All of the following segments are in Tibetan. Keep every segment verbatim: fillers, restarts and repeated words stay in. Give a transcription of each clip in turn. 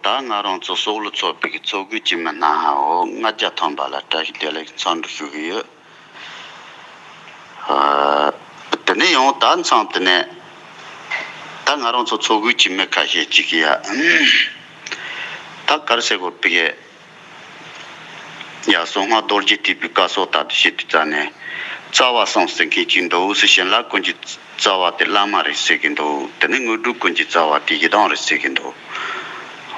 ད་ང་རང་ཚོ་སྲོག་བླུ་ཚོགས་པའི་ཚོགས་དགོས་ཀྱི་མི་སྣ་ཧ་འོ་ལྔ་བརྒྱ་ཐམ་པ་ལ་བཀྲ་ཤིས་བདེ་ལེགས་འཚམས་འདྲི་ཞུ་གི་ཡོད། ཨ། དེ་ནས་ཡང་ད་མཚམས་དེ་ནས་ད་ང་རང་ཚོ་ཚོགས་དགོས་ཀྱི་མི་ཁ་ཤས་ཅིག་གིས་ཡ། ད་ག་རེ་ཟེར་དགོས་པའི་ཡ། གསང་སྔགས་རྡོ་རྗེ་ཐེག་པའི་བཀའ་སྲོལ་ལྟར་དུ་བྱེད་དུས་ཙང་ནས་རྩ་བ་གསུམ་ཟེར་མཁན་ཅིག་འདུག་ཟེར། བྱིན་རླབས་ཀུན་གྱི་རྩ་བ་དེ་བླ་མ་རེད་ཟེར་གྱི་འདུག་དེ་ནས་དངོས་གྲུབ་ཀུན་གྱི་རྩ་བ་དེ་ཡི་དམ་རེད་ཟེར་གྱི་འདུག་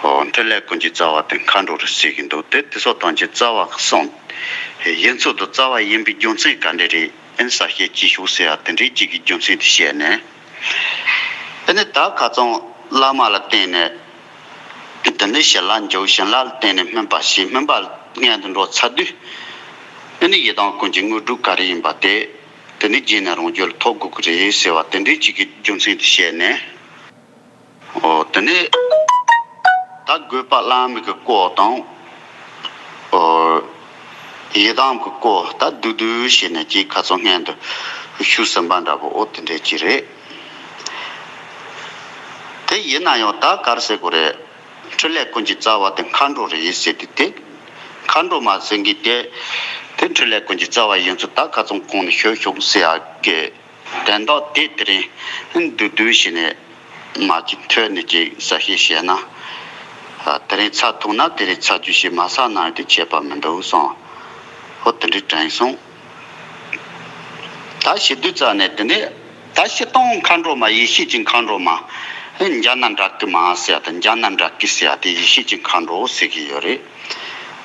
ཨོ། འཕྲིན་ལས་ཀུན་གྱི་རྩ་བ་དེ་མཁའ་འགྲོ་རེད་ཟེར་གྱི་འདུག་དེ་དེ་སོགས་དང་ཆེད་རྩ་བ་གསུམ་ཡིན་ཚུལ་དུ་རྩ་བ་ཡིན་པའི་རྒྱུ་མཚན་ག་འདྲ་རེད། ཨེ་ས་བཤད་ཅིག་ཞུ་ཟེར་ཡ་དེ་འདྲའི་གཅིག་གི་རྒྱུ་མཚན་དེ་བཤད་ནས། དེ་ནས་ད་ཁ་རྩང་བླ་མ་ལ་བརྟེན་ནས། དེ་ནས་བྱིན་རླབས་འཇུག་བྱིན་རླབས་ལ་བརྟེན་ནས་སྨིན་པ་ཞིག་སྨིན་པ་སྔོན་དུ་འགྲོ་ཚར་དུས། དེ་ནས་ཡི་དམ་ཀུན་གྱི་དངོས་གྲུབ་ག་རེ་ཡིན་པ་དེ། དེ་ནས་རྗེས་ནས་རང་རྒྱུད་ལ་ཐོབ་དགོས་ཀྱི་རེད་ཟེར་བ་དེ་འདྲའི་གཅིག་གི་རྒྱུ་མཚན་དེ་བཤད་ནས། ཨོ། དེ་ནས་ད་དགོས་པ་བླ་མའི་གི་སྐོར་དང་། ཨོ། ཡི་དམ་གི་སྐོར་ད་བསྡུས་བསྡུས་བྱས་ནས་ཅིག་ཁ་རྩང་སྔོན་དུ་ཞུས་ཟིན་པ་འདྲ་པོ་ཨོ་དེ་འདྲས་ཅིག་རེད། དེ་ཡིན་ན་ཡང་ད་ག་རེ་ཟེར་དགོས་རེད། འཕྲིན་ལས་ཀུན་གྱི་རྩ་བ་དེ་མཁའ་འགྲོ་རེད་ཟེར་དུས་དེ། མཁའ་འགྲོ་མ་ཟེར་མཁན་དེ། དེ་འཕྲིན་ལས་ཀུན་གྱི་རྩ་བ་ཡིན་ཚུལ་ད་ཁ་རྩང་གོང་ནས་ཞུས་ཞུས་ཟེར་ཡ་གི། དོན་དག་དེ་དེ་རིང་བསྡུས་བསྡུས་བྱས་ནས་མ་གཅིག་ཐོས་ནས་ཅིག་གསལ་བཤད་བྱས་ན། ཨ། དེ་རིང་ཚར་ཐུབ་ན་དེ་རིང་ཚར་རྒྱུ་ཞིག་མ་ཚར་ན་དེ་ཁྱད་པར་མི་འདུག་གསུངས། ཧོ་དེ་འདྲའི་དྲན་སོང་། ད་བྱེད་དུས་ཙ་ནས་དེ་ནས་ད་སྤྱིར་བཏང་མཁའ་འགྲོ་མ་ཡེ་ཤེས་ཀྱི་མཁའ་འགྲོ་མ། འཇའ་ན་འདྲ་གི་མ་ཟེར་ཡ་དང་འཇའ་ན་འདྲ་གི་ཟེར་ཡ་དེ་ཡེ་ཤེས་ཀྱི་མཁའ་འགྲོ་ཟེར་གྱི་ཡོད་རེད།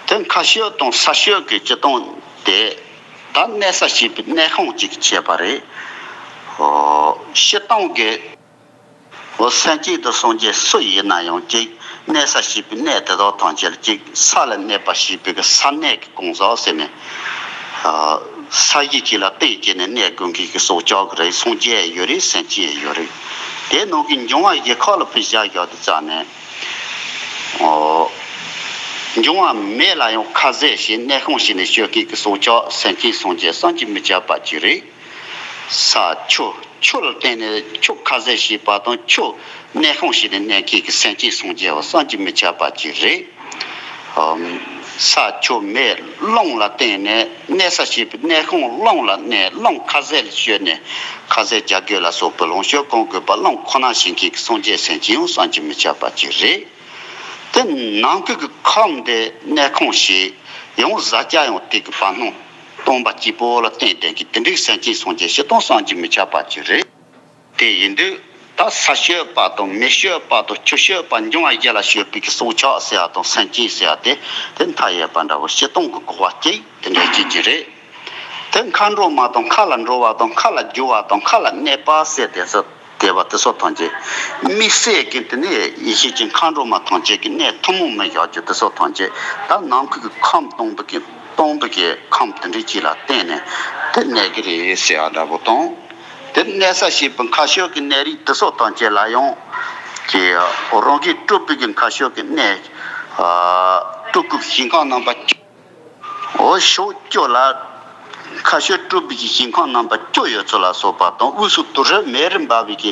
དེ་མཁའ་སྤྱོད་དང་ས་སྤྱོད་ཀྱི་སྤྱིར་བཏང་དེ། ད་གནས་ས་ཞེས་པའི་གནས་ཁང་གཅིག་བྱས་པ་རེད། ཨོ། སྤྱིར་བཏང་གི། འོ། སེམས་ཅན་དང་སངས་རྒྱས་སུ་ཡིན་ན་ཡང་གཅིག་གནས་ས་ཞེས་པའི་གནས་དེ་དག་ཐམས་ཅད་ལ་གཅིག་ས་ལ་གནས་པ་ཞེས་པའི་གི་ས་གནས་ཀྱི་གང་ཟག་ཟེར་ནས། ཨ། ས་གཞི་གཅིག་ལ་རྟེན་བྱས་ནས་གནས་དགོས་མཁན་གྱི་སྲོག་ཆགས་ཀྱི་རིགས་སངས་རྒྱས་ཡོད་རེད། སེམས་ཅན་ཡོད་རེད། དེ་ནང་གི་འབྱུང་བ་བཞི་ཁ་ལ་ཕར་བཞག་བཞག་དུས་ཙ་ནས། ཨོ། འབྱུང་བ་མེ་ལ་ཡང་ཁ་ཟས་ཞེས་གནས་ཁང་བྱས་ནས་སྤྱོད་མཁན་གྱི་སྲོག་ཆགས་སེམས་ཅན་སངས་རྒྱས་བསམ་གྱིས་མི་ཁྱབ་པ་ཅིག་རེད། ས་ཆུ། ཆུ་ལ་བརྟེན་ནས་ཆུ་ཁ་ཟས་བྱས་པ་དང་ཆུ་གནས་ཁང་བྱས་ནས་གནས་མཁན་གྱི་སེམས་ཅན་སངས་རྒྱས་པ་བསམ་གྱིས་མི་ཁྱབ་པ་ཅིག་རེད། ཨམ། ས་ཆུ་མེ་རླུང་ལ་བརྟེན་ནས་གནས་ས་བྱས་པའི་གནས་ཁང་རླུང་ལ་གནས། རླུང་ཁ་ཟས་ལ་སྤྱོད་ནས་ཁ་ཟས་བྱ་རྒོད་ལ་སོགས་པའི་ལོངས་སྤྱོད་གང་དགོས་པ་རླུང་ཁོ་ན་བྱེད་མཁན་གྱི་སངས་རྒྱས་སེམས་ཅན་ཡང་བསམ་གྱིས་མི་ཁྱབ་པ་ཅིག་རེད། དེ་ནང་ཁུལ་གྱི་ཁམས་དེ་གནས་ཁང་བྱས། ཡང་བཟའ་བཅའ་ཡང་དེ་གི་བར་སྣང་སྟོང་པ་གཅིག་པོ་ལ་བརྟེན་བསྡད་མཁན་དེ་འདྲའི་སེམས་ཅན་སངས་རྒྱས་སྤྱིར་བཏང་བསམ་གྱིས་མི་ཁྱབ་པ་ཅིག་རེད། དེ་ཡིན་དུས་ད་ས་སྤྱོད་པ་དང་མེ་སྤྱོད་པ་དང་ཆུ་སྤྱོད་པ་འབྱུང་བ་བཞི་ལ་སྤྱོད་པའི་གི་སྲོག་ཆགས་ཟེར་ཡ་དང་སེམས་ཅན་ཟེར་ཡ་དེ་དེ་མཐའ་ཡས་པ་འདྲ་བོ་སྤྱིར་བཏང་གི་གོ་བ་གཅིག་དེ་འདྲའི་གཅིག་གཅིག་རེད། དེ་མཁའ་འགྲོ་མ་དང་མཁའ་ལ་འགྲོ་བ་དང་མཁའ་ལ་རྒྱུ་བ་དང་མཁའ་ལ་གནས་པ་ཟེར་དེ་ཚོ་དེ་བ་དེ་ཚོ་ཐམས་ཅད་དམིགས་བསལ་གྱི་དེ་ནས་ཡེ་ཤེས་ཀྱི་མཁའ་འགྲོ་མ་ཐམས་ཅད་ཀྱི་གནས་ཐུན་མོང་མི་བཞག་རྒྱུ་དེ་ཚོ་ཐམས་ཅད་ད་ནང་ཁུལ་གྱི་ཁམས་སྟོང་པ་གི་སྟོང་པ་གི་ཁམས་དེ་འདྲའི་གཅིག་ལ་བརྟེན་ནས་དེ་གནས་ཀྱི་རེད་ཟེར་བ་འདྲ་པོ་དང་། དེ་གནས་ས་ཞེས་པའི་མཁའ་སྤྱོད་ཀྱི་གནས་རིགས་དེ་ཚོ་ཐམས་ཅད་ལ་ཡང་གི་རང་གིས་སྤྲུལ་པའི་གི་མཁའ་སྤྱོད་ཀྱི་གནས། ཨ། སྤྲུལ་སྐུའི་ཞིང་ཁམས་རྣམ་པ་བཅུ། འོ། ཕྱོགས་བཅུ་ལ་མཁའ་སྤྱོད་སྤྲུལ་པའི་ཞིང་ཁམས་རྣམ་པ་བཅུ་ཡོད་ཚུལ་ལ་སོགས་པ་དང་། དབུས་སུ་དུར་ཁྲོད་མེ་རི་འབར་བའི་གི་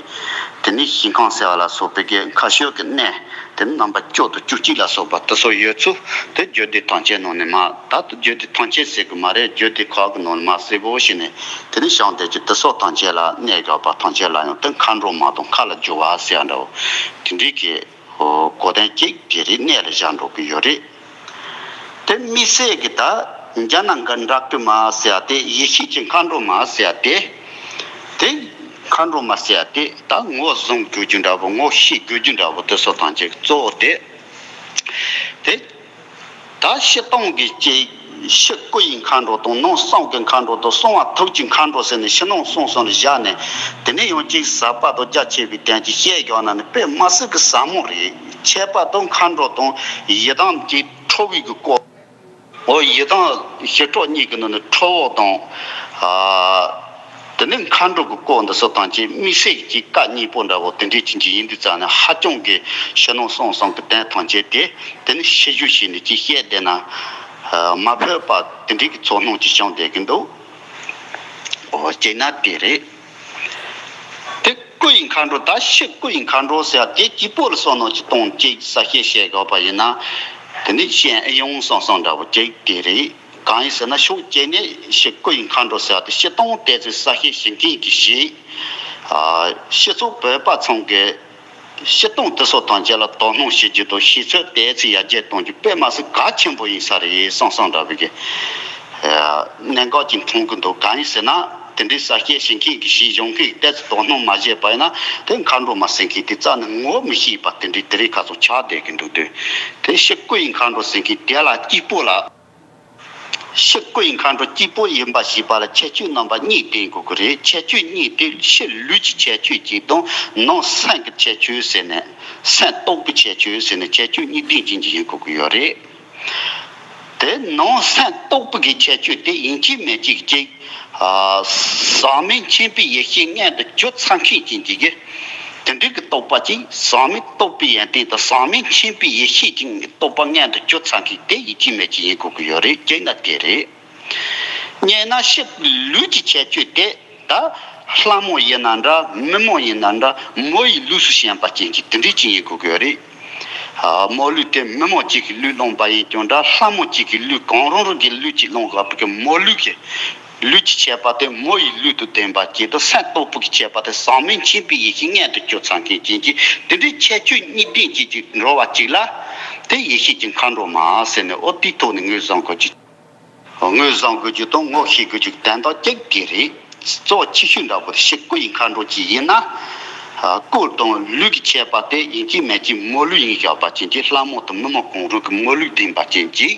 དེ་ནས་ཞིང་ཁམས་ཟེར་བ་ལ་སོགས་པའི་གི་མཁའ་སྤྱོད་ཀྱི་གནས་དེ་ནི་རྣམ་པ་བཅུ་དང་བཅུ་གཅིག་ལ་སོགས་པ་དེ་ཚོ་ཡོད་ཚུལ་དེ་རྒྱུད་སྡེ་ཐམས་ཅད་ནང་ནས་མ། ད་དུ་རྒྱུད་སྡེ་ཐམས་ཅད་ཟེར་གི་མ་རེད། རྒྱུད་སྡེ་ཁག་གི་ནང་ནས་མ་གསལ་པོ་ཞིག་ནས་དེ་ནི་བྱང་བདེ་གི་དེ་ཚོ་ཐམས་ཅད་ལ་གནས་དགོས་པ་ཐམས་ཅད་ལ་ཡང་དེ་མཁའ་འགྲོ་མ་དང་མཁའ་ལ་རྒྱུ་བ་ཟེར་བ་འདྲ་བོ་དེ་འདྲའི་གི། ཨོ། གོ་དོན་གཅིག་དེ་རིགས་གནས་ལ་བཞག་འགྲོ་གི་ཡོད་རེད། དེ་དམིགས་བསལ་གྱི་ད་འཇའ་ན་འདྲ་གི་མ་ཟེར་ཡ་དེ་ཡེ་ཤེས་ཀྱི་མཁའ་འགྲོ་མ་ཟེར་ཡ་དེ། དེ་མཁའ་འགྲོ་མ་ཟེར་ཡ་དེ་ད་ངོ་བཟུང་དགོས་རྒྱུ་འདྲ་པོ་ངོ་ཤེས་དགོས་རྒྱུ་འདྲ་པོ་དེ་ཚོ་ཐམས་ཅད་གཙོ་བོ་དེ། དེ། ད་སྤྱིར་བཏང་གི་ཅིག་ཕྱི་སྐུ་ཡི་མཁའ་འགྲོ་དང་ནང་གསང་གི་མཁའ་འགྲོ་དང་གསང་བ་ཐུགས་ཀྱི་མཁའ་འགྲོ་ཟེར་ནས་ཕྱི་ནང་གསང་གསུམ་ལ་བཞག་ནས། དེ་ནས་ཡང་ཅིག་ཟབ་པ་དང་རྒྱ་ཆེ་བའི་དོན་གྱི་བཤད་རྒྱག་ན་ནི་དཔེ་མ་སྲིད་ཀྱི་ཟབ་མོ་རེད། ཁྱད་པར་དུ་མཁའ་འགྲོ་དང་ཡི་དམ་གྱི་ཁྲོ་བོའི་གི་སྐོར། འོ། ཡི་དམ་ཞི་ཁྲོ་གཉིས་ཀྱི་ནང་ནས་ཁྲོ་བོ་དང་། ཨ། དེ་ནས་མཁའ་འགྲོ་གི་སྐོར་འདི་ཚོ་ཐམས་ཅད་དམིགས་བསལ་གྱི་བཀའ་གཉིས་པོ་འདྲ་བོ་དེ་འདྲའི་ཅིག་ཅིག་ཡིན་དུས་ཙང་ནས་ཧ་ཅང་གི་ཕྱི་ནང་གསང་གསུམ་གྱི་དོན་ཐམས་ཅད་དེ་དེ་ནི་ཤེས་རྒྱུ་ཞིག་ནས་ཅིག་བཤད་བསྡད་ན། ཨ། མ་ཕོད་པ་དེ་འདྲའི་གི་ཚོར་སྣང་ཅིག་བྱུང་བསྡད་ཀྱི་འདུག་འོ། སྤྱིར་ན་དེ་རེད། དེ། ཀུ་ཡི་མཁའ་འགྲོ། ད་ཕྱི་ཀུ་ཡི་མཁའ་འགྲོ་ཟེར་བ་དེ་སྐྱིད་པོ་ལ་བསམ་མནོ་ཅིག་གཏོང་ཅིག་གསལ་བཤད་བྱེད་དགོས་པ་ཡིན་ན། དེ་ནི་ཤེས་ཨེ་ཡོང་བསམ་བསམ་འདྲ་པོ་ཅིག་དེ་རེད། གང་ཡིན་ཟེར་ན་ཕྱོགས་གཅིག་ནས་ཕྱི་ཀུ་ཡི་མཁའ་འགྲོ་ཟེར་བ་དེ་སྤྱིར་བཏང་དེ་ཚོའི་གསལ་བཤད་བྱེད་མཁན་གྱི་ཞིག་ཨ། སྤྱི་ཚོགས་བོད་པ་ཚང་གི་སྤྱིར་བཏང་དེ་ཚོ་དང་བཅས་ལ་དོ་སྣང་བྱེད་རྒྱུ་དང་ཤེས་ཚོད་དེ་ཚོ་ཡར་རྒྱས་གཏོང་རྒྱུ་དཔེ་མ་སྲིད་གལ་ཆེན་པོ་ཡིན་ས་རེད་བསམ་བསམ་འདྲ་བའི་གི་ཨ། གནད་འགག་ཅིག་མཐོང་གི་འདུག་གང་ཡིན་ཟེར་ན། དེ་འདྲའི་གསལ་བཤད་བྱེད་མཁན་གྱི་ཞིག་གཞུང་གིས་ཏོག་ཙམ་དོ་སྣང་མ་བྱས་པ་ཡིན་ན། དེ་མཁའ་འགྲོ་མ་ཟེར་མཁན་དེ་རྩ་ནས་ངོ་མི་ཤེས་པ་དེ་འདྲའི་དེ་རིགས་ཁ་ཚོ་ཆགས་བསྡད་ཀྱི་འདུག་དུས། དེ་ཕྱི་ཀུ་ཡི་མཁའ་འགྲོ་ཟེར་མཁན་དེ་ལ་སྐྱིད་པོ་ལ། ཕྱི་ཀུ་ཡི་མཁའ་འགྲོ་སྐྱིད་པོ་ཡིན་པ་ཞེས་པ་ལ་ཁྱད་ཆོས་རྣམ་པ་གཉིས་ལྡན་དགོས་ཀྱི་རེད། ཁྱད་ཆོས་གཉིས་དེ་ཕྱི་ལུས་ཀྱི་ཁྱད་ཆོས་གཅིག་དང་ནང་སེམས་ཀྱི་ཁྱད་ཆོས་ཟེར་ནས། སེམས་རྟོགས་པའི་ཁྱད་ཆོས་ཟེར་ནས་ཁྱད་ཆོས་གཉིས་ལྡན་ཅན་གྱི་ཡིན་དགོས་ཀྱི་ཡོད་རེད། དེ་ནང་སེམས་རྟོགས་པའི་གི་ཁྱད་ཆོས་དེ་ཡིན་གཅིག་མིན་གཅིག་གཅིག་ཨ། ཟག་མེད་མཁྱེན་པའི་ཡེ་ཤེས་མངོན་དུ་གྱུར་ཚར་མཁན་ཅན་གྱི་གི་དེ་འདྲའི་གི་རྟོགས་པ་ཅིག་ཟག་མེད་རྟོགས་པའི་ཡོན་ཏན་དང་ཟག་མེད་མཁྱེན་པའི་ཡེ་ཤེས་ཀྱི་རྟོགས་པ་མངོན་དུ་གྱུར་ཚར་མཁན་དེ་ཡིན་གཅིག་མིན་གཅིག་ཡིན་དགོས་ཀྱི་ཡོད་རེད། གཅིག་ན་དེ་རེད། གཉིས་ན་ཕྱི་ལུས་ཀྱི་ཁྱད་ཆོས་དེ། ད་ལྷ་མོ་ཡིན་ན་འདྲ། མི་མོ་ཡིན་ན་འདྲ། མོ་ཡི་ལུས་སུ་ཞེན་པ་ཅན་གྱི་དེ་འདྲའི་ཅིག་ཡིན་དགོས་ཀྱི་ཡོད་རེད། ཨ། མོ་ལུས་དེ་མི་མོ་གཅིག་གི་ལུས་བླངས་པ་ཡིན་ཀྱང་འདྲ། ལྷ་མོ་གཅིག་གི་ལུས་གང་རུང་རུང་གི་ལུས་གཅིག་བླངས་དགོས་པའི་གི་མོ་ལུས་ཀྱི་ལུས་ཀྱི་ཁྱད་པར་དེ་མོ་ཡི་ལུས་དང་ལྡན་པ་གཅིག་དང་། སེམས་རྟོགས་པའི་གི་ཁྱད་པར་དེ་ཟག་མེད་མཁྱེན་པའི་ཡེ་ཤེས་མངོན་དུ་གྱུར་ཚར་མཁན་ཅན་གྱི་དེ་འདྲའི་ཁྱད་ཆོས་གཉིས་ལྡན་གཅིག་གི་འགྲོ་བ་གཅིག་ལ། དེ་ཡེ་ཤེས་ཀྱི་མཁའ་འགྲོ་མ་ཟེར་ནས། འོ་དེའི་ཐོག་ནས་ངོས་བཟུང་དགོས་ཀྱི། ངོས་བཟུང་དགོས་རྒྱུ་དང་ངོ་ཤེས་དགོས་རྒྱུ་དོན་དག་གཅིག་དེ་རེད། གཙོ་ཆེ་ཤོས་འདྲ་པོ་དེ་ཕྱི་ཀུ་ཡི་མཁའ་འགྲོ་གཅིག་ཡིན་ན། ཨ། ཀུ་དང་ལུས་ཀྱི་ཁྱད་པར་དེ་ཡིན་གཅིག་མིན་གཅིག་མོ་ལུས་ཡིན་བཞག་པ་ཅན་གྱི་ལྷ་མོ་དང་མི་མོ་གང་རུང་གི་མོ་ལུས་ལྡན་པ་ཅན་གྱི།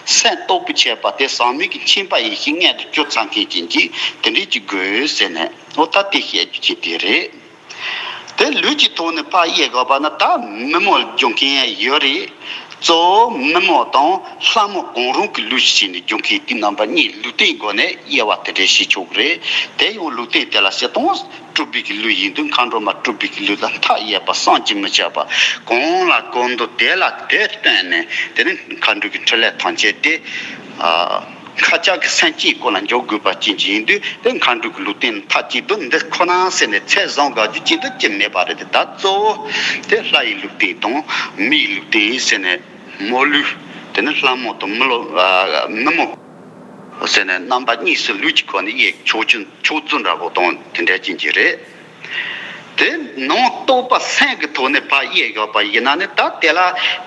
སེམས་རྟོགས་པའི་ཁྱད་པར་དེ་ཟག་མེད་ཀྱི་མཁྱེན་པ་ཡེ་ཤེས་མངོན་དུ་གྱུར་ཚར་མཁན་ཅན་གྱི་དེ་འདྲའི་གཅིག་དགོས་ཟེར་ནས། འོ་ད་དེ་བཤད་རྒྱུ་ཅིག་དེ་རེད། དེ་ལུས་ཀྱི་ཐོག་ནས་ཕར་དབྱེ་དགོས་པ་ན། ད་མི་མོ་སྦྱོང་མཁན་ཡང་ཡོད་རེད། གཙོ་བོ་མི་མོ་དང་ལྷ་མོ་གང་རུང་གི་ལུས་ཤིག་བྱས་ནས་སྦྱོང་མཁན་དེ་རྣམ་པ་གཉིས་ལུས་རྟེན་སྒོ་ནས་དབྱེ་བ་དེ་འདྲ་བྱེད་ཆོག་གི་རེད། དེ་ཡང་ལུས་རྟེན་དེ་ལ་སྤྱིར་བཏང་སྤྲུལ་པའི་གི་ལུས་ཡིན་དུས། མཁའ་འགྲོ་མ་སྤྲུལ་པའི་གི་ལུས་ལ་མཐའ་ཡས་པ་བསམ་གྱིས་མི་ཁྱབ་པ། གང་ལ་གང་འདུལ་དེ་ལ་དེ་བསྟན་ནས། དེ་ནི་མཁའ་འགྲོ་གི་འཕྲིན་ལས་ཐམས་ཅད་དེ། ཨ། མཁའ་ཁྱབ་ཀྱི་སེམས་ཅན་སྐོར་ལ་འཇོག་དགོས་པ་ཅན་གྱི་ཡིན་དུས། དེ་མཁའ་འགྲོ་གི་ལུས་རྟེན་མཐའ་གཅིག་ཏུ་འདི་ཁོ་ན་ཟེར་ནས་ཚད་བཟུང་དགོས་རྒྱུ་ཅི་འདུག་ཅི་མེད་པ་རེད་དེ། ད་གཙོ་བོ་དེ་ལྷ་ཡི་ལུས་རྟེན་དང་མི་ཡི་ལུས་རྟེན་ཟེར་ནས། མོ་ལུས། དེ་ནི་ལྷ་མོ་དང་མི་ལོ། ཨ། མི་མོ་ཟེར་ནས་རྣམ་པ་གཉིས་སུ་ལུས་ཀྱི་སྒོ་ནས་དབྱེ་ཆོག་རྒྱུ། ཕྱོགས་བསྡུས་འདྲ་པོ་དང་དེ་འདྲ་ཅན་གྱི་རེད། དེ་ནང་རྟོགས་པ་སེམས་ཀྱི་ཐོག་ནས་ཕར་དབྱེ་དགོས་པ་ཡིན་ན་ནི། ད་དེ་ལ་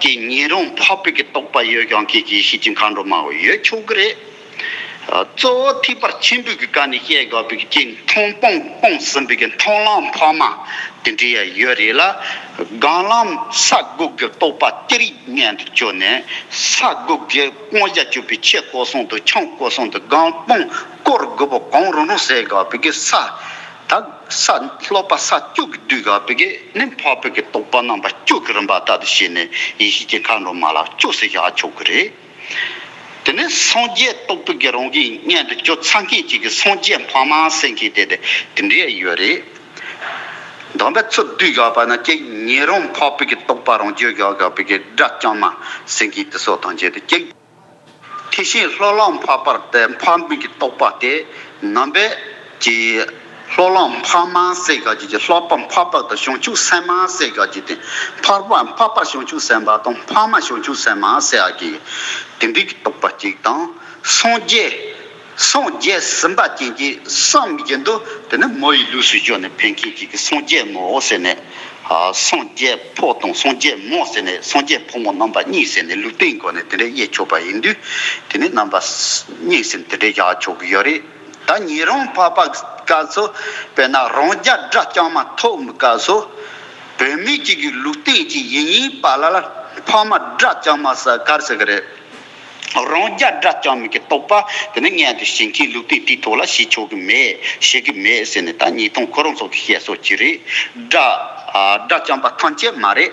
ཀྱི་ཉན་རང་འཕགས་པའི་གི་རྟོགས་པ་ཡོད་ཀྱང་གི་གི་ཡེ་ཤེས་ཀྱི་མཁའ་འགྲོ་མ་བོ་ཡོད་ཆོག་གི་རེད། ཨ། གཙོ་བོ་ཐེག་པ་ཆེན་པོའི་གི་སྐབས་ནས་བཤད་དགོས་པའི་གི་ཀྱི་མཐོང་སྤང་སྤངས་ཟིན་པའི་གི་མཐོང་ལམ་འཕགས་མ་དེ་འདྲ་ཡང་ཡོད་རེད་ལ། སྒོམ་ལམ་ས་དགུ་གི་རྟོགས་པ་ཏི་རིག་མངོན་དུ་གྱུར་ནས། ས་དགུ་གི་དབང་བཞག་གྱུར་པའི་ཆོས་སྐོར་གསུམ་དང་ཆོས་སྐོར་གསུམ་དང་སྒོམ་སྤང་སྐོར་དགུ་པོ་གང་རུང་རུང་ཟེར་དགོས་པའི་གི་ས། ད་ས་སློབ་པ་ས་བཅུ་གིས་བསྡུས་དགོས་པའི་གི་ནི་འཕགས་པའི་གི་རྟོགས་པ་རྣམ་པ་བཅུ་གི་རིམ་པ་ལྟར་དུ་བྱས་ནས་ཡེ་ཤེས་ཀྱི་མཁའ་འགྲོ་མ་ལ་བཅུ་ཟེར་བཞག་ཆོག་གི་རེད། དེ་ནས་སངས་རྒྱས་རྟོགས་པའི་གི་རང་བཞིན་མངོན་དུ་གྱུར་ཚར་མཁན་ཅིག་གི་སངས་རྒྱས་འཕགས་མ་ཟེར་མཁན་དེ་དེ་དེ་འདྲ་ཡོད་རེད། དམ་པའི་ཚུལ་བསྡུས་དགོས་པ་ན། གཅིག་ཉན་རང་འཕགས་པའི་གི་རྟོགས་པ་རང་རྒྱུད་དགོས་པའི་གི་དགྲ་བཅོམ་མ་ཟེར་མཁན་དེ་ཚོ་དང་བཅས་ཏེ་གཅིག་ཐེག་ཆེན་སློབ་ལམ་འཕགས་པར་ཏེ་འཕགས་པའི་གི་རྟོགས་པ་དེ་རྣམ་པའི་གི་སློབ་ལམ་འཕགས་མ་ཟེར་དགོས་རྒྱུ་གི་སློབ་པ་འཕགས་པ་དང་བྱང་ཆུབ་སེམས་མ་ཟེར་དགོས་རྒྱུ་དེ། འཕགས་པ་འཕགས་པ་བྱང་ཆུབ་སེམས་དཔའ་དང་འཕགས་མ་བྱང་ཆུབ་སེམས་མ་ཟེར་ཡག་གི་དེ་འདྲའི་གི་རྟོགས་པ་གཅིག་དང་། སངས་རྒྱས། སངས་རྒྱས་ཟིན་པ་ཅན་གྱི་བསམ་བཞིན་དུ་དེ་ནི་མོ་ཡི་ལུས་སུ་བཞག་ནས་ཕེབས་མཁན་གཅིག་གིས་སངས་རྒྱས་མོ་ཟེར་ནས། ཨ། སངས་རྒྱས་ཕོ་དང་སངས་རྒྱས་མོ་ཟེར་ནས། སངས་རྒྱས་ཕོ་མོ་རྣམ་པ་གཉིས་ཟེར་ནས་ལུས་རྟེན་སྒོ་ནས་དེ་འདྲ་དབྱེ་ཆོག་པ་ཡིན་དུས། དེ་ནི་རྣམ་པ་གཉིས་ཟེར་ནས་དེ་འདྲ་བཞག་ཆོག་གི་ཡོད་རེད། ད་ཉན་རང་འཕགས་པ་སྐབས་སུ། དཔེར་ན་རང་རྒྱལ་དགྲ་བཅོམ་མ་ཐོབ་པའི་སྐབས་སུ། བུད་མེད་ཅིག་གི་ལུས་རྟེན་ཅིག་ཡིན་ཡིན་པ་ལ་ལ་འཕགས་མ་དགྲ་བཅོམ་མ་ཟེར་ག་རེ་ཟེར་གི་རེད། རང་རྒྱལ་དགྲ་བཅོམ་མའི་གི་རྟོགས་པ་དེ་ནི་མངོན་དུ་བྱེད་མཁན་ལུས་རྟེན་དེའི་ཐོག་ལ་བྱེད་ཆོག་གི་མེད། བྱེད་གི་མེད་ཟེར་ནས། ད་ཉན་རང་ཁོ་རང་ཚོ་གི་བཤད་སྲོལ་ཅིག་རེད། དགྲ། ཨ། དགྲ་བཅོམ་པ་ཐམས་ཅད་མ་རེད།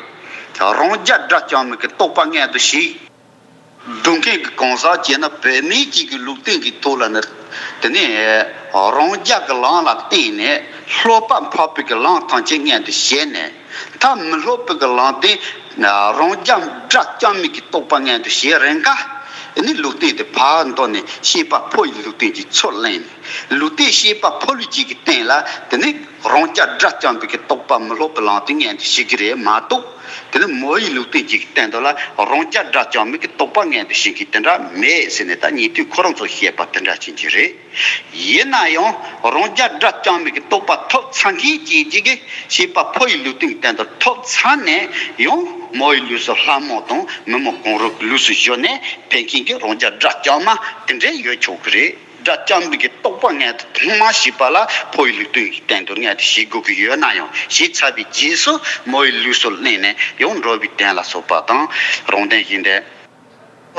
རང་རྒྱལ་དགྲ་བཅོམ་མའི་གི་རྟོགས་པ་མངོན་དུ་བྱེད། སྡུག་མཁན་གྱི་གང་ཟག་བྱས་ན་བུད་མེད་ཅིག་གི་ལུས་རྟེན་གྱི་ཐོག་ལ་ནི། དེ་ནས་རང་རྒྱལ་གྱི་ལམ་ལ་བརྟེན་ནས་སློབ་པ་འཕགས་པའི་གི་ལམ་ཐམས་ཅད་མངོན་དུ་བྱས་ནས། ད་མི་སློབ་པའི་གི་ལམ་དེ་རང་རྒྱལ་དགྲ་བཅོམ་མའི་གི་རྟོགས་པ་མངོན་དུ་བྱེད་རན་ག་དེ་ནས་ལུགས་བསྟན་དེ་ཕར་འདོར་ནས་བཤད་པ་ཕོ་ཡི་ལུགས་བསྟན་གྱི་ཚུར་ལེན་ནས། ལུགས་བསྟན་བཤད་པ་ཕོ་ལུགས་གཅིག་གི་སྟེང་ལ་དེ་ནས་རང་རྐྱ་སྒྲ་བཅོམ་པའི་གི་རྟོག་པ་མི་སློབ་པའི་ལམ་དེ་མངོན་དུ་བྱེད་ཀྱི་རེད་མ་གཏོགས། དེ་ནས་མོ་ཡི་ལུགས་བསྟན་གཅིག་གི་སྟེང་དུ་ལ་རང་རྐྱ་སྒྲ་བཅོམ་པའི་གི་རྟོག་པ་མངོན་དུ་བྱེད་མཁན་དེ་འདྲ་མེད་ཟེར་ནས། ད་ཉན་ཐོས་ཁོ་རང་ཚོས་བཤད་པ་དེ་འདྲ་བྱེད་ཀྱི་རེད། ཡིན་ན་ཡང་རང་རྐྱ་སྒྲ་བཅོམ་པའི་གི་རྟོགས་པ་ཐོབ་ཚར་མཁན་གྱི་གཅིག་གིས་བཤད་པ་ཕོ་ཡི་ལུགས་བསྟན་གྱི་སྟེང་དུ་ཐོབ་ཚར་ནས། ཡང་མོ་ཡི་ལུགས་སུ་ལྷ་མོ་དང་མི་མོ་གང་རུང་གི་ལུགས་སུ་བཞག་ནས་ཕེབས་མཁན་གྱི་རང་རྐྱ་སྒྲ་བཅོམ་མ་དེ་འདྲ་ཡོད་ཆོག་གི་རེད། སྒྲ་བཅོམ་པའི་གི་རྟོགས་པ་མངོན་དུ་ཐོག་མར་བྱེད་པ་ལ་ཕོ་ཡི་ལུགས་བསྟན་གྱི་སྟེང་དུ་མངོན་དུ་བྱེད་དགོས་ཀྱི་ཡོད་ན་ཡང་། བྱས་ཚར་བའི་རྗེས་སུ་མོ་ཡི་ལུགས་སུ་ལེན་ནས་ཡང་འགྲོ་བའི་དོན་ལ་སོགས་པ་དང་། རང་དོན་གཞན་དོན།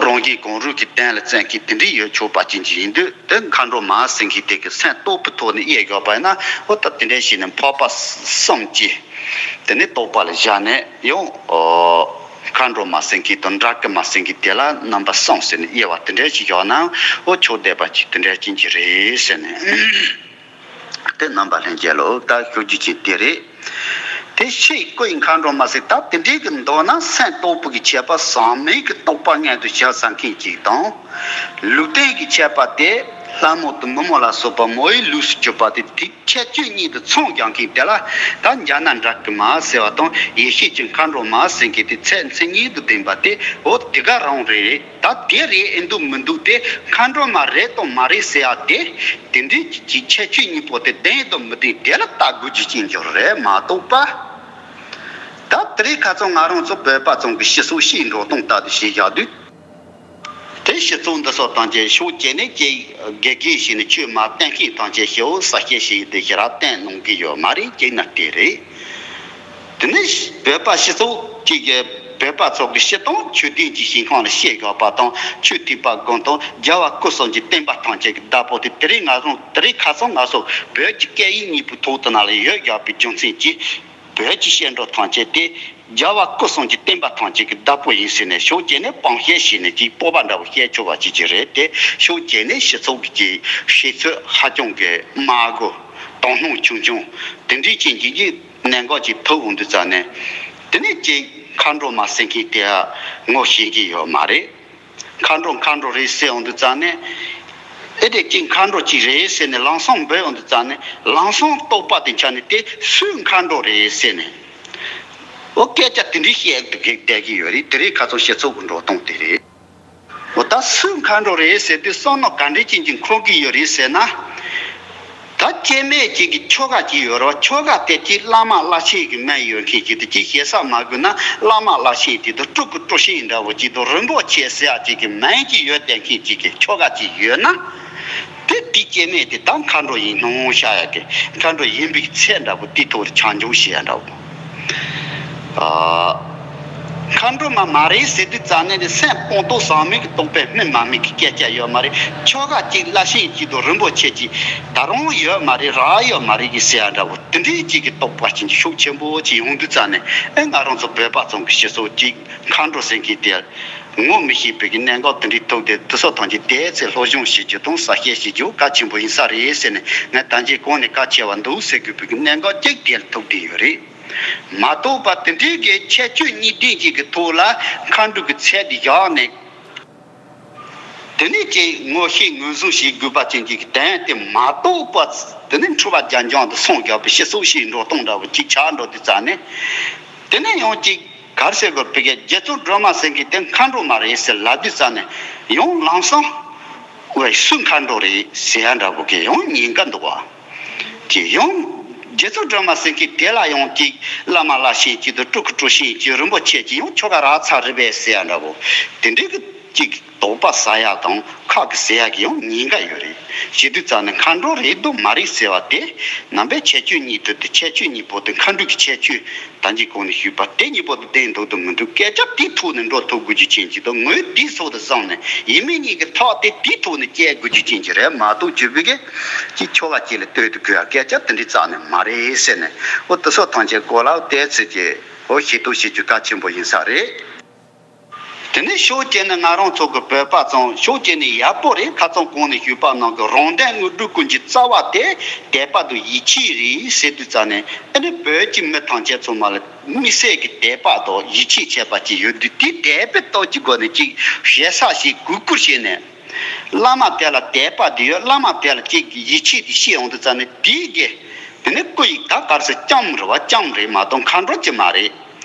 རང་གཞན་གང་རུང་གི་དོན་ལ་བརྩོན་མཁན་དེ་འདྲ་ཡོད་ཆོག་པ་ཅན་ཅིག་ཡིན་དུས། དེ་མཁའ་འགྲོ་མ་ཟེར་མཁན་དེ་གི་སེམས་རྟོགས་པའི་ཐོག་ནས་དབྱེ་དགོས་པ་ཡིན་ན། འོ་ད་དེ་འདྲ་བྱས་ནས་འཕགས་པ་གསུམ་གྱི་དེ་ནས་རྟོགས་པ་ལ་བཞག་ནས་ཡང་། ཨོ། མཁའ་འགྲོ་མ་ཟེར་མཁན་དང་འདྲ་སྐུ་མ་ཟེར་མཁན་དེ་ལ་རྣམ་པ་གསུམ་ཟེར་ནས་དབྱེ་བ་དེ་འདྲ་ཞིག་བཞག་ན། འོ་ཆོག་བསྡད་པ་ཅིག་དེ་འདྲ་ཅན་ཅིག་རེད་ཟེར་ནས། དེ་རྣམ་པ་ལྷན་རྒྱས་ལ་ད་ཞུ་རྒྱུ་ཅིག་དེ་རེད། དེ་ཕྱིར་སྐུ་ཡི་མཁའ་འགྲོ་མ་ཟེར། ད་དེ་འདྲའི་གི་མདོར་ན་སེམས་རྟོགས་པའི་གི་ཁྱད་པར་ཟག་མེད་ཀྱི་རྟོགས་པ་མངོན་དུ་བྱ་ས་མཁན་ཅིག་དང་། ལུགས་བསྟན་གྱི་ཁྱད་པར་དེ་ལྷ་མོ་དང་མི་མོ་ལ་སོགས་པ་མོ་ཡི་ལུགས་སུ་གྱུར་པ་དེ། དེ་ཁྱད་ཆོས་གཉིས་དུ་མཚུངས་རྒྱག་མཁན་དེ་ལ། ད་འཇའ་ནག་འདྲ་སྐུ་མ་ཟེར་བ་དང་ཡེ་ཤེས་ཀྱི་མཁའ་འགྲོ་མ་ཟེར་མཁན་དེ་ཚད་མཚན་ཉིད་དུ་ལྡན་པ་དེ། འོ་དེ་ག་རང་རེད། ད་དེ་རེད་ཨེ་འདུག་མི་འདུག་དེ་མཁའ་འགྲོ་མ་རེད་དང་མ་རེད་ཟེར་ཡ་དེ། དེ་འདྲའི་གི་ཁྱད་ཆོས་གཉིས་པོ་དེ་ལྡན་དང་མི་ལྡན་དེ་ལ་ལྟ་དགོས་རྒྱུ་ཅན་ཅིག་རེད་མ་གཏོགས་པ། ད་དེ་རིང་ཁ་སང་ང་རང་ཚོ་བོད་པ་ཚོ་གི་སྤྱི་ཚོགས་ཕྱིའི་འགྲོ་སྟངས་ལྟར་དུ་བྱས་བཞག་དུས། དེ་སྤྱི་ཚོགས་འདི་ཚོ་ཐམས་ཅད་ཕྱོགས་གཅིག་ནས་ཀྱི་དགེ་རྒན་བྱས་ནས་ཆོས་མ་བསྟན་མཁན་ཐམས་ཅད་ཞེ་པོ་ཟ་སྐད་བྱས་ཏེ་ཞེ་དྲག་བསྟན་གནང་གི་ཡོད་མ་རེད། གཅིག་ན་དེ་རེད། དེ་ནས་བོད་པ་སྤྱི་ཚོགས་གཅིག་གི་བོད་པ་ཚོ་གི་སྤྱི་དང་ཆོས་ལྡན་གྱི་ཞིང་ཁམས་ལ་བཤད་དགོས་པ་དང་། ཆོས་ཐེག་པ་དགོན་དང་རྒྱལ་བ་སྐུ་གསུམ་གྱི་བསྟན་པ་ཐམས་ཅད་ཀྱི་བདག་པོ་དེ། དེ་རིང་ང་ཚོ་དེ་རིང་ཁ་སང་ང་ཚོ་བོད་ཀྱི་སྐད་ཡིག་གཉིས་པོའི་ཐོག་ཏུ་ནང་ལ་ཡོད་བཞག་པའི་རྒྱུ་མཚན་གྱིས། བོད་ཀྱི་སྐད་འགྲོ་ཐམས་ཅད་དེ་རྒྱལ་བ་སྐུ་གསུམ་གྱི་བསྟན་པ་ཐམས་ཅད་ཀྱི་བདག་པོ་ཡིན་ཟེར་ནས་ཕྱོགས་གཅིག་ནས་དཔང་བཤད་བྱས་ནས་ཅིག་སྤོབས་པ་འདྲ་བོ་བཤད་ཆོག་པ་ཅིག་ཅིག་རེད་དེ། ཕྱོགས་གཅིག་ནས་སྤྱི་ཚོགས་ཀྱི་བཤད་ཚོད་ཧ་ཅང་གི་དམའ་གོ། དོ་སྣང་ཆུང་ཆུང་དེ་འདྲའི་ཅན་གྱི་གནད་འགག་ཅིག་ཐུག་འོང་དུས་ཙང་ནས། དེ་ནས་ཅིག་མཁའ་འགྲོ་མ་ཟེར་མཁན་དེ་ངོ་ཤེས་ཀྱི་ཡོད་མ་རེད། མཁའ་འགྲོ་མཁའ་འགྲོ་རེད་ཟེར་འོང་དུས་ཙང་ནས། ཨེ་དེ་ཅིག་མཁའ་འགྲོ་ཅིག་རེད་ཟེར་ནས་ལམ་སང་འབོད་འོང་དུས་ཙང་ནས། ལམ་སང་རྟོགས་པ་དེ་ཆ་ནས་དེ་སུའི་མཁའ་འགྲོ་རེད་ཟེར་ནས། འོ་སྐད་ཆ་དེ་འདྲའི་བཤད་དུ་བསྡད་ཀྱི་ཡོད་རེད། དེ་རིང་ཁ་སང་སྤྱི་ཚོགས་ཀྱི་འགྲོ་སྟངས་དེ་རེད། འོ་ད་སུའི་མཁའ་འགྲོ་རེད་ཟེར་དུས་བསམ་མནོ་ག་འདྲ་ཅན་ཅིག་འཁོར་གྱི་ཡོད་རེད་ཟེར་ན། ད་སྐྱེ་དམན་ཅིག་གི་ཆོ་ག་ཅིག་ཡོད་རེད་བ། ཆོ་ག་དེ་ཅིག་བླ་མ་བླ་ཆེན་གྱི་མིང་ཡོད་མཁན་ཅིག་དེ་ཅིག་ཞེ་ས་མ་དགོས་ན་བླ་མ་བླ་ཆེན་དེ་དང་སྤྲུལ་སྐུ་སྤྲུལ་ཆེན་འདྲ་བོ་ཅིག་དང་རིན་པོ་ཆེ་ཟེར་ཡ་ཅིག་གི་མིང་ཅིག་ཡོད་བསྡད་མཁན་ཅིག་གི་ཆོ་ག་ཅིག་ཡོད་ན། དེ་དེ་སྐྱེ་དམན་དེ་ད་མཁའ་འགྲོ་ཡིན་སྣང་བྱ་ཡ་གི། མཁའ་འགྲོ་ཡིན་པའི་ཚད་འདྲ་བོ་དེ་ཐོག་ལ་ཆ་འཇོག་བྱེད་ཡ་འདྲ་བོ། ཨ། མཁའ་འགྲོ་མ་མ་རེད་ཟེར་དུས་ཙང་ནས་ནི་སེམས་སྤོང་ཐོག་ཟག་མེད་ཀྱི་རྟོགས་པའི་སྨིན་མ་སྨིན་གྱི་སྐད་ཆ་ཡོད་མ་རེད། ཆོ་ག་གཅིག་བླ་ཆེན་གཅིག་དང་རིན་པོ་ཆེ་གཅིག་ད་རུང་ཡོད་མ་རེད། རག་ཡོད་མ་རེད་ཀྱི་ཟེར་ཡ་འདྲ་བོ་དེ་འདྲའི་གཅིག་གི་རྟོག་པ་ཅན་གྱི་ཤུགས་ཆེན་པོ་ཅིག་ཡོང་དུས་ཙང་ནས། ཨེ་ང་རང་ཚོ་བོད་པ་ཚོ་གི་སྤྱི་ཚོགས་གཅིག་མཁའ་འགྲོ་ཟེར་མཁན་དེ་ངོ་མི་ཤེས་པའི་གི་གནད་འགག་དེ་འདྲའི་ཐུག་སྟེ། དེ་ཚོ་ཐམས་ཅད་དེ་ཚེ་སློབ་སྦྱོང་བྱེད་རྒྱུ་དང་ཟ་སྐད་བྱེད་རྒྱུ་གལ་ཆེན་པོ་ཡིན་ས་རེད་ཟེར་ནས། ངས་ད་གིན་གོང་ནས་གལ་ཆེ་བ་འདུག་ཟེར་དགོས་པའི་གི་གནད་འགག་གཅིག་དེ་ལ་ཐུག་བསྡད་ཡོད་རེད། མ་གཏོགས་པ་དེ་འདྲའི་གི་ཁྱད་ཆོས་གཉིས་ལྡན་ཅིག་གི་ཐོག་ལ་མཁའ་འགྲོ་གི་ཚད་དེ་བཞག་ནས། དེ་ནས་ཀྱི་ངོ་ཤེས་ངོས་བཟུང་བྱེད་དགོས་པ་ཅན་གྱི་དོན་དེ་མ་གཏོགས་པ། དེ་ནས་འཁྲུལ་པ་རྒྱ་འབྱམས་དུ་སོང་བཞག་པའི་སྤྱི་ཚོགས་ཤིག་འགྲོ་སྟངས་འདྲ་བོ་ཅིག་ཆགས་འགྲོ་དུས་ཙང་ནས། དེ་ནས་ཡང་ཅིག་ག་རེ་ཟེར་དགོས། བོད་སྐད་རྗེ་བཙུན་སྒྲོལ་མ་ཟེར་མཁན་དེ་མཁའ་འགྲོ་མ་རེད་ཟེར་ལབ་དུས་ཙང་ནས། ཡང་ལམ་སང་། ཝེ་སུ་མཁའ་འགྲོ་རེད་ཟེར་ཡ་འདྲ་བོ་གི་ཡང་ཉེན་ཁ་འདུག་བ། ཅིག་ཡང་། རྗེ་བཙུན་སྒྲོལ་མ་ཟེར་མཁན་དེ་ལ་ཡང་ཅིག་བླ་མ་བླ་ཆེན་གཅིག་དང་སྤྲུལ་སྐུ་སྤྲུལ་ཆེན་གཅིག་རིན་པོ་ཆེ་གཅིག་ཡང་ཆོ་ག་རག་ཚར་རེད་པས་ཟེར་ཡ་འདྲ་བོ། དེ་འདྲའི་གི་ཅིག་དོགས་པ་ཟ་ཡ་དང་ཁག་གི་ཟེར་ཡ་གི་ཡང་ཉེན་ཁ་ཡོད་རེད། བྱེད་དུས་ཙང་ནས་མཁའ་འགྲོ་རེད་དང་མ་རེད་ཟེར་བ་དེ། རྣམ་པའི་ཁྱད་ཆོས་གཉིས་དུ་དེ་ཁྱད་ཆོས་གཉིས་པོ་དེ་མཁའ་འགྲོ་གི་ཁྱད་ཆོས། ད་གིན་གོང་ནས་ཞུས་པ་དེ་གཉིས་པོ་དེ་ལྡན་འདུག་དང་མི་འདུག་སྐད་ཆ་དེའི་ཐོག་ནས་འགྲོ་ཐུབ་དགོས་རྒྱུ་ཅན་གཅིག་དང་། ངོས་དེའི་ཐོག་ཏུ་བཟུང་ནས་ཡིན་མིན་གཉིས་ཀྱི་ཐག་དེ་དེའི་ཐོག་ནས་བཅད་དགོས་རྒྱུ་ཅན་གཅིག་རེད་མ་གཏོགས། རྒྱུ་བོད་ཀྱི་ཅིག་ཆོ་ག་ཅིག་ལ་ལྟོས་དུ་དགོས་ཡ་སྐད་ཆ་དེ་འདྲའི་རྩ་ནས་མ་རེད་ཟེར་ནས། འོ་དེ་ཚོ་ཐམས་ཅད་སྐོར་ལ་དེ་ཚོ་གི་འོ་ཤེས་རྟོགས་བྱེད་རྒྱུ་གལ་ཆེན་པོ་ཡིན་ས་རེད། དེ་ནས་ཕྱོགས་གཅིག་ནས་ང་རང་ཚོ་གི་བོད་པ་ཚོ་ཕྱོགས་གཅིག་ནས་ཡག་པོ་རེད། ཁ་སང་གོང་ནས་ཞུས་པ་ནང་གི་རང་དོན་དངོས་གྲུབ་ཀུན་གྱི་རྩ་བ་དེ་དད་པ་དང་ཡིད་ཆེས་རེད་ཟེར་དུས་ཙང་ནས། ཨ་ནི་བོད་ཀྱི་མི་ཐམས་ཅད་ཚང་མ་ལ་དམིགས་བསལ་གྱི་དད་པ་དང་ཡིད་ཆེས་བྱས་པ་ཅིག་ཡོད་དུས། དེ་དད་པའི་སྟོབས་ཀྱི་སྒོ་ནས་ཅིག་ཞེ་ས་ཞིག་གུས་བཀུར་བྱས་ནས། བླ་མ་དེ་ལ་དད་པ་དེ་ཡོད། བླ་མ་དེ་ལ་ཅིག་ཡིད་ཆེས་དེ་སྐྱེས་ཡོང་དུས་ཙང་ནས། དེའི་གི་དེ་ནས་སྐུ་ཡི་ད་ག་རེ་ཟེར། ལྕམ་རེད་བ། ལྕམ་རེད་མ་གཏོགས་མཁའ་འགྲོ་ཅིག་མ་རེད།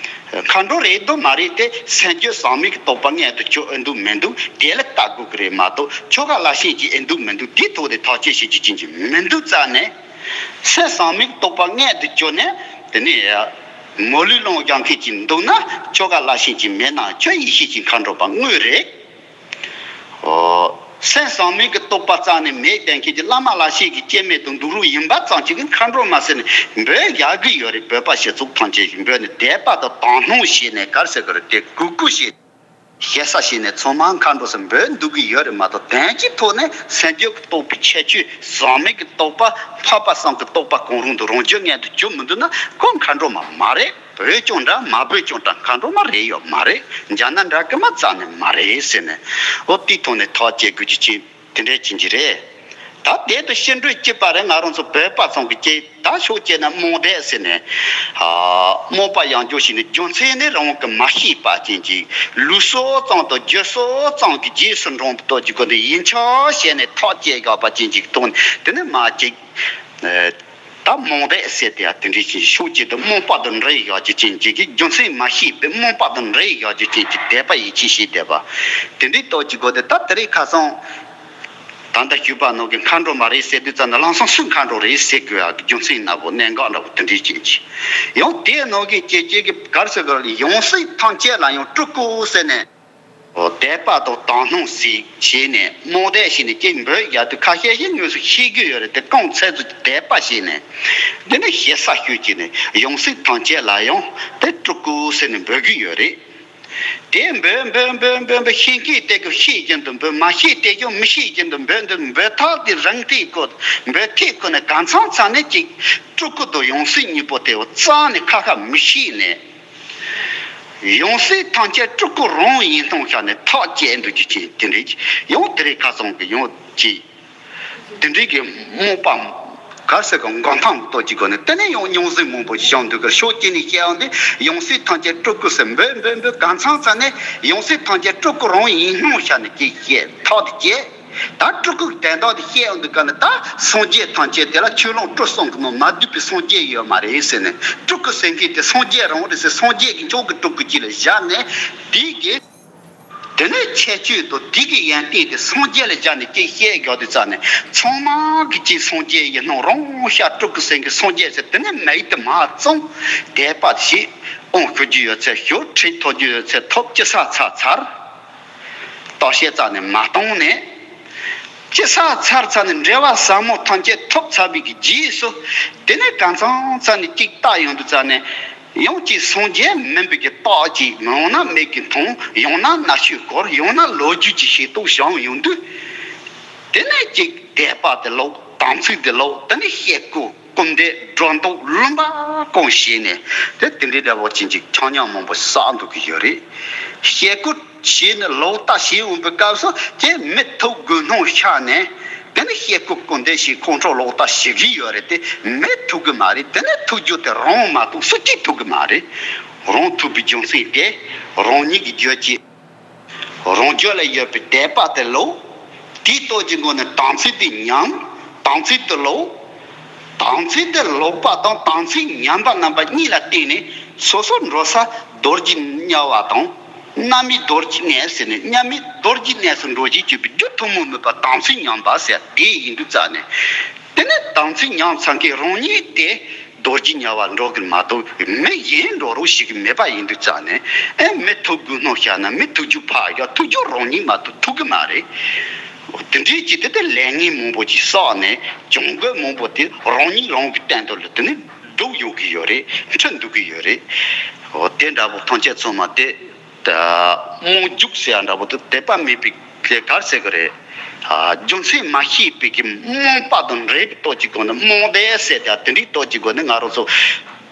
མཁའ་འགྲོ་རེད་དོ་མ་རེད་དེ། སེམས་རྒྱུད་ཟག་མེད་ཀྱི་རྟོགས་པ་མངོན་དུ་གྱུར་ཨེ་འདུག་མི་འདུག་དེ་ལ་ལྟ་དགོས་ཀྱི་རེད་མ་གཏོགས། ཆོ་ག་ལ་ཤེས་ཀྱི་ཨེ་འདུག་མི་འདུག་དེའི་ཐོག་དེ་ཐག་གཅོད་བྱེད་རྒྱུ་ཅན་གྱི་མི་འདུག་ཙང་ནས། སེམས་ཟག་མེད་ཀྱི་རྟོགས་པ་མངོན་དུ་གྱུར་ནས། དེ་ནས་མོ་ལུས་ལོངས་སྦྱང་མཁན་ཅིག་འདུག་ན། ཆོ་ག་ལ་ཤེས་ཀྱི་མེད་ན་ཁྱོད་ཡེ་ཤེས་ཀྱི་མཁའ་འགྲོ་པ་དངོས་རེད། ཨོ། སེམས་ཟག་མེད་ཀྱི་རྟོགས་པ་རྩ་ནས་མེད་བསྡད་མཁན་གྱི་བླ་མ་ལ་ཤེས་ཀྱི་སྐྱེ་མེད་དུ་འདུག་རོགས་ཡིན་པ་ཙམ་གཅིག་གིས་མཁའ་འགྲོ་མ་ཟེར་ནས་འབོད་ཡག་གི་ཡོད་རེད། བོད་པ་སྤྱི་ཚོགས་ཐམས་ཅད་ཀྱིས་འབོད་ནས་དད་པ་དང་དག་སྣང་བྱས་ནས། ག་རེ་ཟེར་གི་རེད། དེ་གུས་བཀུར་བྱས། ཞེ་ས་བྱས་ནས་ཚང་མ་མཁའ་འགྲོ་ཟེར་འབོད་འདུག་གི་ཡོད་རེད་མ་གཏོགས། དོན་གྱི་ཐོག་ནས་སེམས་རྒྱུད་ཀྱི་རྟོགས་པའི་ཁྱད་ཆོས་ཟག་མེད་ཀྱི་རྟོགས་པ། འཕགས་པ་གསུམ་གྱི་རྟོགས་པ་གང་རུང་དུ་རང་རྒྱུད་མངོན་དུ་གྱུར་མི་འདུག་ན། ཁོ་མཁའ་འགྲོ་མ་མ་རེད། བོད་ཀྱང་འདྲ། མ་བོད་ཀྱང་འདྲ། མཁའ་འགྲོ་མ་རེད་ཡོད་མ་རེད། འཇག་ན་འདྲ་གི་མ་རྩ་ནས་མ་རེད་ཟེར་ནས། འོ། དེའི་ཐོག་ནས་ཐག་བཅད་དགོས་རྒྱུ་ཅིག་དེ་འདྲ་ཅིག་གི་རེད། ད་དེ་དང་ཕྱི་འབྲེལ་གཅིག་པ་རེད། ང་རང་ཚོ་བོད་པ་ཚང་གི་སྐད་ད་ཕྱོགས་གཅིག་ནས་རྨོངས་དད་ཟེར་ནས། ཨ། རྨོངས་པ་ཡང་འཇོག་བྱས་ནས། རྒྱུ་མཚན་ནི་རང་གིས་མ་ཤེས་པ་ཅན་གྱི་ལུགས་སྲོལ་ཙམ་དང་རྒྱུ་སྲོལ་ཙམ་གྱི་རྗེས་སུ་འབྲངས་པའི་སྟོབས་ཀྱི་སྒོ་ནས་ཡིན་ཆོག་བྱས་ནས་ཐག་བཅད་དགོས་པ་ཅན་གྱི་ཐོག་ནས། དེ་ནི་མ་གཅིག་ད་རྨོངས་དད་ཟེར་དེ་ཡང་དེ་འདྲའི་ཅིག་ཕྱོགས་གཅིག་ཏུ་རྨོངས་པ་དང་འདྲེས་བཞག་རྒྱུ་ཅན་གྱི། རྒྱུ་མཚན་མ་ཤེས་པའི་རྨོངས་པ་དང་འདྲེས་བཞག་རྒྱུ་ཅན་གྱི་དད་པ་ཡིད་ཆེས་བྱས་བསྡད་པ། དེ་འདྲའི་སྟོབས་ཀྱི་སྒོ་ནས། ད་དེ་རིང་ཁ་སང་ད་ལྟ་ཞུས་པ་ནང་གི་མཁའ་འགྲོ་མ་རེད་ཟེར་དུས་ཙམ་ན། ལམ་སང་སུ་མཁའ་འགྲོ་རེད་ཟེར་དགོས་ཡག་གི་རྒྱུ་མཚན་ནག་པོ་གནད་འགག་འདྲ་པོ་དེ་འདྲའི་ཅན་གྱི། ཡང་དེའི་ནང་གི་སྐད་ཆ་གི་ག་རེ་ཟེར་གི་རེད། ཡང་སྲིད་ཐམས་ཅད་ལ་ཡང་སྤྲུལ་སྐུ་ཟེར་ནས། འོ། དད་པ་དང་དག་སྣང་ཞིག་བྱས་ནས། རྨོངས་དད་བྱས་ནས་ཅིག་འབོད་ཡག་དུས། ཁ་ཤས་ཤིག་དངོས་སུ་ཤེས་ཀྱི་ཡོད་རེད་དེ། རྐང་ཚད་ཙམ་དད་པ་བྱས་ནས། འདི་ནི་ཞེ་ས་ཤོད་ཀྱི་ནས། ཡང་སྲིད་ཐམས་ཅད་ལ་ཡང་དེ་སྤྲུལ་སྐུ་ཟེར་ནས་འབོད་ཀྱི་ཡོད་རེད། དེ་འབོད་འབོད་འབོད་འབོད་འབོད། ཤེས་མཁན་དེ་གིས་ཤེས་བཞིན་དུ་འབོད། མ་ཤེས་དེ་གིས་མི་ཤེས་བཞིན་དུ་འབོད། འདི་འབོད་ཐག་དེ་རིང་དེའི་སྐོར། འབོད་ཐེངས་ཁོ་ནས་གང་ཚང་ཚང་ནས་ཅིག་སྤྲུལ་སྐུ་དང་ཡང་སྲིད་གཉིས་པོ་དེ་རྩ་ནས་ཁ་ཁ་མི་ཤེས་ནས། ཡང་སྲིད་ཐམས་ཅད་སྤྲུལ་སྐུ་རང་ཡིན་སྣང་བྱས་ནས་ཐག་བཅད་འདུག་རྒྱུ་ཅན་དེ་འདྲའི་ཅིག། ཡང་དེ་རིང་ཁ་སང་གི་ཡང་ཅིག་དེ་འདྲའི་གི་རྨོངས་པ་ག་རེ་ཟེར་གི། འགོག་ཐབས་ཀྱི་སྟོབས་ཀྱི་སྒོ་ནས། དེ་ནས་ཡང་རྙོག་ཟིང་མང་པོ་ཞིག་བྱུང་འདུག་གི། ཕྱོགས་གཅིག་ནས་བཤད་ཡོང་དུས། ཡང་སྲིད་ཐམས་ཅད་སྤྲུལ་སྐུ་ཟེར་འབོད་འབོད་འབོད། གང་ཚང་ཚང་ནས་ཡང་སྲིད་ཐམས་ཅད་སྤྲུལ་སྐུ་རང་ཡིན་སྣང་བྱས་ནས་ཅིག་བཤད། ཐག་དེ་བཅད། ད་སྤྲུལ་སྐུ་གི་དོན་དག་དེ་བཤད་ཡོང་དུས་ག་ནས། ད་སངས་རྒྱས་ཐམས་ཅད་དེ་ལ་ཆོས་ལོངས་སྤྲུལ་གསུམ་གྱི་ནང་མ་འདུས་པའི་སངས་རྒྱས་ཡོད་མ་རེད་ཟེར་ནས། སྤྲུལ་སྐུ་ཟེར་མཁན་དེ་སངས་རྒྱས་རང་རེད་ཟེར། སངས་རྒྱས་ཀྱི་མཆོག་གི་སྤྲུལ་སྐུ་གཅིག་ལ་བཞག་ནས། དེའི་གི་དེ་ནས་ཁྱད་ཆོས་དང་དེ་གི་ཡོན་ཏན་དེ་སངས་རྒྱས་ལ་བཞག་ནས་ཅིག་བཤད་རྒྱུ་དེ་རྩ་ནས། ཚང་མ་གིས་ཅིག་སངས་རྒྱས་ཡིན་སྣང་རང་བྱས། སྤྲུལ་སྐུ་ཟེར་མཁན་སངས་རྒྱས་ཟེར། དེ་ནས་མ་ཡིག་དེ་མར་བཙུམས། དད་པ་ཞིག་དབང་ཞུ་རྒྱུ་ཡོད་ཚད་ཞུ། ཁྲིད་ཐོབ་རྒྱུ་ཡོད་ཚད་ཐོབ། ཅི་ཟེར་ཚར་ཚར། བརྟག་དཔྱད་རྩ་ནས་མ་བཏང་ནས། ཅི་ཟེར་ཚར་ཚར་ནས་འབྲེལ་བ་ཟབ་མོ་ཐམས་ཅད་ཐོབ་ཚར་བའི་གི་རྗེས་སུ། དེ་ནས་གང་ཚང་ཚང་ནས་ཅིག་བལྟ་ཡོང་དུས་ཙམ་ནས། ཡང་ཅིག་སངས་རྒྱས་མིན་པའི་གི་རྟགས་ཅིག། ཡང་ན་མིག་གིས་མཐོང་། ཡང་ན་རྣ་ཤོས་གོ། ཡང་ན་ལོ་རྒྱུས་ཀྱི་ཤེས་རྟོགས་བྱུང་ཡོང་དུས། དེ་ནས་ཅིག་དད་པ་དེ་ལོག། དམ་ཚིག་དེ་ལོག། དེ་ནས་བཤད་སྐོར། སྐུར་འདེབས། སྒྲོ་འདོགས། ལུང་པ་གང་བྱས་ནས། དེ་དེ་འདྲའི་འདྲ་བོ་ཅན་གྱི་ཆ་ཉམས་མང་པོ་བསགས་འདུག་གི་ཡོད་རེད། བཤད་སྐོར་བྱས་ནས་ལོག་ལྟ་བྱས་འོང་པའི་སྐབས་སུ། དེ་མི་ཐུབ་དགོས་སྣང་ཤར་ནས། དེ་ནས་བཤད་སྐོར་སྐུར་འདེབས་བྱས། ཁོང་ཁྲོ་ལོག་ལྟ་བྱེད་ཀྱི་ཡོད་རེད་དེ། མི་ཐུབ་གི་མ་རེད། དེ་ནས་ཐུབ་རྒྱུ་དེ་རང་མ་གཏོགས་སུ་གཅིག་ཐུབ་གི་མ་རེད། རང་ཐུབ་པའི་རྒྱུ་མཚན་དེ་རང་ཉིད་ཀྱི་རྒྱུད་ཀྱི། རང་རྒྱུད་ལ་ཡོད་པའི་དད་པ་དེ་ལོག། དེའི་སྟོབས་ཀྱི་སྒོ་ནས་དམ་ཚིག་དེ་ཉམས། དམ་ཚིག་དེ་ལོག། དམ་ཚིག་དེ་ལོག་པ་དང་དམ་ཚིག་ཉམས་པ་རྣམ་པ་གཉིས་ལ་བརྟེན་ནས། སོ་སོ་འགྲོ་ས་རྡོ་རྗེ་དམྱལ་བ་དང་། རྣམ་སྨིན་རྡོ་རྗེ་གནས་ཟེར་ནས། དམྱལ་བའི་རྡོ་རྗེ་གནས་སུ་འགྲོ་བྱེད་ཀྱི་རྒྱུ་ཐུན་མོང་མེད་པ་དམ་ཚིག་ཉམས་པ་ཟེར་དེ་ཡིན་དུས་ཙམ་ནས། དེ་ནས་དམ་ཚིག་ཉམས་ཚར་མཁན་རང་ཉིད་དེ། རྡོ་རྗེ་དམྱལ་བ་འགྲོ་གི་མ་གཏོགས། མི་གཞན་འགྲོ་རོགས་བྱེད་ཀྱི་མེད་པ་ཡིན་དུས་ཙམ་ནས། ཨེ། མི་ཐུབ་དགོས་སྣང་ཤར་ན། མི་ཐུབ་རྒྱུ་ཕར་བཞག། ཐུབ་རྒྱུ་རང་ཉིད་མ་གཏོགས་ཐུབ་གི་མ་རེད། འོ། དེ་འདྲའི་ཅིག་དེ་དེ་ལས་ངན་མང་པོ་ཅིག་བསགས་ནས། བྱུང་དགོས་མང་པོ་དེ་རང་ཉིད་རང་གི་སྟེང་དུ་ལ་དེ་ནས་སྒྲུབ་ཡོང་གི་ཡོད་རེད། འཁྲིད་འདུག་གི་ཡོད་རེད། འོ། དེ་འདྲ་པོ་ཐམས་ཅད་ཚང་མ་དེ། ད་རྨོངས་རྒྱུག་ཟེར་ཡ་འདྲ་པོ་དེ། དད་པ་མེད་པའི་ག་རེ་ཟེར་གི་རེད། ཨ། རྒྱུ་མཚན་མ་ཤེས་པའི་གི་རྨོངས་པ་དང་འདྲེས་པའི་སྟོབས་ཀྱི་སྒོ་ནས། རྨོངས་དད་ཟེར་ཡ་དེ་འདྲའི་སྟོབས་ཀྱི་སྒོ་ནས་ང་རང་ཚོ་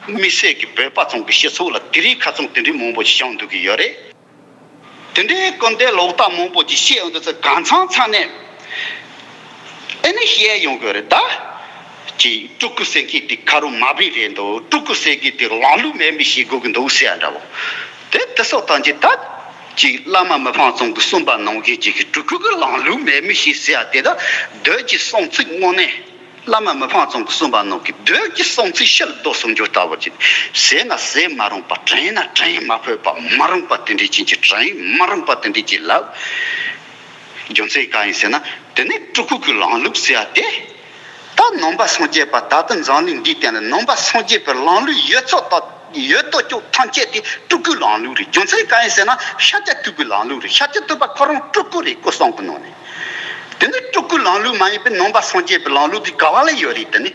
དམིགས་བསལ་གྱི་བོད་པ་ཚང་གི་སྤྱི་ཚོགས་ལ་དེ་རིང་ཁ་སང་དེ་འདྲའི་མང་པོ་ཞིག་བྱུང་འདུག་གི་ཡོད་རེད། དེ་འདྲའི་སྐུར་འདེབས་ལོག་ལྟ་མང་པོ་ཅིག་བཤད་ཡོང་དུས་ཚེ་གང་ཚང་ཚང་ནས་ཨེ་ནི་བཤད་ཡོང་གི་རེད་ད། ཅིག་སྤྲུལ་སྐུ་ཟེར་མཁན་དེ་ཁ་རོག་མ་བིན་རེད་འདུག་སྤྲུལ་སྐུ་ཟེར་མཁན་དེ་ལམ་ལུགས་མེད་མི་ཞིག་དགོས་ཀྱི་འདུག་ཟེར་ཡ་འདྲ་བོ། དེ་དེ་སོགས་དང་ཅིག་ད་ཅིག་བླ་མ་མི་ཕམ་ཚང་གི་གསུངས་པ་ནང་བཞིན་ཅིག་གི་སྤྲུལ་སྐུ་གི་ལམ་ལུགས་མེད་མི་ཞིག་ཟེར་ཡ་དེ་ད་བདུད་ཀྱི་གསུང་ཚིག་དངོས་གནས། བླ་མ་མི་ཕམ་ཚང་གིས་གསུངས་པ་ནང་གི་བདུད་ཀྱི་གསུང་ཚིག་ཕྱིར་ལྡོག་གསུང་རྒྱུ་ལྟ་བུ་ཅིག་ཟས་ན་ཟས་མ་རུང་པ། དྲན་ན་དྲན་མ་ཕོད་པ། མ་རུང་པ་དེ་འདྲའི་ཅན་གྱི་དྲན། མ་རུང་པ་དེ་འདྲའི་ཅན་ལབ། རྒྱུ་མཚན་གང་ཡིན་ཟེར་ན། དེ་ནི་སྤྲུལ་སྐུ་གི་ལམ་ལུགས་ཟེར་ཡ་དེ། ད་ནང་པ་སངས་རྒྱས་པ་ད་ལྟ་འཛམ་གླིང་འདིའི་སྟེང་ལ་ནང་པ་སངས་རྒྱས་པའི་ལམ་ལུགས་ཡོད་ཚད་དང་ཡོད་དོ་ཅོག་ཐམས་ཅད་དེ་སྤྲུལ་སྐུའི་ལམ་ལུགས་རེད། རྒྱུ་མཚན་གང་ཡིན་ཟེར་ན་ཤཱཀྱ་ཐུབ་པའི་ལམ་ལུགས་རེད། ཤཱཀྱ་ཐུབ་པ་ཁོ་རང་སྤྲུལ་སྐུ་རེད། སྐུ་གསུམ་གྱི་ནང་ནས། དེ་ནི་སྤྲུལ་སྐུའི་ལམ་ལུགས་མ་ཡིན་པའི་ནང་པ་སངས་རྒྱས་པའི་ལམ་ལུགས་དེ་ག་བ་ལ་ཡོད་རེད། དེ་ནི་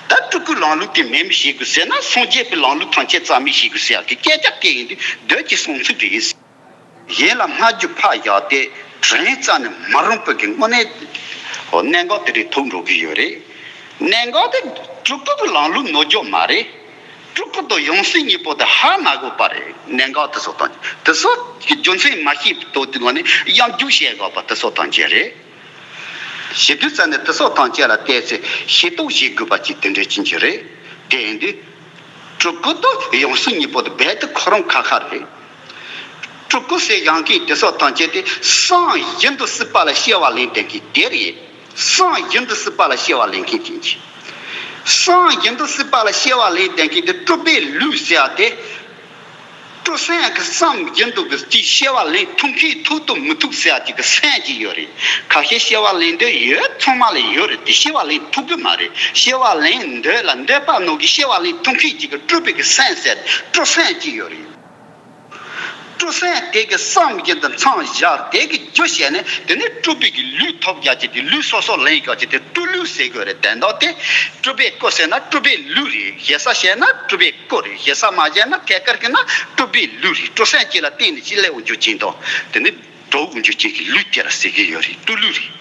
ད་སྤྲུལ་སྐུའི་ལམ་ལུགས་དེ་མེད་མི་ཞིག་དགོས་ཟེར་ན་སངས་རྒྱས་པའི་ལམ་ལུགས་ཐམས་ཅད་རྩ་མེད་བྱེད་དགོས་ཟེར་ཡག་གི་སྐད་ཆ་དེ་ཡིན་དུས་བདུད་ཀྱི་གསུང་ཚིག་རེད། གཞན་ལ་སྨྲ་རྒྱུ་ཕར་བཞག་སྟེ་དྲན་རྩ་ནས་མ་རུང་པའི་གི་དངོས་གནས་གནད་འགག་དེ་རིགས་ཐུག་འགྲོ་གི་ཡོད་རེད། གནད་འགག་དེ་སྤྲུལ་སྐུ་གི་ལམ་ལུགས་ནོར་རྒྱུ་མ་རེད། སྤྲུལ་སྐུ་དང་ཡང་སྲིད་གཉིས་པོ་དེ་ཧ་མ་གོ་བ་རེད། གནད་འགག་དེ་ཚོ་དང་དེ་ཚོ་གི་རྒྱུ་མཚན་མ་ཤེས་པའི་དོན་དེ་ངོ་ནས་གཡང་རྒྱུག་བྱེད་དགོས་པ་དེ་ཚོ་དང་བཅས་རེད། ཞེ་དུས་ཙམ་ནས་དེ་ཚོ་ཐམས་ཅད་ལ་བལྟས་ཚེ་ཤེས་རྟོགས་བྱེད་དགོས་པ་ཅིག་དེ་འདྲ་ཅན་ཅིག་རེད། དེ་ཡིན་དུས། སྤྲུལ་སྐུ་དང་ཡང་སྲིད་གཉིས་པོ་དེ་རྦད་དེ་ཁོ་རང་ཁ་ཁ་རེད། སྤྲུལ་སྐུ་ཟེར་ཡང་གི་དེ་ཚོ་ཐམས་ཅད་དེ་སངས་རྒྱས་འདུ་སྲིད་པ་ལ་སྐྱེ་བ་ལེན་བསྡད་མཁན་དེ་རེད། སངས་རྒྱས་འདུ་སྲིད་པ་ལ་སྐྱེ་བ་ལེན་མཁན་ཅན་ཅིག་སངས་རྒྱས་འདུ་སྲིད་པ་ལ་སྐྱེ་བ་ལེན་བསྡད་མཁན་དེ་སྤྲུལ་པའི་ལུས་ཟེར་ཡ་དེ། སྤྲུལ་སེམས་ཀྱི་བསམ་བཞིན་དུ་གི་ཅིག་སྐྱེ་བ་ལེན་ཐུབ་མཁན་ཐུབ་དང་མི་ཐུབ་ཟེར་ཡ་ཅིག་གི་སེམས་ཅིག་ཡོད་རེད། ཁ་ཤས་སྐྱེ་བ་ལེན་འདོད་ཡོད་ཚང་མ་ལ་ཡོད་རེད་དེ་སྐྱེ་བ་ལེན་ཐུབ་གི་མ་རེད། སྐྱེ་བ་ལེན་འདོད་ལ་འདོད་པ་ནང་གི་སྐྱེ་བ་ལེན་ཐུབ་མཁན་ཅིག་གི་སྤྲུལ་པའི་གི་སེམས་ཟེར་སྤྲུལ་སེམས་ཅིག་ཡོད་རེད། སྤྲུལ་སེམས་དེ་གི་བསམ་བཞིན་དུ་མཚམས་བཞག་དེ་གི་རྒྱུ་བྱས་ནས་དེ་ནས་སྤྲུལ་པའི་གི་ལུས་ཐོབ་རྒྱ་ཅིག་དེ་ལུས་སོ་སོ་ལེན་རྒྱ་ཅིག་དེ་སྤྲུལ་ལུས་ཟེར་དགོས་རེད། དོན་དག་དེ་སྤྲུལ་པའི་སྐུ་ཟེར་ན་སྤྲུལ་པའི་ལུས་རེད། ཞེ་ས་བྱས་ན་སྤྲུལ་པའི་སྐུ་རེད། ཞེ་ས་མ་བྱས་ན་ཐད་ཀར་གྱི་ན་སྤྲུལ་པའི་ལུས་རེད། སྤྲུལ་སེམས་ཅིག་ལ་བརྟེན་ནས་ཅིག་སླེབས་འོང་རྒྱུ་ཅན་དང་དེ་ནི་འགྲོ་འོང་རྒྱུ་ཅན་གྱི་ལུས་དེ་ལ་ཟེར་གྱི་ཡོད་རེད། སྤྲུལ་ལུས་རེད།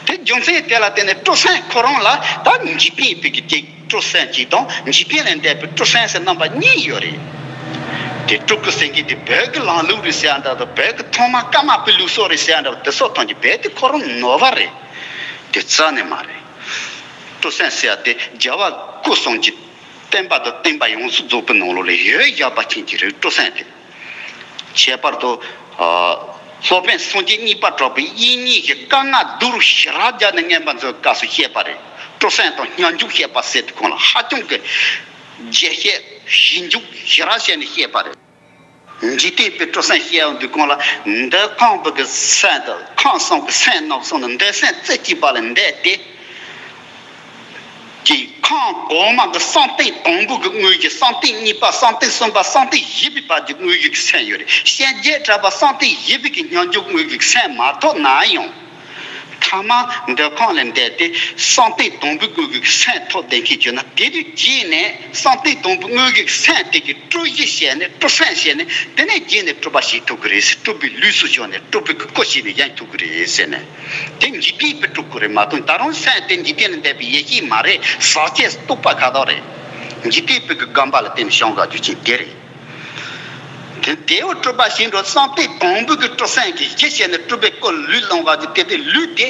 དེ་རྒྱུ་མཚན་དེ་ལ་བརྟེན་ནས་སྤྲུལ་སེམས་ཁོ་རང་ལ་ད་འཇིག་རྟེན་པའི་གི་སྤྲུལ་སེམས་ཅིག་དང་འཇིག་རྟེན་ལས་འདས་པའི་སྤྲུལ་སེམས་ཟེར་རྣམ་པ་གཉིས་ཡོད་རེད། དེ་སྤྲུལ་སྐུ་ཟེར་མཁན་དེ་བོད་ཀྱི་ལམ་ལུགས་རེད་ཟེར་ཡ་འདྲ་དང་བོད་ཀྱི་ཐོག་མ་ཀརྨ་པའི་ལུགས་སྲོལ་རེད་ཟེར་ཡ་འདྲ་དེ་སོགས་དང་གི་རྦད་དེ་ཁོ་རང་ནོར་བ་རེད། དེ་རྩ་ནས་མ་རེད། སྤྲུལ་སེམས་ཟེར་ཡ་དེ་རྒྱལ་བ་སྐུ་གསུམ་གྱི་བསྟན་པ་དང་བསྟན་པ་ཡོངས་སུ་རྫོགས་པའི་ནང་ལོགས་ལ་ཡོད་བཞག་པ་ཅན་གྱི་རེད། སྤྲུལ་སེམས་དེ། ཁྱད་པར་དུ། ཨ། སློབ་དཔོན་སངས་རྒྱས་གཉིས་པ་གྲགས་པའི་དབྱིག་གཉེན་གྱི་བཀའ་མངགས་བསྡུ་རུ་ཞེ་དྲག་བརྒྱབ་ནས་མངོན་པ་མཛོད་སྐབས་སུ་བཤད་པ་རེད། སྤྲུལ་སེམས་དང་སྙོམས་འཇུག་བཤད་པ་ཟེར་དུས་ཁོང་ལ་ཧ་ཅང་གི་རྒྱས་བཤད་ཞིབ་འཇུག་ཞེ་དྲག་བྱས་ནས་བཤད་པ་རེད། འཇིག་རྟེན་པའི་སྤྲུལ་སེམས་བཤད་ཡོང་དུས་ཁོང་ལ་འདོད་ཁམས་པའི་གི་སེམས་དང་ཁམས་གསུམ་གྱི་སེམས་རྣམས་སོང་ནས་འདོད་སེམས་རྩེ་གཅིག་པ་ལ་འདས་ཏེ། ཀྱི་ཁམས་གོང་མ་གི་བསམ་གཏན་དང་པོ་གི་དངོས་གཞི། བསམ་གཏན་གཉིས་པ། བསམ་གཏན་གསུམ་པ། བསམ་གཏན་བཞི་པའི་བར་གྱི་དངོས་གཞི་གི་སེམས་ཡོད་རེད། སྤྱན་རྒྱས་གྲགས་པ་བསམ་གཏན་བཞི་པའི་གི་སྙོམས་འཇུག་དངོས་གཞི་གི་སེམས་མ་ཐོབ་ན་ཡང་། ཐ་མ་འདོད་ཁམས་ལས་འདས་ཏེ་བསམ་གཏན་དང་པོའི་དངོས་གཞི་གི་སེམས་ཐོབ་བསྡད་མཁན་བྱུང་ན་དེ་དུས་རྗེས་ནས་བསམ་གཏན་དང་པོའི་དངོས་གཞི་གི་སེམས་དེ་གི་སྤྲུལ་གཞི་བྱས་ནས་སྤྲུལ་སེམས་བྱས་ནས་དེ་ནས་རྗེས་ནས་སྤྲུལ་པ་བྱེད་ཐུབ་ཀྱི་རེད། སྤྲུལ་པའི་ལུས་སུ་ཞོན་ནས་སྤྲུལ་པའི་གི་སྐུ་བྱས་ནས་བཞེངས་ཐུབ་ཀྱི་རེད་ཟེར་ནས། དེ་འཇིག་རྟེན་པའི་སྤྲུལ་སྐུ་རེད་མ་གཏོགས་ད་རུང་སེམས་དེ་འཇིག་རྟེན་ལས་འདས་པའི་ཡེ་ཤེས་མ་རེད། ཟག་བཅས་རྟོག་པ་ཁ་དོག་རེད། འཇིག་རྟེན་པའི་གི་སྒོམ་པ་ལ་བརྟེན་ནས་བྱུང་བ་རྒྱུ་ཅན་དེ་རེད། དེ་དེའོ་སྤྲུལ་པ་བྱིན་འགྲོ་བསམ་གཏན་དང་པོའི་གི་སྤྲུལ་སེམས་ཀྱི་གཞི་བྱས་ནས་སྤྲུལ་པའི་སྐུ་ལུས་བླང་བ་གི་དེ་དེ་ལུས་དེ།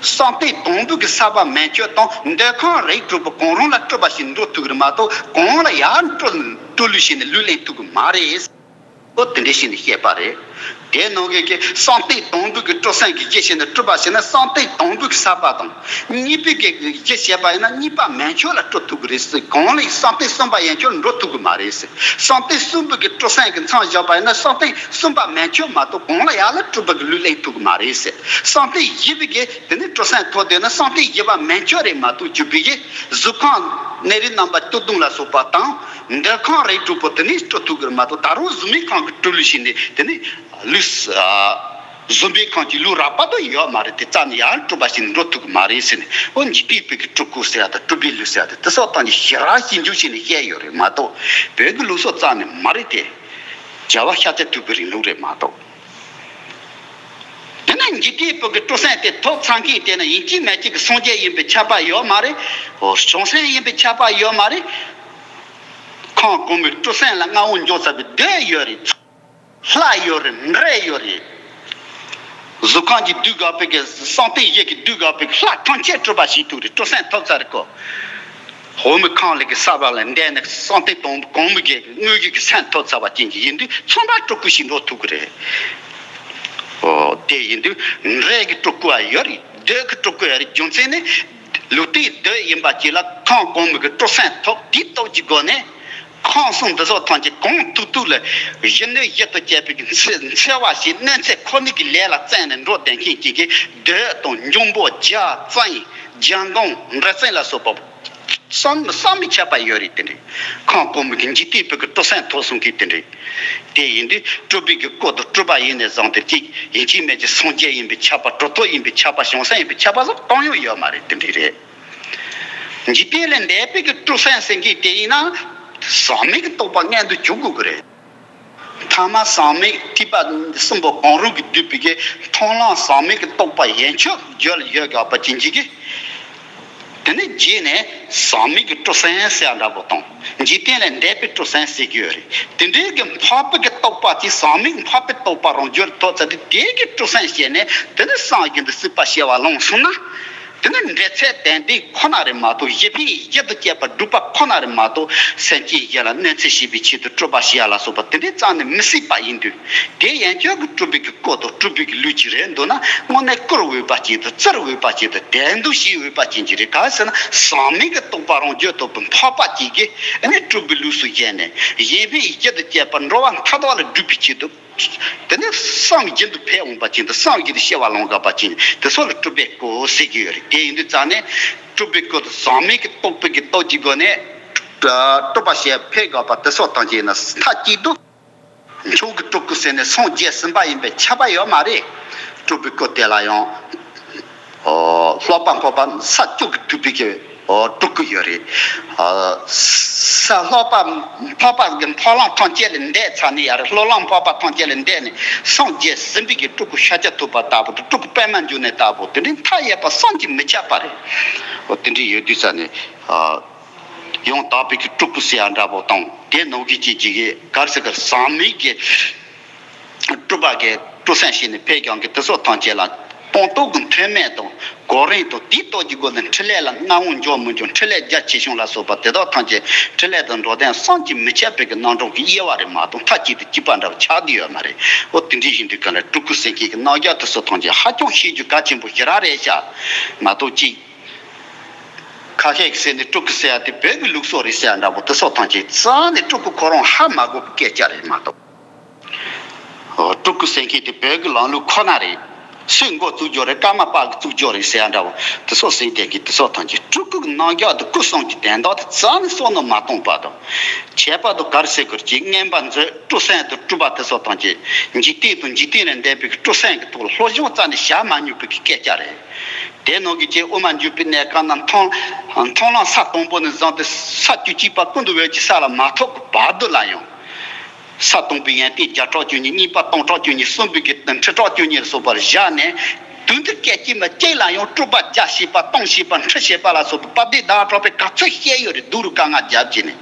བསམ་གཏན་དང་པོའི་གི་ས་པ་མན་ཆོད་དང་འདོད་ཁམས་རིགས་དྲུག་པོ་གང་རུང་ལ་སྤྲུལ་པ་ཞིག་འགྲོ་ཐུབ་ཀྱི་རེད་མ་གཏོགས་གང་ལ་ཡར་སྤྲུལ་སྤྲུལ་ལུས་བྱས་ནས་ལུས་ལེན་ཐུབ་ཀྱི་མ་རེད། ཨོ་དེ་འདྲ་ཞིག་ནས་བཤད་པ་རེད། དེ་ནང་གི་གི་བསམ་གཏན་དང་པོའི་གི་སྤྲུལ་སེམས་ཀྱི་གཞི་བྱས་ནས་སྤྲུལ་པ་བྱས་ན་བསམ་གཏན་དང་པོའི་གི་ས་པ་དང་། གཉིས་པའི་གི་གཞི་བྱས་པ་ཡིན་ན་གཉིས་པ་མན་ཆོད་ལ་སྤྲུལ་ཐུབ་ཀྱི་རེད་ཟེར། གང་ལ་ཡང་བསམ་གཏན་གསུམ་པ་ཡན་ཆོད་འགྲོ་ཐུབ་ཀྱི་མ་རེད་ཟེར། བསམ་གཏན་གསུམ་པའི་གི་སྤྲུལ་སེམས་ཀྱི་མཚམས་བཞག་པ་ཡིན་ན་བསམ་གཏན་གསུམ་པ་མན་ཆོད་མ་གཏོགས་གང་ལ་ཡར་ལ་སྤྲུལ་པ་གི་ལུས་ལེན་ཐུབ་ཀྱི་མ་རེད་ཟེར། བསམ་གཏན་བཞི་པའི་གི་དེ་ནས་སྤྲུལ་སེམས་ཐོབ་བསྡད་ན་བསམ་གཏན་བཞི་པ་མན་ཆོད་རེད་མ་གཏོགས་བཅུ་པའི་གི་གཟུགས་ཁམས་གནས་རིགས་རྣམ་པ་བཅུ་བདུན་ལ་སོགས་པ་དང་། འདོད་ཁམས་རིགས་དྲུག་པོ་དེ་ནས་སྤྲུལ་ཐུབ་ཀྱི་རེད་མ་གཏོགས་ད་རུང་གཟུགས་མེད་ཁམས་ཀྱི་སྤྲུལ་ལུས་ཤིག་ནས་དེ་ནས་ལུས། གཟུགས་མེད་ཁམས་ཀྱི་ལུས་རགས་པ་དུ་ཡོད་མ་རེད། དེ་རྩ་ནས་ཡར་སྤྲུལ་པ་ཞིག་འགྲོ་ཐུབ་ཀྱི་མ་རེད་ཟེར་ནས། འོ་འཇིག་རྟེན་པའི་གི་སྤྲུལ་སྐུ་ཟེར་ཡ་དང་སྤྲུལ་པའི་ལུས་ཟེར་ཡ་དེ་དེ་སོགས་དང་ནི་ཞེ་དྲག་ཞིབ་འཇུག་བྱས་ནས་བཤད་ཡོད་རེད་མ་གཏོགས་བོད་ཀྱི་ལུགས་སྲོལ་རྩ་ནས་མ་རེད་དེ། རྒྱལ་བ་ཤཱཀྱ་ཐུབ་པའི་རིང་ལུགས་རེད་མ་གཏོགས། དེ་ན་འཇིག་རྟེན་པའི་གི་སྤྲུལ་སེམས་དེ་ཐོབ་ཚར་མཁན་དེ་ན་ཡིན་གཅིག་མིན་གཅིག་གི་སངས་རྒྱས་ཡིན་པའི་ཁྱབ་པ་ཡོད་མ་རེད། བྱང་སེམས་ཡིན་པའི་ཁྱབ་པ་ཡོད་མ་རེད། ཁམས་གོང་མའི་སྤྲུལ་སེམས་ལ་མངའ་འོག་འཇོག་ཚར་བའི་སྡེ་ཡོད་རེད། ལྷ་ཡོད་རེད། འདྲེ་ཡོད་རེད། གཟུགས་ཁམས་ཀྱི་བདུད་དགའ་པོའི་གི་བསམ་གཏན་བཞི་གི་བདུད་དགའ་པོའི་གི་ལྷ་ཐམས་ཅད་སྤྲུལ་པ་བྱེད་ཐུབ་རེད། སྤྲུལ་སེམས་ཐོབ་ཚར་རེད་ཀོ། འོ་མའི་ཁམས་ལས་ཀྱི་ས་བབ་ལ་འདས་ནས་བསམ་གཏན་དང་གོང་མའི་གི་དངོས་གཞི་གི་སེམས་ཐོབ་ཚར་བ་ཅན་གྱི་ཡིན་དུས་ཚང་མ་སྤྲུལ་སྐུ་ཞིག་འགྲོ་ཐུབ་ཀྱི་རེད། ཨོ་དེ་ཡིན་དུས་འདྲེ་གི་སྤྲུལ་སྐུ་བ་ཡོད་རེད། བདུད་ཀྱི་སྤྲུལ་སྐུ་ཡོད་རེད། རྒྱུ་མཚན་ནི་ལུས་རྟེན་བདུད་ཡིན་པ་ཅིག་ལ་ཁམས་གོང་མའི་གི་སྤྲུལ་སེམས་ཐོབ། དེའི་སྟོབས་ཀྱི་སྒོ་ནས་ཁམས་གསུམ་འདི་ཚོ་ཐམས་ཅད་གང་ཐུག་ཐུག་ལ་གཞི་སྣོད་གཞི་དང་བཅས་པའི་གི་འཚེ་འཚེ་བ་ཞིག་གནོད་འཚེ་ཁོ་ནའི་གི་ལས་ལ་བརྩོན་ནས་འགྲོ་བསྡད་མཁན་ཅིག་གིས་བདུད་དང་འབྱུང་པོ་རྒྱལ་བཙན་རྒྱལ་འགོང་འདྲེ་བཙན་ལ་སོགས་པ་བསམ་བསམ་མི་ཁྱབ་པ་ཡོད་རེད། དེ་འདྲའི་ཁམས་གོང་མའི་གི་འཇིག་རྟེན་པའི་གི་སྤྲུལ་སེམས་ཐོབ་སོང་གི་དེ་འདྲའི། དེ་ཡིན་དུས་སྤྲུལ་པའི་གི་སྐུ་དང་སྤྲུལ་པ་ཡིན་ནས་བཟུང་སྟེ་གཅིག་ཡིན་གཅིག་མིན་གཅིག་སངས་རྒྱས་ཡིན་པའི་ཁྱབ་པ། གྲུབ་ཐོབ་ཡིན་པའི་ཁྱབ་པ། བྱང་སེམས་ཡིན་པའི་ཁྱབ་པ་སོགས་གཏོང་ཡོང་ཡོད་མ་རེད། དེ་འདྲའི་རེད། འཇིག་རྟེན་ལས་འདས་པའི་གི་སྤྲུལ་སེམས་ཟེར་མཁན་དེ་ཡིན་ན་ཟག་མེད་ཀྱི་རྟོགས་པ་མངོན་དུ་གྱུར་དགོས་ཀྱི་རེད། ཐ་མ་ཟག་མེད་ཐེག་པ་གསུམ་པོ་གང་རུང་གིས་བསྡུས་པའི་གི་མཐོང་ལམ་ཟག་མེད་ཀྱི་རྟོགས་པ་ཡན་ཆོད་རྒྱུད་ལ་ཡོད་དགོས་པ་ཅན་གྱི་གི། དེ་ནས་རྗེས་ནས་ཟག་མེད་ཀྱི་སྤྲུལ་སེམས་ཟེར་འདྲ་པོ་དང་། འཇིག་རྟེན་ལས་འདས་པའི་སྤྲུལ་སེམས་ཟེར་གྱི་ཡོད་རེད། དེ་འདྲའི་གི་འཕགས་པའི་གི་རྟོགས་པ་དེ་ཟག་མེད་འཕགས་པའི་རྟོགས་པ་རང་རྒྱུད་ཐོབ་ཚར་དུས་དེའི་གི་སྤྲུལ་སེམས་བྱས་ནས་དེ་ནས་སངས་རྒྱས་འདི་སྲིད་པ་སྐྱེ་བ་ལེན་སོང་ན། དེ་ནི་འབྲེལ་ཚད་དོན་ལྡན་ཁོ་ན་རེད་མ་གཏོགས་གཞི་ཕན་གཞི་དང་བཅས་པ་སྒྲུབ་པ་ཁོ་ན་རེད་མ་གཏོགས་སེམས་ཅན་གཞན་ལ་གནོད་འཚེ་བྱེད་པའི་ཆེད་དུ་སྤྲུལ་པ་བྱེད་ཡ་ལ་སོགས་པ་དེ་འདྲའི་རྩ་ནས་མི་སྲིད་པ་ཡིན་དུས། དེ་ཡན་ཆོད་ཀྱི་སྤྲུལ་པའི་གི་སྐུ་དང་སྤྲུལ་པའི་གི་ལུས་ཅིག་རེད་འདུག་ན་དངོས་གནས་བཀུར་འོས་པ་ཅིག་དང་བརྩི་འོས་པ་ཅིག་དང་དད་འདུན་བྱེད་འོས་པ་ཅན་ཅིག་རེད། གང་ཟེར་ན་ཟག་མེད་ཀྱི་རྟོགས་པ་རང་རྒྱུད་ཐོབ་པའི་འཕགས་པ་ཅིག་གིས་ཨ་ནི་སྤྲུལ་པའི་ལུས་སུ་བཞེངས་ནས་གཞན་ཕན་གཞི་དང་བཅས་པ་འགྲོ་བ་མཐའ་དག་ལ་སྒྲུབ་པའི་ཆེད་དུ། དེ་ནས་སངས་རྒྱས་འདི་ཕེབས་འོང་པ་ཅན་དང་སངས་རྒྱས་འདི་སྐྱེ་བ་ལེན་དགོས་པ་ཅན་དེ་ཚོ་ལ་སྤྲུལ་པའི་སྐུ་ཟེར་གྱི་ཡོད་རེད། དེ་ཡིན་དུས་རྩ་ནས་སྤྲུལ་པའི་སྐུ་དང་ཟག་མེད་ཀྱི་རྟོགས་པའི་གི་སྟོབས་ཀྱི་སྒོ་ནས་སྤྲུལ་པ་ཞིག་ཕེབས་དགོས་པ་དེ་ཚོ་ཐམས་ཅད་ཡིན་ན་མཐའ་གཅིག་ཏུ་མཆོག་གི་སྤྲུལ་སྐུ་ཟེར་ནས་སངས་རྒྱས་ཟིན་པ་ཡིན་པས་ཁྱབ་པ་ཡོད་མ་རེད། སྤྲུལ་པའི་སྐུ་དེ་ལ་ཡང་། ཨོ། ལྷག་པ་འཕགས་པ་ས་བཅུ་གིས་བསྡུས་པའི་གི་ཨོ་སྤྲུལ་སྐུ་ཡོད་རེད། ཨ་ས་ལྷག་པ་འཕགས་པ་གི་འཕགས་ལམ་ཐམས་ཅད་ལས་འདས་ཚར་ནས་ཡར་ལྷོ་ལམ་འཕགས་པ་ཐམས་ཅད་ལས་འདས་ནས་སངས་རྒྱས་ཟིན་པའི་གི་སྤྲུལ་སྐུ་ཤཱཀྱ་ཐུབ་པ་ལྟ་བུ་དང་སྤྲུལ་སྐུ་པདྨ་འབྱུང་གནས་ལྟ་བུ་དེ་འདྲའི་མཐའ་ཡས་པ་བསམ་གྱིས་མི་ཁྱབ་པ་རེད། ཨོ་དེ་འདྲའི་ཡོད་དུས་ས་ནས་ཨ་ཡང་དག་པའི་གི་སྤྲུལ་སྐུ་ཟེར་ཡ་འདྲ་པོ་དང་དེ་ནང་གི་ཅིག་ཅིག་གི་ག་རེ་ཟེར་ག་ཟག་མེད་ཀྱི། སྤྲུལ་པ་གི་སྤྲུལ་སེམས་ཤིག་ནས་ཕེབས་ཀྱང་གི་དེ་ཚོ་ཐམས་ཅད་ལ་སྤངས་རྟོགས་ཀྱི་མཐུ་མེད་དང་གོ་རིམ་དང་དེའི་སྟོབས་ཀྱི་སྒོ་ནས་འཕྲིན་ལས་ལ་སྣང་བ་འཇོག་མི་འཇོག་འཕྲིན་ལས་རྒྱ་ཆེ་ཆུང་ལ་སོགས་པ་དེ་དག་ཐམས་ཅད་འཕྲིན་ལས་དང་འགྲོ་དོན་བསམ་གྱིས་མི་ཁྱབ་པའི་གི་རྣམ་གྲངས་ཀྱི་དབྱེ་བ་རེ་མ་གཏོགས་མཐའ་གཅིག་ཏུ་གཅིག་པ་འདྲ་བ་ཆགས་བསྡད་ཡོད་མ་རེད། འོ་དེ་འདྲའི་བཞིན་དུ་ག་ལ་སྤྲུལ་སྐུ་ཟེར་མཁན་གྱི་རྣམ་གཞག་དེ་ཚོ་ཐམས་ཅད་ཧ་ཅང་ཤེས་རྒྱུ་གལ་ཆེན་པོ་ཞེ་དྲག་རེད་ཤག་མ་གཏོགས་གཅིག་ཁ་ཤས་ཀྱི་ཟེར་ནས་སྤྲུལ་སྐུ་ཟེར་ཡ་དེ་བོད་ཀྱི་ལུགས་སྲོལ་རེད་ཟེར་ཡ་འདྲ་པོ་དེ་ཚོ་ཐམས་ཅད་རྩ་ནས་སྤྲུལ་སྐུ་ཁོ་རང་ཧ་མ་གོ་བའི་སྐད་ཆ་རེད་མ་གཏོགས། སྤྲུལ་སྐུ་ཟེར་མཁན་དེ་བོད་ཀྱི་ལམ་ལུགས་ཁོ་ན་རེད། སུས་འགོ་བཙུགས་རྒྱུ་རེད། ཀརྨ་པ་གིས་བཙུགས་རྒྱུ་རེད་ཟེར་ཡ་འདྲ་པོ་དེ་ཚོ་ཟེར་བསྡད་མཁན་དེ་ཚོ་ཐམས་ཅད་སྤྲུལ་སྐུ་གི་རྣམ་གཞག་དེ་སྐུ་གསུམ་གྱི་དོན་དག་དེ་རྩ་ནས་བསམ་བློ་མ་བཏང་བ་དང་། ཁྱད་པར་དུ་ག་རེ་ཟེར་དགོས་རེད། ཅེས་མངོན་པ་མཛོད་སྤྲུལ་སེམས་དང་སྤྲུལ་པ་དེ་ཚོ་ཐམས་ཅད་འཇིག་རྟེན་དང་འཇིག་རྟེན་ལས་འདས་པའི་སྤྲུལ་སེམས་ཀྱི་ཐོག་ལ་སློབ་སྦྱོང་རྩ་ནས་བྱ་མ་མྱོང་བའི་གི་སྐད་ཆ་རེད། དེ་ནང་གི་ཅིག་དབུ་མ་འཇུག་པའི་གནས་སྐབས་ན་མཐོང་མཐོང་ལམ་ས་དང་པོ་ནས་བཟུང་སྟེ་ས་བཅུ་གཅིག་པ་ཀུན་ཏུ་འོད་ཀྱི་ས་ལ་མ་ཐོབ་ཀྱི་བར་དུ་ལ་ཡང་། ས་དང་པོའི་ཡོན་ཏན་བརྒྱ་ཕྲག་བཅུ་གཉིས། གཉིས་པ་སྟོང་ཕྲག་བཅུ་གཉིས། གསུམ་པའི་གི་ཁྲི་ཕྲག་བཅུ་གཉིས་ལ་སོགས་པར་བཞག་ནས་དུས་འདིར་སྐད་ཅིག་མ་གཅིག་ལ་ཡང་སྤྲུལ་པ་བརྒྱ་བྱས་པ་སྟོང་བྱས་པ་ཁྲི་བྱས་པ་ལ་སོགས་པའི་དཔལ་ལྡན་ཟླ་བ་གྲགས་པས་ག་ཚོད་བཤད་ཡོད་རེད། སྡུག་རུ་དཀའ་ངལ་རྒྱབ་བྱས་ནས་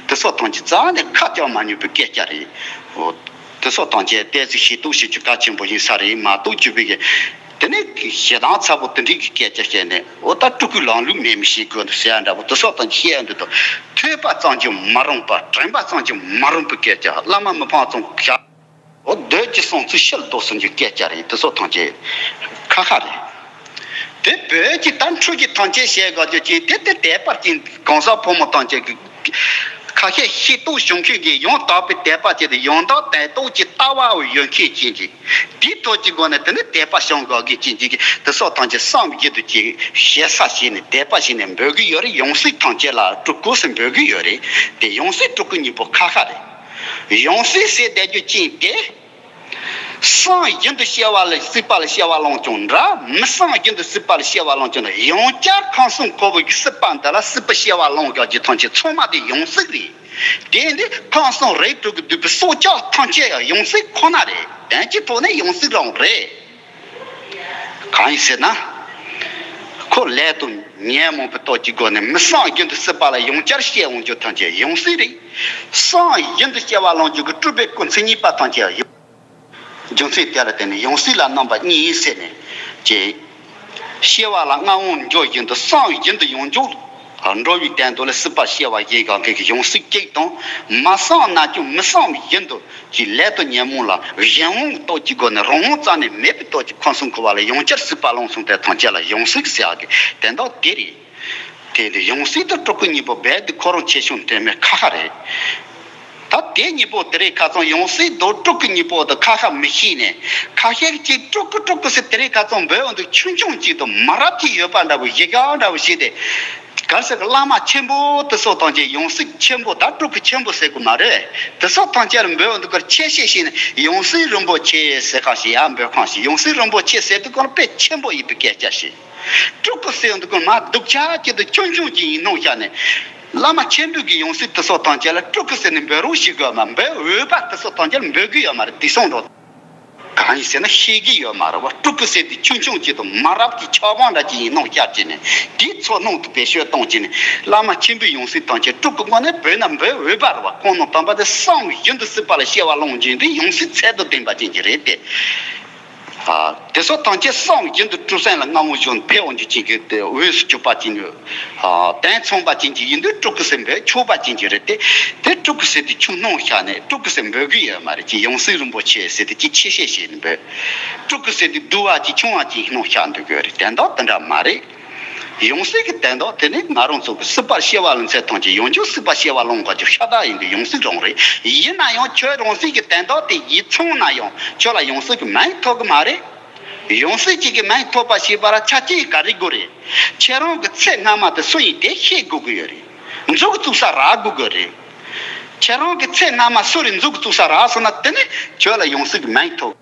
དེ་ཚོ་ཐམས་ཅད་རྩ་ནས་ཁ་བྱང་མ་མྱོང་བའི་སྐད་ཆ་རེད། འོ། དེ་ཚོ་ཐམས་ཅད་ཏོག་ཙམ་ཤེས་རྟོགས་བྱེད་རྒྱུ་གལ་ཆེན་པོ་ཡིན་ས་རེད་མ་གཏོགས་བརྒྱུད་པའི་གི། དེ་ནས་ཞེ་སྡང་ཚ་པོ་དེ་འདྲའི་གི་སྐད་ཆ་བཤད་ནས་འོ་ད་སྤྲུལ་སྐུའི་ལམ་ལུགས་མེད་མི་ཤེས་དགོས་འདུག་ཟེར་ཡ་འདྲ་པོ་དེ་ཚོ་ཐམས་ཅད་བཤད་ཡ་འདུག་དང་། ཐོས་པ་ཙམ་གྱིས་མ་རུང་བ། དྲན་པ་ཙམ་གྱིས་མ་རུང་བའི་སྐད་ཆ། བླ་མ་མི་ཕམ་ཚང་གི་ཞབས། འོ་བདུད་ཀྱི་གསུང་ཚུལ་ཕྱིར་ལྡོག་ཟེར་རྒྱུ་སྐད་ཆ་རེད། དེ་ཚོ་ཐམས་ཅད་ཁ་ཁ་རེད། དེ་བོད་ཀྱི་ད་འཕྲུལ་གྱི་ཐམས་ཅད་བཤད་དགོས་རྒྱུ་ཅིག་དེ་དེ་དད་པ་ཅན་གང་ཟག་ཕོ་མོ་ཐམས་ཅད་ཀྱི་ཁ་ཤས་ཤེས་རྟོགས་བྱུང་མཁན་གྱི་ཡང་དག་པའི་དད་པ་ཅན་དང་ཡང་དག་དད་རྟོགས་ཀྱི་ལྟ་བ་ཡོད་མཁན་ཅན་གྱི་དེའི་ཐོག་གི་སྒོ་ནས་དེ་ནི་དད་པ་བྱུང་དགོས་མཁན་ཅན་གྱི་དེ་ཚོ་ཐམས་ཅད་བསམ་བཞིན་དུ་ཅིག་ཞེ་ས་བྱས་ནས་དད་པ་བྱས་ནས་འབོད་ཀྱི་ཡོད་རེད། ཡང་སྲིད་ཐམས་ཅད་ལ་སྤྲུལ་སྐུ་ཟེར་འབོད་ཀྱི་ཡོད་རེད། དེ་ཡང་སྲིད་སྤྲུལ་སྐུ་གཉིས་པོ་ཁ་ཁ་རེད། ཡང་སྲིད་ཟེར་བསྡད་རྒྱུ་ཅན་དེ། སངས་རྒྱས་འདི་སྐྱེ་བ་ལ་སྲིད་པ་ལ་སྐྱེ་བ་ལེན་ཀྱང་འདྲ། མི་སངས་རྒྱས་འདི་སྲིད་པ་ལ་སྐྱེ་བ་ལེན་ཀྱང་འདྲ། ཡང་བསྐྱར་ཁམས་གསུམ་འཁོར་བའི་སྲིད་པ་འདི་ལ་སྲིད་པ་སྐྱེ་བ་ལེན་དགོས་ཀྱི་ཐམས་ཅད་ཚང་མ་དེ་ཡང་སྲིད་རེད། དེ་འདི་ཁམས་གསུམ་རིགས་དྲུག་གི་བསྡུས་པའི་སྲོག་ཆགས་ཐམས་ཅད་ཡང་ཡང་སྲིད་ཁོ་ན་རེད། དོན་གྱི་ཐོག་ནས་ཡང་སྲིད་རང་རེད། གང་ཡིན་ཟེར་ན། ཁོ་ལས་དང་ཉོན་མོངས་པའི་སྟོབས་ཀྱི་སྒོ་ནས་མི་སངས་རྒྱས་འདི་སྲིད་པ་ལ་ཡང་བསྐྱར་སྐྱེ་འོང་རྒྱུ་ཐམས་ཅད་ཡང་སྲིད་རེད། སངས་རྒྱས་འདི་སྐྱེ་བ་ལེན་རྒྱུ་གི་སྤྲུལ་པའི་སྐུ་མཚན་ཉིད་པ་ཐམས་ཅད་ཡང་། རྒྱུ་མཚན་དེ་ལ་བརྟེན་ནས་ཡང་སྲིད་ལ་རྣམ་པ་གཉིས་ཟེར་ནས་ཀྱི། སྐྱེ་བ་ལ་སྔ་བོ་འགྱོ་བཞིན་དུ་བསམ་བཞིན་དུ་ཡང་འགྱོ། འགྲོ་བའི་དོན་དུ་ལ་སྲིད་པ་སྐྱེ་བ་བཞེས་གང་གི་ཡང་སྲིད་གཅིག་དང་། མ་བསམ་ན་ཀྱང་མི་བསམ་བཞིན་དུ་ཀྱི་ལས་དང་ཉོན་མོངས་ལ་གཞན་དབང་གི་སྟོབས་ཀྱི་སྒོ་ནས་རང་དབང་རྩ་ནས་མེད་པའི་སྟོབས་ཀྱིས་ཁམས་གསུམ་འཁོར་བ་ལ་ཡང་བསྐྱར་སྲིད་པ་ལོངས་སོང་དེ་ཐམས་ཅད་ལ་ཡང་སྲིད་ཟེར་ཡག་གི་དོན་དག་དེ་རེད། དེ་དུས་ཡང་སྲིད་དང་སྤྲུལ་སྐུ་གཉིས་པོ་རྦད་དེ་ཁོ་རང་ཆེ་ཆུང་དོན་མེད་ཁ་ཁ་རེད། ད་དེ་གཉིས་པོ་དེ་རིང་ཁ་སང་ཡང་སྲིད་དང་སྤྲུལ་སྐུ་གཉིས་པོ་དང་ཁ་ཁ་མི་ཤེས་ནས། ཁ་ཤས་ཀྱིས་སྤྲུལ་སྐུ་སྤྲུལ་སྐུ་ཟེར་དེ་རིང་ཁ་སང་འབོད་འོང་དུས་ཆུང་ཆུང་གཅིག་དང་མ་རབས་ཀྱི་ཡོད་པ་འདྲ་བོ་གཞི་རྐྱང་འདྲ་བོ་ཞིག་དེ། གལ་སྲིད་བླ་མ་ཆེན་པོ་དེ་ཚོ་ཐམས་ཅད་ཡང་སྲིད་ཆེན་པོ་ད་སྤྲུལ་སྐུ་ཆེན་པོ་ཟེར་དགོས་མ་རེད། དེ་ཚོ་ཐམས་ཅད་ལ་འབོད་འོང་དུས་ཁར་ཆེ་ཤས་ཤིག་ནས་ཡང་སྲིད་རིན་པོ་ཆེ་ཟེར་ཁ་ཞིག་ཡར་འབོད་ཁ་ཞིག་ཡང་སྲིད་རིན་པོ་ཆེ་ཟེར་དུས་ཁར་དཔེ་ཆེན་པོ་ཡིན་པའི་སྐད་ཆ་ཞིག་སྤྲུལ་སྐུ་ཟེར་འདུག་གི་མ་སྡུག་ཅག་ཅིག་ཏུ་ཆུང་ཆུང་ཅིག་ཡིན་སྣང་བཞག་ནས། བླ་མ་ཆེན་པོའི་གི་ཡང་སྲིད་དེ་ཚོ་ཐམས་ཅད་ལ་སྤྲུལ་སྐུ་ཟེར་ནས་འབོད་རོགས་ཞུ་དགོས་མ་འབོད་འོས་པ་དེ་ཚོ་ཐམས་ཅད་ལ་འབོད་གི་ཡོད་མ་རེད། དེ་སོང་འགྲོ། གང་ཡིན་ཟེར་ན་ཤེས་ཀྱི་ཡོད་མ་རེད་བ། སྤྲུལ་སྐུ་ཟེར་དེ་ཆུང་ཆུང་ཅིག་ཏུ་མ་རབས་ཀྱི་ཆགས་སྡང་འདྲ་ཅིག་ཡིན་སྣང་བཞག་ཅིག་ནས་དེའི་ཚོ་སྣང་དུ་བེད་སྤྱོད་གཏོང་ཅིག་ནས་བླ་མ་ཆེན་པོའི་ཡང་སྲིད་ཐམས་ཅད་སྤྲུལ་སྐུ་དངོས་གནས་འབོད་ན་འབོད་འོས་པ་རེད་བ། ཁོང་རྣམས་དམ་པ་དེ་བསམ་བཞིན་དུ་སྲིད་པ་ལ་སྐྱེ་བ་ལོངས་ཀྱིན་དེ་ཡང་སྲིད་ཚད་དང་ལྡན་པ་ཅན་གྱི་རེད་དེ། ཨ། དེ་ཚོ་ཐམས་ཅད་བསམ་བཞིན་དུ་སྤྲུལ་སེམས་ལ་སྔ་མོ་བཞིན་ཕེབས་འོང་རྒྱུ་ཅན་གྱི་དེ་འོས་སུ་གྱུར་པ་ཅན་གྱི། ཨ། དོན་མཚུངས་པ་ཅན་གྱི་ཡིན་དུས་སྤྲུལ་སྐུ་ཟེར་འབོད་ཆོག་པ་ཅན་གྱི་རེད་དེ། དེ་སྤྲུལ་སྐུ་ཟེར་དེ་ཆུང་སྣང་བཞག་ནས་སྤྲུལ་སྐུ་ཟེར་འབོད་གི་ཡོད་མ་རེད་ཀྱི། ཡང་སྲིད་རིན་པོ་ཆེ་ཟེར་དེ་ཅིག་ཆེ་ཤས་ཤིག་ནས་འབོད། སྤྲུལ་སྐུ་ཟེར་དེ་སྡུག་པ་ཅིག་ཆུང་བ་ཅིག་སྣང་བཞག་འདུག་གི་རེད། དོན་དག་དེ་འདྲ་མ་རེད། ཡང་སྲིད་ཀྱི་དོན་དག་དེ་ནི་ང་རང་ཚོ་གི་སྲིད་པར་སྐྱེ་བ་ལེན་ཚད་ཐམས་ཅད་ཡང་བསྐྱར་སྲིད་པར་སྐྱེ་བ་ལེན་དགོས་རྒྱུ་ཤ་སྟག་ཡིན་དུས་ཡང་སྲིད་རང་རེད། ཡིན་ན་ཡང་ཁྱོད་རང་སྲིད་ཀྱི་དོན་དག་དེ་ཡིད་ཚང་ན་ཡང་ཁྱོད་ལ་ཡང་སྲིད་ཀྱི་མིང་ཐོབ་གི་མ་རེད། ཡང་སྲིད་ཅིག་གི་མིང་ཐོབ་པ་ཞེས་པ་ལ་ཆ་རྐྱེན་ག་རེ་དགོས་རེད། ཁྱེད་རང་གི་ཚེ་སྔ་མ་དེ་སུ་ཡིན་དེ་ཤེས་དགོས་ཀྱི་ཡོད་རེད། མཛུབ་བཙུགས་ས་རག་དགོས་ཀྱི་རེད། ཁྱེད་རང་གི་ཚེ་སྔ་མ་སུ་རེད་མཛུབ་བཙུགས་ས་རག་སོང་ན་དེ་ནི་ཁྱོད་ལ་ཡང་སྲིད་ཀྱི་མིང་ཐོབ།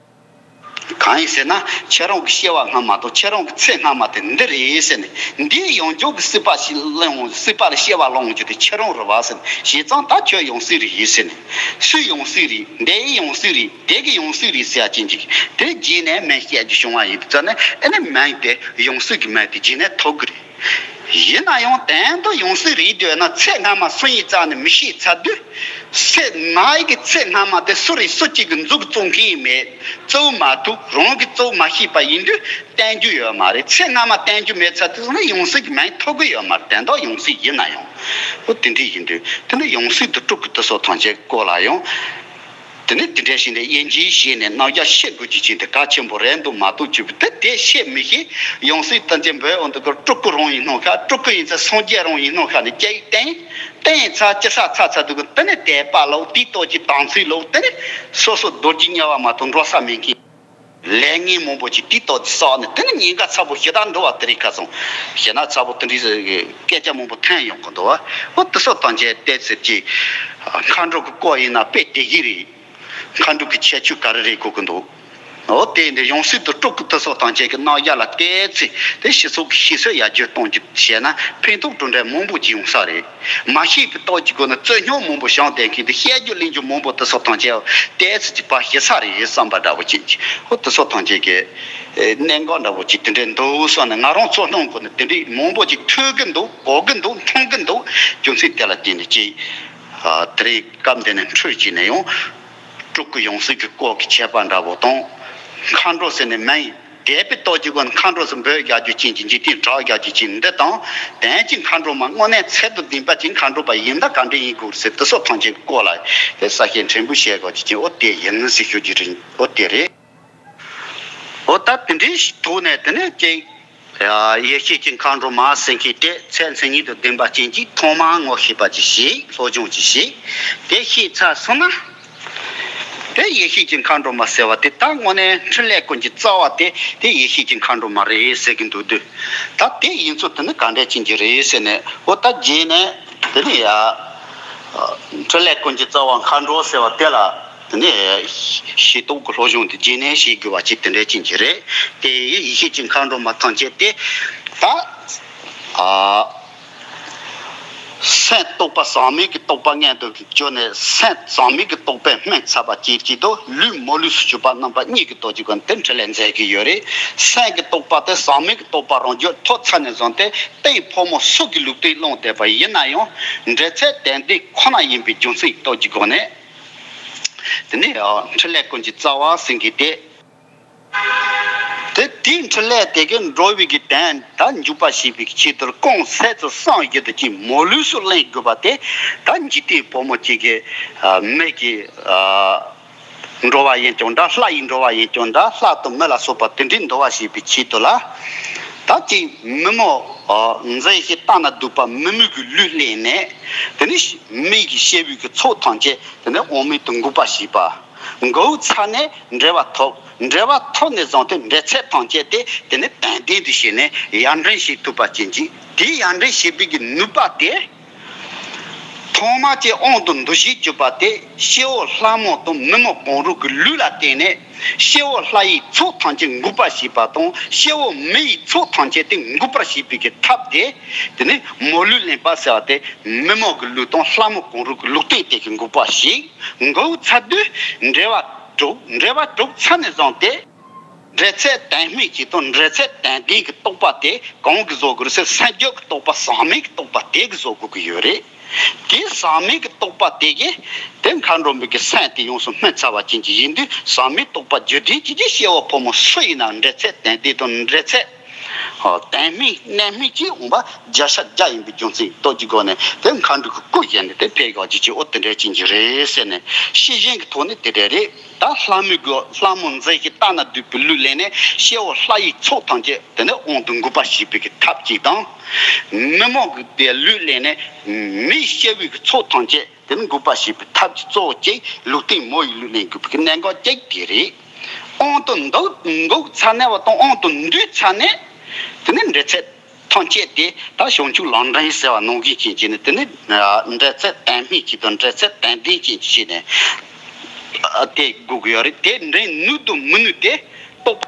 གང་ཡིན་ཟེར་ན་ཁྱེད་རང་གི་སྐྱེ་བ་སྔ་མ་དང་ཁྱེད་རང་གི་ཚེ་སྔ་མ་དེ་འདི་རེད་ཟེར་ནས། འདིའི་ཡང་འཇོག་གི་སྲིད་པ་ཞིག་ལོངས། སྲིད་པ་ལ་སྐྱེ་བ་ལོངས་རྒྱུ་དེ་ཁྱེད་རང་རེད་བ་ཟེར་ནས། བྱས་ཙང་ད་ཁྱོད་ཡང་སྲིད་རེད་ཟེར་ནས། སུའི་ཡང་སྲིད་རེད། འདིའི་ཡང་སྲིད་རེད། དེ་གི་ཡང་སྲིད་རེད་ཟེར་ཡ་ཅན་ཅིག་དེ་རྗེས་ནས་མིང་བཤད་རྒྱུ་བྱུང་བ་ཡིན་དུས་ཙ་ནས། ཨེ་ནས་མིང་དེ་ཡང་སྲིད་ཀྱི་མིང་དེ་རྗེས་ནས་ཐོབ་གི་རེད། ཡིན་ན་ཡང་དོན་དུ་ཡང་སྲིད་རེད་འདོད་ན་ཚེ་སྔ་མ་སུ་ཡིན་རྩ་ནས་མི་ཤེས་ཚར་དུས། སེ་མ་ཡི་གི་ཚེ་སྔ་མ་དེ་སུ་རེད། སུ་གཅིག་གི་མཛུབ་བཙུགས་མཁན་མེད། བཙུགས་མ་ཐུབ། རང་གི་བཙུགས་མ་ཤེས་པ་ཡིན་དུས་བསྟན་རྒྱུ་ཡོད་མ་རེད། ཚེ་སྔ་མ་བསྟན་རྒྱུ་མེད་ཚར་དུས་ཙ་ན་ཡང་སྲིད་ཀྱི་མིང་ཐོབ་གི་ཡོད་མ་རེད། དོན་དག་ཡང་སྲིད་ཡིན་ན་ཡང་། འོ་དེ་འདྲ་ཡིན་དུས་དེ་ནི་ཡང་སྲིད་དུ་སྤྲུལ་སྐུ་དེ་ཚོ་ཐམས་ཅད་སྐོར་ལ་ཡང་། དེ་ནས་དེ་འདྲ་ཞིག་ནས་དབྱེ་འབྱེད་བྱས་ནས་རྣམ་གཞག་ཤེས་དགོས་རྒྱུ་ཅིག་དེ་གལ་ཆེན་པོ་རེད་འདུག་མ་གཏོགས་ཅིག་དེ་དེ་ཤེས་མི་ཤེས། ཡང་སྲིད་ད་ཅི་འབོད་འོང་དུས་སྐོར་སྤྲུལ་སྐུ་རང་ཡིན་སྣང་ཤག་སྤྲུལ་སྐུ་ཡིན་ཚེ་སངས་རྒྱས་རང་ཡིན་སྣང་ཤག་ནས་སྐྱེ་བསྟན་བསྟན་ཚར་ཅི་ས་ཚ་ཚ་འདུག་གི། དེ་ནས་དད་པ་ལོག་དེའི་སྟོབས་ཀྱིས་དམ་ཚིག་ལོག་དེ་ནས་སོ་སོ་རྡོ་རྗེ་དམྱལ་བ་མ་གཏོགས་འགྲོ་ས་མེད་མཁན། ལས་ངན་མང་པོ་ཅིག་དེའི་སྟོབས་ཀྱིས་བསགས་ནས་དེ་ནས་ཉེན་ཁ་ཚ་པོ་ཞེ་དྲག་འདུག་བ། དེ་རིང་ཁ་སང་ཞེ་ན་ཚ་པོ་དེ་འདྲའི་སྐད་ཆ་མང་པོ་ཐོན་ཡོང་གི་འདུག་བ། འོ་དེ་ཚོ་ཐམས་ཅད་བལྟས་ཚེ་ཀྱི་མཁའ་འགྲོ་གི་སྐོར་ཡིན་ན་དཔེ་དེ་བཞིན་རེད། མཁའ་འགྲོ་གི་ཁྱད་ཆོས་ག་རེ་རེད་གོ་གི་འདུག་འོ་དེ་འདི་ཡང་སྲིད་དུ་སྤྲུལ་སྐུ་དེ་ཚོ་ཐམས་ཅད་ཀྱི་རྣམ་གཞག་ལ་བལྟས་ཚེ་དེ་སྤྱི་ཚོགས་ཀྱི་ཤེས་ཚད་ཡར་རྒྱས་གཏོང་རྒྱུ་བྱས་ན་ཕན་ཐོགས་གྲུབ་འབྲས་མང་པོ་ཅིག་ཡོང་ས་རེད། མ་ཤེས་པའི་སྟོབས་ཀྱི་སྒོ་ནས་རྩོད་རྙོག་མང་པོ་བྱུང་བསྡད་མཁན་དེ་བཤད་རྒྱུ་གླེང་རྒྱུ་མང་པོ་དེ་ཚོ་ཐམས་ཅད་བལྟས་ཚེ་ཅིག་ཕར་ཞི་ས་རེད་བསམ་པ་འདྲ་བོ་ཅིག་འོ་དེ་ཚོ་ཐམས་ཅད་ཀྱི་གནད་འགག་འདྲ་བོ་ཅིག་དེ་འདྲའི་འདུག་བསམ་ནས་ང་རང་ཚོ་སྣང་གི་ནས་དེ་འདྲའི་མང་པོ་ཅིག་ཐོས་གི་འདུག་གོ་གི་འདུག་མཐོང་གི་འདུག་རྒྱུ་མཚན་དེ་ལ་བརྟེན་ནས་ཅིག་དེ་རིང་སྐབས་འདི་ནས་འཕྲོས་ཅིག་ནས་ཡང་། སྤྲུལ་སྐུ་ཡང་སྲིད་ཀྱི་སྐོར་གྱི་ཁྱད་པར་འདྲ་བོ་དང་། མཁའ་འགྲོ་ཟེར་ནས་མིང་དད་པའི་སྟོབས་ཀྱི་སྒོ་ནས་མཁའ་འགྲོ་ཟེར་འབོད་རྒྱག་རྒྱུ་ཅན་གྱི་འཇིག་རྟེན་དྲག་རྒྱག་རྒྱུ་ཅན་འདི་དང་། དོན་གྱི་མཁའ་འགྲོ་མ་དངོས་གནས་ཚད་དང་ལྡན་པ་ཅིག་མཁའ་འགྲོ་མ་ཡིན་ན་ག་འདྲ་ཡིན་དགོས་ཟེར་དེ་ཚོ་ཐམས་ཅད་ཀྱི་སྐོར་ལ་དེ་གསལ་བཤད་ཕྲན་བུ་བཤད་དགོས་ཀྱི་ཅན་འོ་དེ་ཡིན་ཟེར་ཞུ་རྒྱུ་རེད། འོ་དེ་རེད། འོ་ད་དེ་འདྲའི་ཐོག་ནས་དེ་ནས་ཅིག་ཡེ་ཤེས་ཀྱི་མཁའ་འགྲོ་མ་ཟེར་མཁན་དེ་ཚད་མཚན་ཉིད་དང་ལྡན་པ་ཅན་གྱིས་ཐོག་མར་ངོ་ཤེས་པ་ཅིག་བྱས། སློབ་སྦྱོང་ཅིག་བྱས། དེ་ཤེས་ཚར་སོང་ན། དེ་ཡེ་ཤེས་ཀྱི་མཁའ་འགྲོ་མ་ཟེར་བ་དེ་ད་དངོས་གནས་འཕྲིན་ལས་ཀུན་གྱི་རྩ་བ་དེ་དེ་ཡེ་ཤེས་ཀྱི་མཁའ་འགྲོ་མ་རེད་ཟེར་གྱི་འདུག་དུས། ད་དེ་ཡིན་ཚུལ་དེ་ནི་ག་འདྲས་ཅན་གྱི་རེད་ཟེར་ནས་འོ་ད་རྗེས་ནས་དེ་ནི་ཡ། འཕྲིན་ལས་ཀུན་གྱི་རྩ་བ་མཁའ་འགྲོ་ཟེར་བ་དེ་ལ། དེ་ནས་ཤེས་རྟོགས་ཀྱི་སློབ་སྦྱོང་དེ་རྗེས་ནས་བྱེད་དགོས་པ་ཅིག་དེ་འདྲ་ཅན་གྱི་རེད། དེ་ཡི་ཡེ་ཤེས་ཀྱི་མཁའ་འགྲོ་མ་ཐམས་ཅད་དེ་ད། ཨ། སེམས་རྟོག་པ་ཟག་མེད་ཀྱི་རྟོག་པ་མངོན་དུ་གྱུར་ནས་སེམས་ཟག་མེད་ཀྱི་རྟོག་པས་སྨིན་ཚར་བ་ཅིག་གཅིག་ཏུ་ལུས་མ་ལུས་སུ་གྱུར་པ་རྣམ་པ་གཉིས་ཀྱི་སྟོབས་ཀྱི་སྒོ་ནས་དེ་འཕྲིན་ལས་མཛད་ཀྱི་ཡོད་རེད། སེམས་ཀྱི་རྟོག་པ་དེ་ཟག་མེད་ཀྱི་རྟོག་པ་རང་རྒྱུད་ཐོབ་ཚར་ནས་བཟུང་སྟེ་རྟེན་ཕོ་མོ་སུ་གི་ལུས་རྟེན་བླངས་བསྡད་པ་ཡིན་ན་ཡང་འབྲེལ་ཚད་དོན་ལྡན་ཁོ་ན་ཡིན་པའི་རྒྱུ་མཚན་གྱི་སྟོབས་ཀྱི་སྒོ་ནས། དེ་ནས་འཕྲིན་ལས་ཀུན་གྱི་རྩ་བ་ཟེར་མཁན་དེ། དེ་དེའི་འཕྲིན་ལས་དེ་གའི་འགྲོ་བའི་གི་དོན་དག་འཇུག་པ་བྱེད་པའི་ཆེད་དུ་རྐང་སེ་ཚོ་གསུམ་བརྒྱུད་དུ་ཅིག་མོ་ལུས་སུ་ལེན་དགོས་པ་དེ། ད་འཇིག་རྟེན་བུ་མོ་གཅིག་གི་མི་གི་འགྲོ་བ་ཡིན་ཀྱང་འདྲ། ལྷ་ཡི་འགྲོ་བ་ཡིན་ཀྱང་འདྲ། ལྷ་དང་མི་ལ་སོགས་པ་དེ་འདྲའི་འདུལ་བ་བྱེད་པའི་ཆེད་དུ་ལ། ད་ཅིག་མི་མོ་མཛེས་ཤིང་ལྟ་ན་སྡུག་པ་མི་མོ་གི་ལུས་ལེན་ནས། དེ་ནས་མི་གི་སྐྱེ་བོའི་གི་ཚོགས་ཐམས་ཅད་དེ་ནས་དབང་མེད་དུ་འགུགས་པ་བྱེད་པ། འགུགས་ཚར་ནས་འབྲེལ་བ་ཐོབ། འབྲེལ་བ་ཐོབ་ནས་བཟུང་སྟེ་འབྲེལ་ཚད་ཐམས་ཅད་དེ་དེ་ནས་དམ་ལྡན་དུ་བྱས་ནས་ཡར་འདྲེན་བྱེད་ཐུབ་པ་ཅན་ཅིག་དེའི་ཡར་འདྲེན་བྱེད་པའི་གི་ནུས་པ་དེ། ཐོག་མར་གྱི་དབང་དུ་འདུ་བྱེད་གྱུར་པ་དེ་སྐྱེ་བོ་ལྷ་མོ་དང་མི་མོ་གང་རུང་གི་ལུས་ལ་བརྟེན་ནས། སྐྱེ་བོ་ལྷ་ཡི་ཚོགས་ཐམས་ཅད་འགུགས་པར་བྱེད་པ་དང་། སྐྱེ་བོ་མི་ཡི་ཚོགས་ཐམས་ཅད་དེ་འགུགས་པར་བྱེད་པའི་གི་ཐབས་དེ། དེ་ནི་མོ་ལུས་ལེན་པ་ཟེར་བ་དེ། མི་མོ་གི་ལུས་དང་ལྷ་མོ་གང་རུང་གི་ལུས་རྟེན་དེ་གིས་འགུགས་པ་ཞིག་འགུགས་ཚར་དུས་འབྲེལ་བ་གྲུབ། འབྲེལ་བ་གྲུབ་ཚར་ནས་བཟུང་སྟེ། འབྲེལ་ཚད་དོན་སྨིན་གྱི་དང་འབྲེལ་ཚད་དོན་ལྡན་གྱི་རྟོགས་པ་དེ་གང་གིས་བཟོ་དགོས་རེད་ཟེར། སེམས་རྒྱུད་ཀྱི་རྟོགས་པ་ཟག་མེད་ཀྱི་རྟོགས་པ་དེ་གིས་བཟོ་དགོས་ཀྱི་ཡོད་རེད། དེ་ཟག་མེད་ཀྱི་རྟོགས་པ་དེ་གིས་དེ་མཁའ་འགྲོ་མའི་གི་སེམས་དེ་ཡོངས་སུ་སྨིན་ཚར་བ་ཅན་གྱི་ཡིན་དུས། ཟག་མེད་རྟོགས་པ་རྒྱུད་ལྡན་གྱི་སྐྱེ་བོ་ཕོ་མོ་སུ་ཡིན་ན་འབྲེལ་ཚད་དོན་ལྡན་དང་འབྲེལ་ཚད་དོན་སྨིན་གནད་སྨིན་གྱིས་འོང་བ་བརྒྱ་ཆ་བརྒྱ་ཡིན་པའི་རྒྱུ་མཚན་རྟོགས་ཀྱི་སྒོ་ནས། དེ་མཁའ་འགྲོ་གི་སྐུ་བཞེངས་ནས་དེ་ཕེབས་ཡག་ཅིག་ཅིག་འོ་དེ་འདྲ་ཅན་གྱི་རེད་ཟེར་ནས། ཤེས་བཞིན་གྱི་ཐོག་ནས་དེ་འདྲ་རེད། ད་ལྷ་མོའི་གི་ལྷ་མོ་མཛེས་ཤིང་ལྟ་ན་སྡུག་པའི་ལུས་ལེན་ནས་སྐྱེ་བོ་ལྷ་ཡི་ཚོགས་ཐམས་ཅད་དེ་ནས་དབང་དུ་འགུགས་པར་བྱེད་པའི་གི་ཐབས་ཅིག་དང་། མི་མོ་གི་དེ་ལུས་ལེན་ནས་མི་སྐྱེ་བོའི་གི་ཚོགས་ཐམས་ཅད་དེ་ནས་འགུགས་པར་བྱེད་པའི་ཐབས་ཀྱི་གཙོ་བོ་གཅིག་ལུས་རྟེན་མོ་ཡི་ལུས་ལེན་དགོས་པའི་གི་གནད་འགག་གཅིག་དེ་རེད། དབང་དུ་འདུག་འགུགས་ཚར་ནས་བ་དང་དབང་དུ་འདུས་ཚར་ནས་དེ་ནས་འབྲེལ་ཚད་ཐམས་ཅད་དེ་ད་བྱང་ཆུབ་ལམ་འདྲེན་ཟེར་བ་ནང་བཞིན་བྱས་ཀྱི་ནི། དེ་ནི་འབྲེལ་ཚད་དོན་སྨིན་གྱི་དང་འབྲེལ་ཚད་དོན་ལྡན་ཅན་བྱས་ནས། དེ་དགོས་ཀྱི་ཡོད་རེད། དེ་འདྲའི་ནུས་དང་མི་ནུས་དེ་རྟོགས་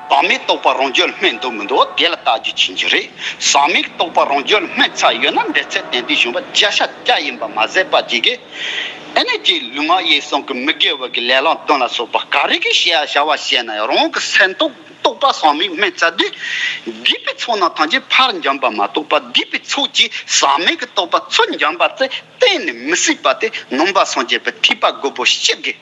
པ། ཟག་མེད་རྟོགས་པ་རང་རྒྱུད་ལ་སྨིན་འདུག་མི་འདུག་དེ་ལ་བལྟ་རྒྱུ་བྱེད་རྒྱུ་རེད། ཟག་མེད་རྟོགས་པ་རང་རྒྱུད་ལ་སྨིན་ཚར་ཡོད་ན་འབྲེལ་ཚད་དོན་ལྡན་བྱུང་བ་བརྒྱ་ཆ་བརྒྱ་ཡིན་པ་མ་ཟད་པ་ཅིག་གིས། ཨ་ནི་ཅིག་ལུས་ངག་ཡིད་གསུམ་གྱི་མི་དགེ་བ་གི་ལས་ལམ་སྡོམ་ལ་སོགས་པ་ག་རེ་གི་བྱ་བྱ་བ་བྱས་ན་ཡང་རང་གི་སེམས་རྟོགས་རྟོགས་པ་ཟག་མེད་སྨིན་ཚར་དུས། སྡིག་པའི་ཚོགས་རྣམས་ཐམས་ཅད་ཕར་འབྱུང་བ་མ་གཏོགས་པ། སྡིག་པའི་ཚོགས་ཀྱིས་ཟག་མེད་ཀྱི་རྟོགས་པ་ཚུར་འབྱུང་བ་དེ་གཏན་ནས་མི་སྲིད་པ་དེ་ནང་པ་སངས་རྒྱས་པའི་ཐེག་པ་དགུ་པོ་སྤྱི་གི་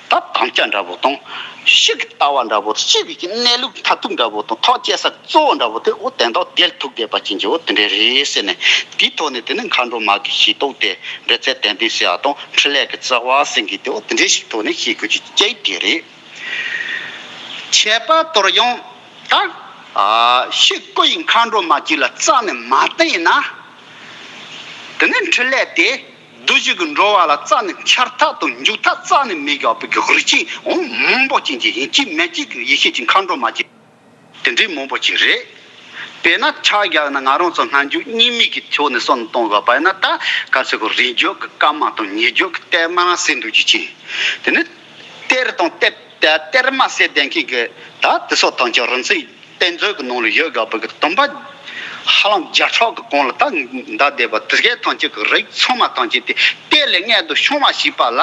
ད་དམ་བཅའ་འདྲ་པོ་དང་། སྤྱི་གི་ལྟ་བ་འདྲ་པོ། སྤྱི་གི་གནས་ལུགས་མཐར་ཐུག་འདྲ་པོ་དང་། ཐག་བཅད་ས་གཙོ་བོ་འདྲ་པོ་དེ་འོ་དོན་དག་དེར་ཐུག་བསྡད་པ་ཅན་གྱི་འོ་དེ་འདྲ་རེད་ཟེར་ནས། དེའི་ཐོག་ནས་དེ་ནི་མཁའ་འགྲོ་མ་གི་ཤེས་རྟོགས་དེ་འབྲེལ་ཚད་དོན་ལྡན་ཟེར་བ་དང་འཕྲིན་ལས་ཀྱི་རྩ་བ་ཟེར་མཁན་དེ་འོ་དེ་འདྲའི་ཞིག་ཐོག་ནས་ཤེས་དགོས་ཀྱི་གཅིག་དེ་རེད། ཁྱད་པར་དུ་ཡང་ད་ཨ་ཕྱི་སྐུ་ཡི་མཁའ་འགྲོ་མ་གཅིག་ལ་རྩ་ནས་མ་བརྟེན་ན། དེ་ནས་འཕྲིན་ལས་དེ་བསྡུ་བཞག་གི་འགྲོ་བ་ལ་རྩ་ནས་འཆར་ཐབས་དང་འཇུག་ཐབས་རྩ་ནས་མེད་དགོས་པའི་གི་རིགས་ཅན་འོ་མང་པོ་ཅན་གྱི་ཡིན་གཅིག་མིན་གཅིག་གི་ཡེ་ཤེས་ཀྱི་མཁའ་འགྲོ་མ་གཅིག་དེ་འདྲའི་མང་པོ་ཅིག་རེད། དཔེར་ན་ཆ་བཞག་ན་ང་རང་ཚོ་སྔ་འཇུག་རྙིང་མའི་གི་ཕྱོགས་ནས་བསམ་བློ་གཏོང་དགོས་པ་ཡིན་ན། ད་གལ་སྲིད་ཁོ་རིང་བརྒྱུད་ཀྱི་བཀའ་མ་དང་ཉེ་བརྒྱུད་ཀྱི་གཏེར་མ་ཟེར་འདུག་རྒྱུ་ཅན། དེ་ནི་གཏེར་དང་གཏེར་གཏེར་མ་ཟེར་བསྡད་མཁན་གྱི་ད་དེ་ཚོ་ཐམས་ཅད་རིན་ཆེན་གཏེར་མཛོད་ཀྱི་ནང་ལ་ཡོད་དགོས་པའི་གི་དུམ་པ་ཧ་ལམ་བརྒྱ་ཕྲག་གི་གོང་ལ་ད་འདའ་བསྡད་པ་དེ་གའི་ཐམས་ཅད་ཀྱི་རིགས་ཚང་མ་ཐམས་ཅད་དེ་གཏེར་ལས་མངོན་དུ་ཕྱུང་བ་ཞིག་པ་ལ།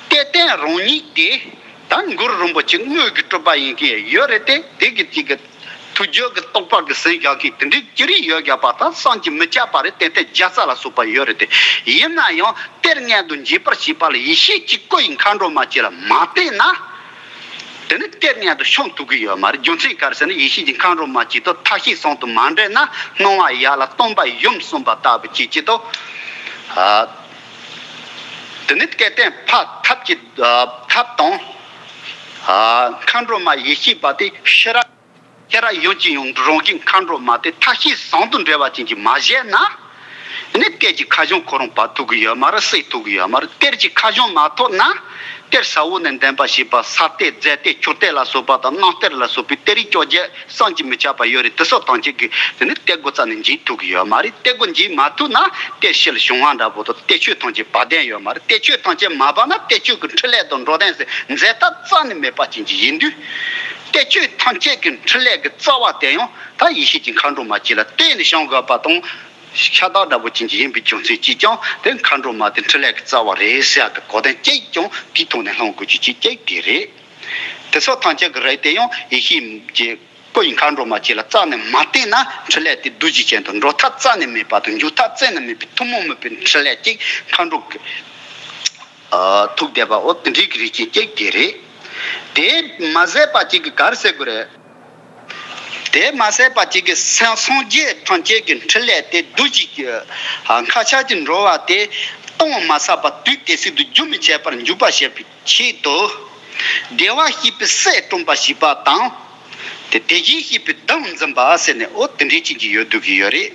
གཏེར་སྟོན་རང་ཉིད་དེ། ད་གུ་རུ་རིན་པོ་ཆེ་དངོས་ཀྱི་གྲུབ་པ་ཡིན་གྱི་ཡོད་རེད་དེ། དེ་གི་ཅིག་གི་ཐུགས་རྒྱུད་ཀྱི་རྟོགས་པ་གི་ཟིན་བཞག་གི་དེ་འདྲའི་ཅི་རིགས་ཡོད་བཞག་པ་དང་བསམ་གྱིས་མི་ཁྱབ་པ་རེད། ཏན་ཏན་བརྒྱ་རྩ་ལ་སོགས་པ་ཡོད་རེད་དེ། ཡིན་ན་ཡང་གཏེར་སྔོན་དུ་འབྱེད་པར་བྱེད་པ་ལ་ཡེ་ཤེས་ཀྱི་སྐུ་ཡི་མཁའ་འགྲོ་མ་གཅིག་ལ་མ་བརྟེན་ན། དེ་ནི་གཏེར་སྔོན་དུ་ཕྱུང་ཐུབ་ཀྱི་ཡོད་མ་རེད། རྒྱུ་མཚན་ག་རེ་ཟེར་ན། ཡེ་ཤེས་ཀྱི་མཁའ་འགྲོ་མ་གཅིག་དང་མཐའ་བཞི་གསུམ་དུ་མ་འདྲེས་ན། སྣང་བ་ཡར་ལ་སྟོང་པ་ཡུམ་གསུངས་པ་ལྟ་བུ་གཅིག་གཅིག་ཏུ། ཨ། དེ་ནི་གཏེར་སྟོན་ཕ་ཐབས་ཀྱི་ཨ་ཐབས་དང་། ཨ་མཁའ་འགྲོ་མ་ཡེ་ཤེས་པ་དེ་ཤེས་རབ་ཤེས་རབ་ཡུམ་གྱི་ཡུམ་རང་བཞིན་མཁའ་འགྲོ་མ་དེ་མཐའ་བཞི་གསུམ་དུ་འདྲེས་པ་ཅན་གྱིས་མ་བཞེད་ན། དེ་ནི་གཏེར་གྱི་ཁ་བྱང་ཁོ་རང་པ་ཐོབ་ཀྱི་ཡོད་མ་རེད། སྲིད་ཐོབ་ཀྱི་ཡོད་མ་རེད། གཏེར་གྱི་ཁ་བྱང་མ་ཐོབ་ན། གཏེར་ཟབ་མོ་ནས་འདོན་པ་བྱས་པ་ས་གཏེར་རྫས་གཏེར་ཆོས་གཏེར་ལ་སོགས་པ་དང་། སྣང་གཏེར་ལ་སོགས་པའི་གཏེར་རིགས་བཅོ་བརྒྱད་བསམ་གྱིས་མི་ཁྱབ་པ་ཡོད་རེད། དེ་སོགས་ཐམས་ཅད་ཀྱིས་དེ་ནི་གཏེར་སྒོ་རྩ་ནས་འབྱེད་ཐུབ་ཀྱི་ཡོད་མ་རེད། གཏེར་སྒོ་འབྱེད་མ་ཐུབ་ན་གཏེར་ཕྱི་ལ་ཕྱུང་བ་འདྲ་པོ་དང་། གཏེར་ཆོས་ཐམས་ཅད་བ་དན་ཡོད་མ་རེད། གཏེར་ཆོས་ཐམས་ཅད་མ་བབས་ན་གཏེར་ཆོས་ཀྱི་འཕྲིན་ལས་དང་འགྲོ་དོན་ཟེར་མཛད་ཐབས་རྩ་ནས་མེད་པ་ཅན་གྱི་ཡིན་དུས། གཏེར་ཆོས་ཐམས་ཅད་ཀྱི་འཕྲིན་ལས་ཀྱི་རྩ་བ་དེ་ཡང་ད་ཡེ་ཤེས་ཀྱི་མཁའ་འགྲོ་མ་གཅིག་ལ་བརྟེན་ནས་བྱུང་དགོས་པ་དང་། ཤ་སྟག་འདྲ་པོ་ཅན་གྱི་ཡིན་པའི་རྒྱུ་མཚན་གཅིག་ཀྱང་དེ་མཁའ་འགྲོ་མ་དེ་འཕྲིན་ལས་ཀྱི་རྩ་བ་རེད་ཟེར་ཡག་གི་གོ་དོན་གཅིག་ཀྱང་དེའི་ཐོག་ནས་སློང་དགོས་རྒྱུ་གཅིག་གཅིག་དེ་རེད། དེ་སོགས་ཐམས་ཅད་ཀྱི་རིགས་དེ་ཡང་ཡེ་ཤེས་ཀྱི་སྐུ་ཡི་མཁའ་འགྲོ་མ་གཅིག་ལ་རྩ་ནས་མ་བརྟེན་ན། འཕྲིན་ལས་དེ་རྡོ་རྗེ་ཅན་དུ་འགྲོ་ཐབས་རྩ་ནས་མེད་པ་དང་། འཇུག་ཐབས་རྩ་ནས་མེད་པའི་ཐུན་མོང་མིན་པའི་འཕྲིན་ལས་ཅིག་མཁའ་འགྲོ་གི་ ཐུག་བསྡད་པ་འོ་དེ་འདྲའི་གི་རིགས་ཅིག་ཅིག་དེ་རེད། དེ་མ་ཟད་པ་ཅིག་གི་ག་རེ་ཟེར་དགོས་རེད། དེ་མ་ཟད་པ་ཅིག་གི་སངས་སངས་རྒྱས་ཐམས་ཅད་ཀྱི་འཕྲིན་ལས་དེ་རྡོ་རྗེ་གི་མཁའ་ཁྱབ་ཀྱི་འགྲོ་བ་དེ་གཏིང་མ་ཟབ་པ་དུས་དེ་སྲིད་དུ་རྒྱུན་མི་འཆད་པར་འཇུག་པར་བྱེད་པའི་ཆེད་དུ། བདེ་བར་གཤེགས་པའི་སྲས་བསྐྲུན་པར་བྱེད་པ་དང་། དེ་དེ་བཞིན་གཤེགས་པའི་གདངས་འཛིན་པ་ཟེར་ནས་འོ་དེ་འདྲའི་ཅན་གྱི་ཡོད་འདུག་གི་ཡོད་རེད།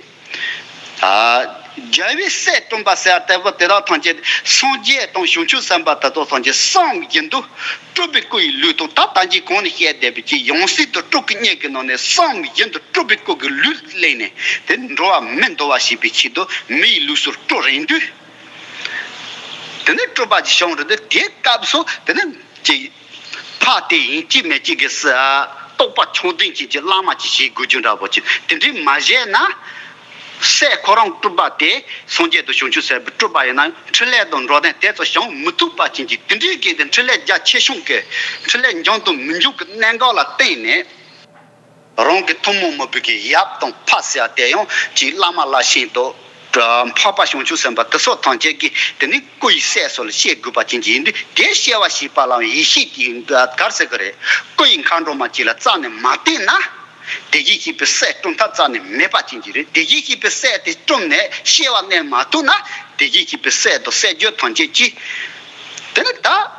ཨ། རྒྱལ་བའི་སྲས་བསྐྲུན་པ་ཟེར་བ་ལྟ་བུ་དེ་དག་ཐམས་ཅད་སངས་རྒྱས་དང་བྱང་ཆུབ་སེམས་དཔའ་དེ་དག་ཐམས་ཅད་བསམ་བཞིན་དུ་སྤྲུལ་པའི་སྐུ་ཡི་ལུས་དང་ད་ལྟ་གྱི་གོང་ནས་བཤད་བསྡད་པའི་ཅི་ཡང་སྲིད་དུ་སྤྲུལ་སྐུ་བརྙེས་ཀྱི་ནང་ནས་བསམ་བཞིན་དུ་སྤྲུལ་པའི་སྐུ་གི་ལུས་ལེན་ནས་དེ་འགྲོ་བ་མི་འདུལ་བ་བྱེད་པའི་ཆེད་དུ་མི་ཡི་ལུས་སུ་སྤྲུལ་རན་དུས། དེ་ནས་སྤྲུལ་པ་ཅིག་བྱུང་རེད་དེ་དེའི་སྐབས་སུ་དེ་ནས་ཅིག་ཕ་དེ་ཡིན་གཅིག་མིན་གཅིག་གི་སི་ཨ་རྟོགས་པ་ཆུང་ལྡན་ཅན་གྱི་བླ་མ་ཅིག་བྱེད་དགོས་རྒྱུ་འདྲ་པོ་ཅིག་དེ་འདྲའི་མ་བྱས་ན། སྲས་ཁོ་རང་སྤྲུལ་པ་དེ་སངས་རྒྱས་དང་བྱང་ཆུབ་སེམས་དཔའི་སྤྲུལ་པ་ཡིན་ན་འཕྲིན་ལས་དང་འགྲོ་དོན་དེ་ཚོ་བྱུང་མི་ཐུབ་པ་ཅན་གྱི་དེ་འདྲའི་གི་དེ་འཕྲིན་ལས་རྒྱ་ཆེ་ཆུང་གི་འཕྲིན་ལས་འབྱུང་དུ་མི་འཇུག་གི་གནད་འགག་ལ་བརྟེན་ནས། རང་གི་ཐུན་མོང་མི་དགོས་ཀྱི་ཡབ་དང་ཕ་ཟེར་བ་དེ་ཡང་ཅིག་བླ་མ་བླ་ཆེན་དང་། འཕགས་པ་བྱང་ཆུབ་སེམས་དཔའ་དེ་སོགས་ཐམས་ཅད་ཀྱིས་དེ་ནི་སྐུ་ཡི་སྲས་སོགས་ལ་བཤད་དགོས་པ་ཅན་གྱི་ཡིན་དུས་དེ་བཤད་པ་ཞེས་པ་ལའང་ཡེ་ཤེས་ཀྱི་གར་ཟེར་གི་རེད། སྐུ་ཡི་མཁའ་འགྲོ་མ་ཅིག་ལ་རྩ་ནས་མ་བརྟེན་ན། དེ་བཞིན་གཤེགས་པའི་སྲས་བསྐྲུན་ཐབས་རྩ་ནས་མེད་པ་ཅན་གྱི་རེད། དེ་བཞིན་གཤེགས་པའི་སྲས་དེ་བསྐྲུན་ནས་བཤད་པ་གནས་མ་ཐུབ་ན་དེ་བཞིན་གཤེགས་པའི་སྲས་དང་སྲས་བརྒྱུད་ཐམས་ཅད་ཀྱིས། དེ་ནི་ད།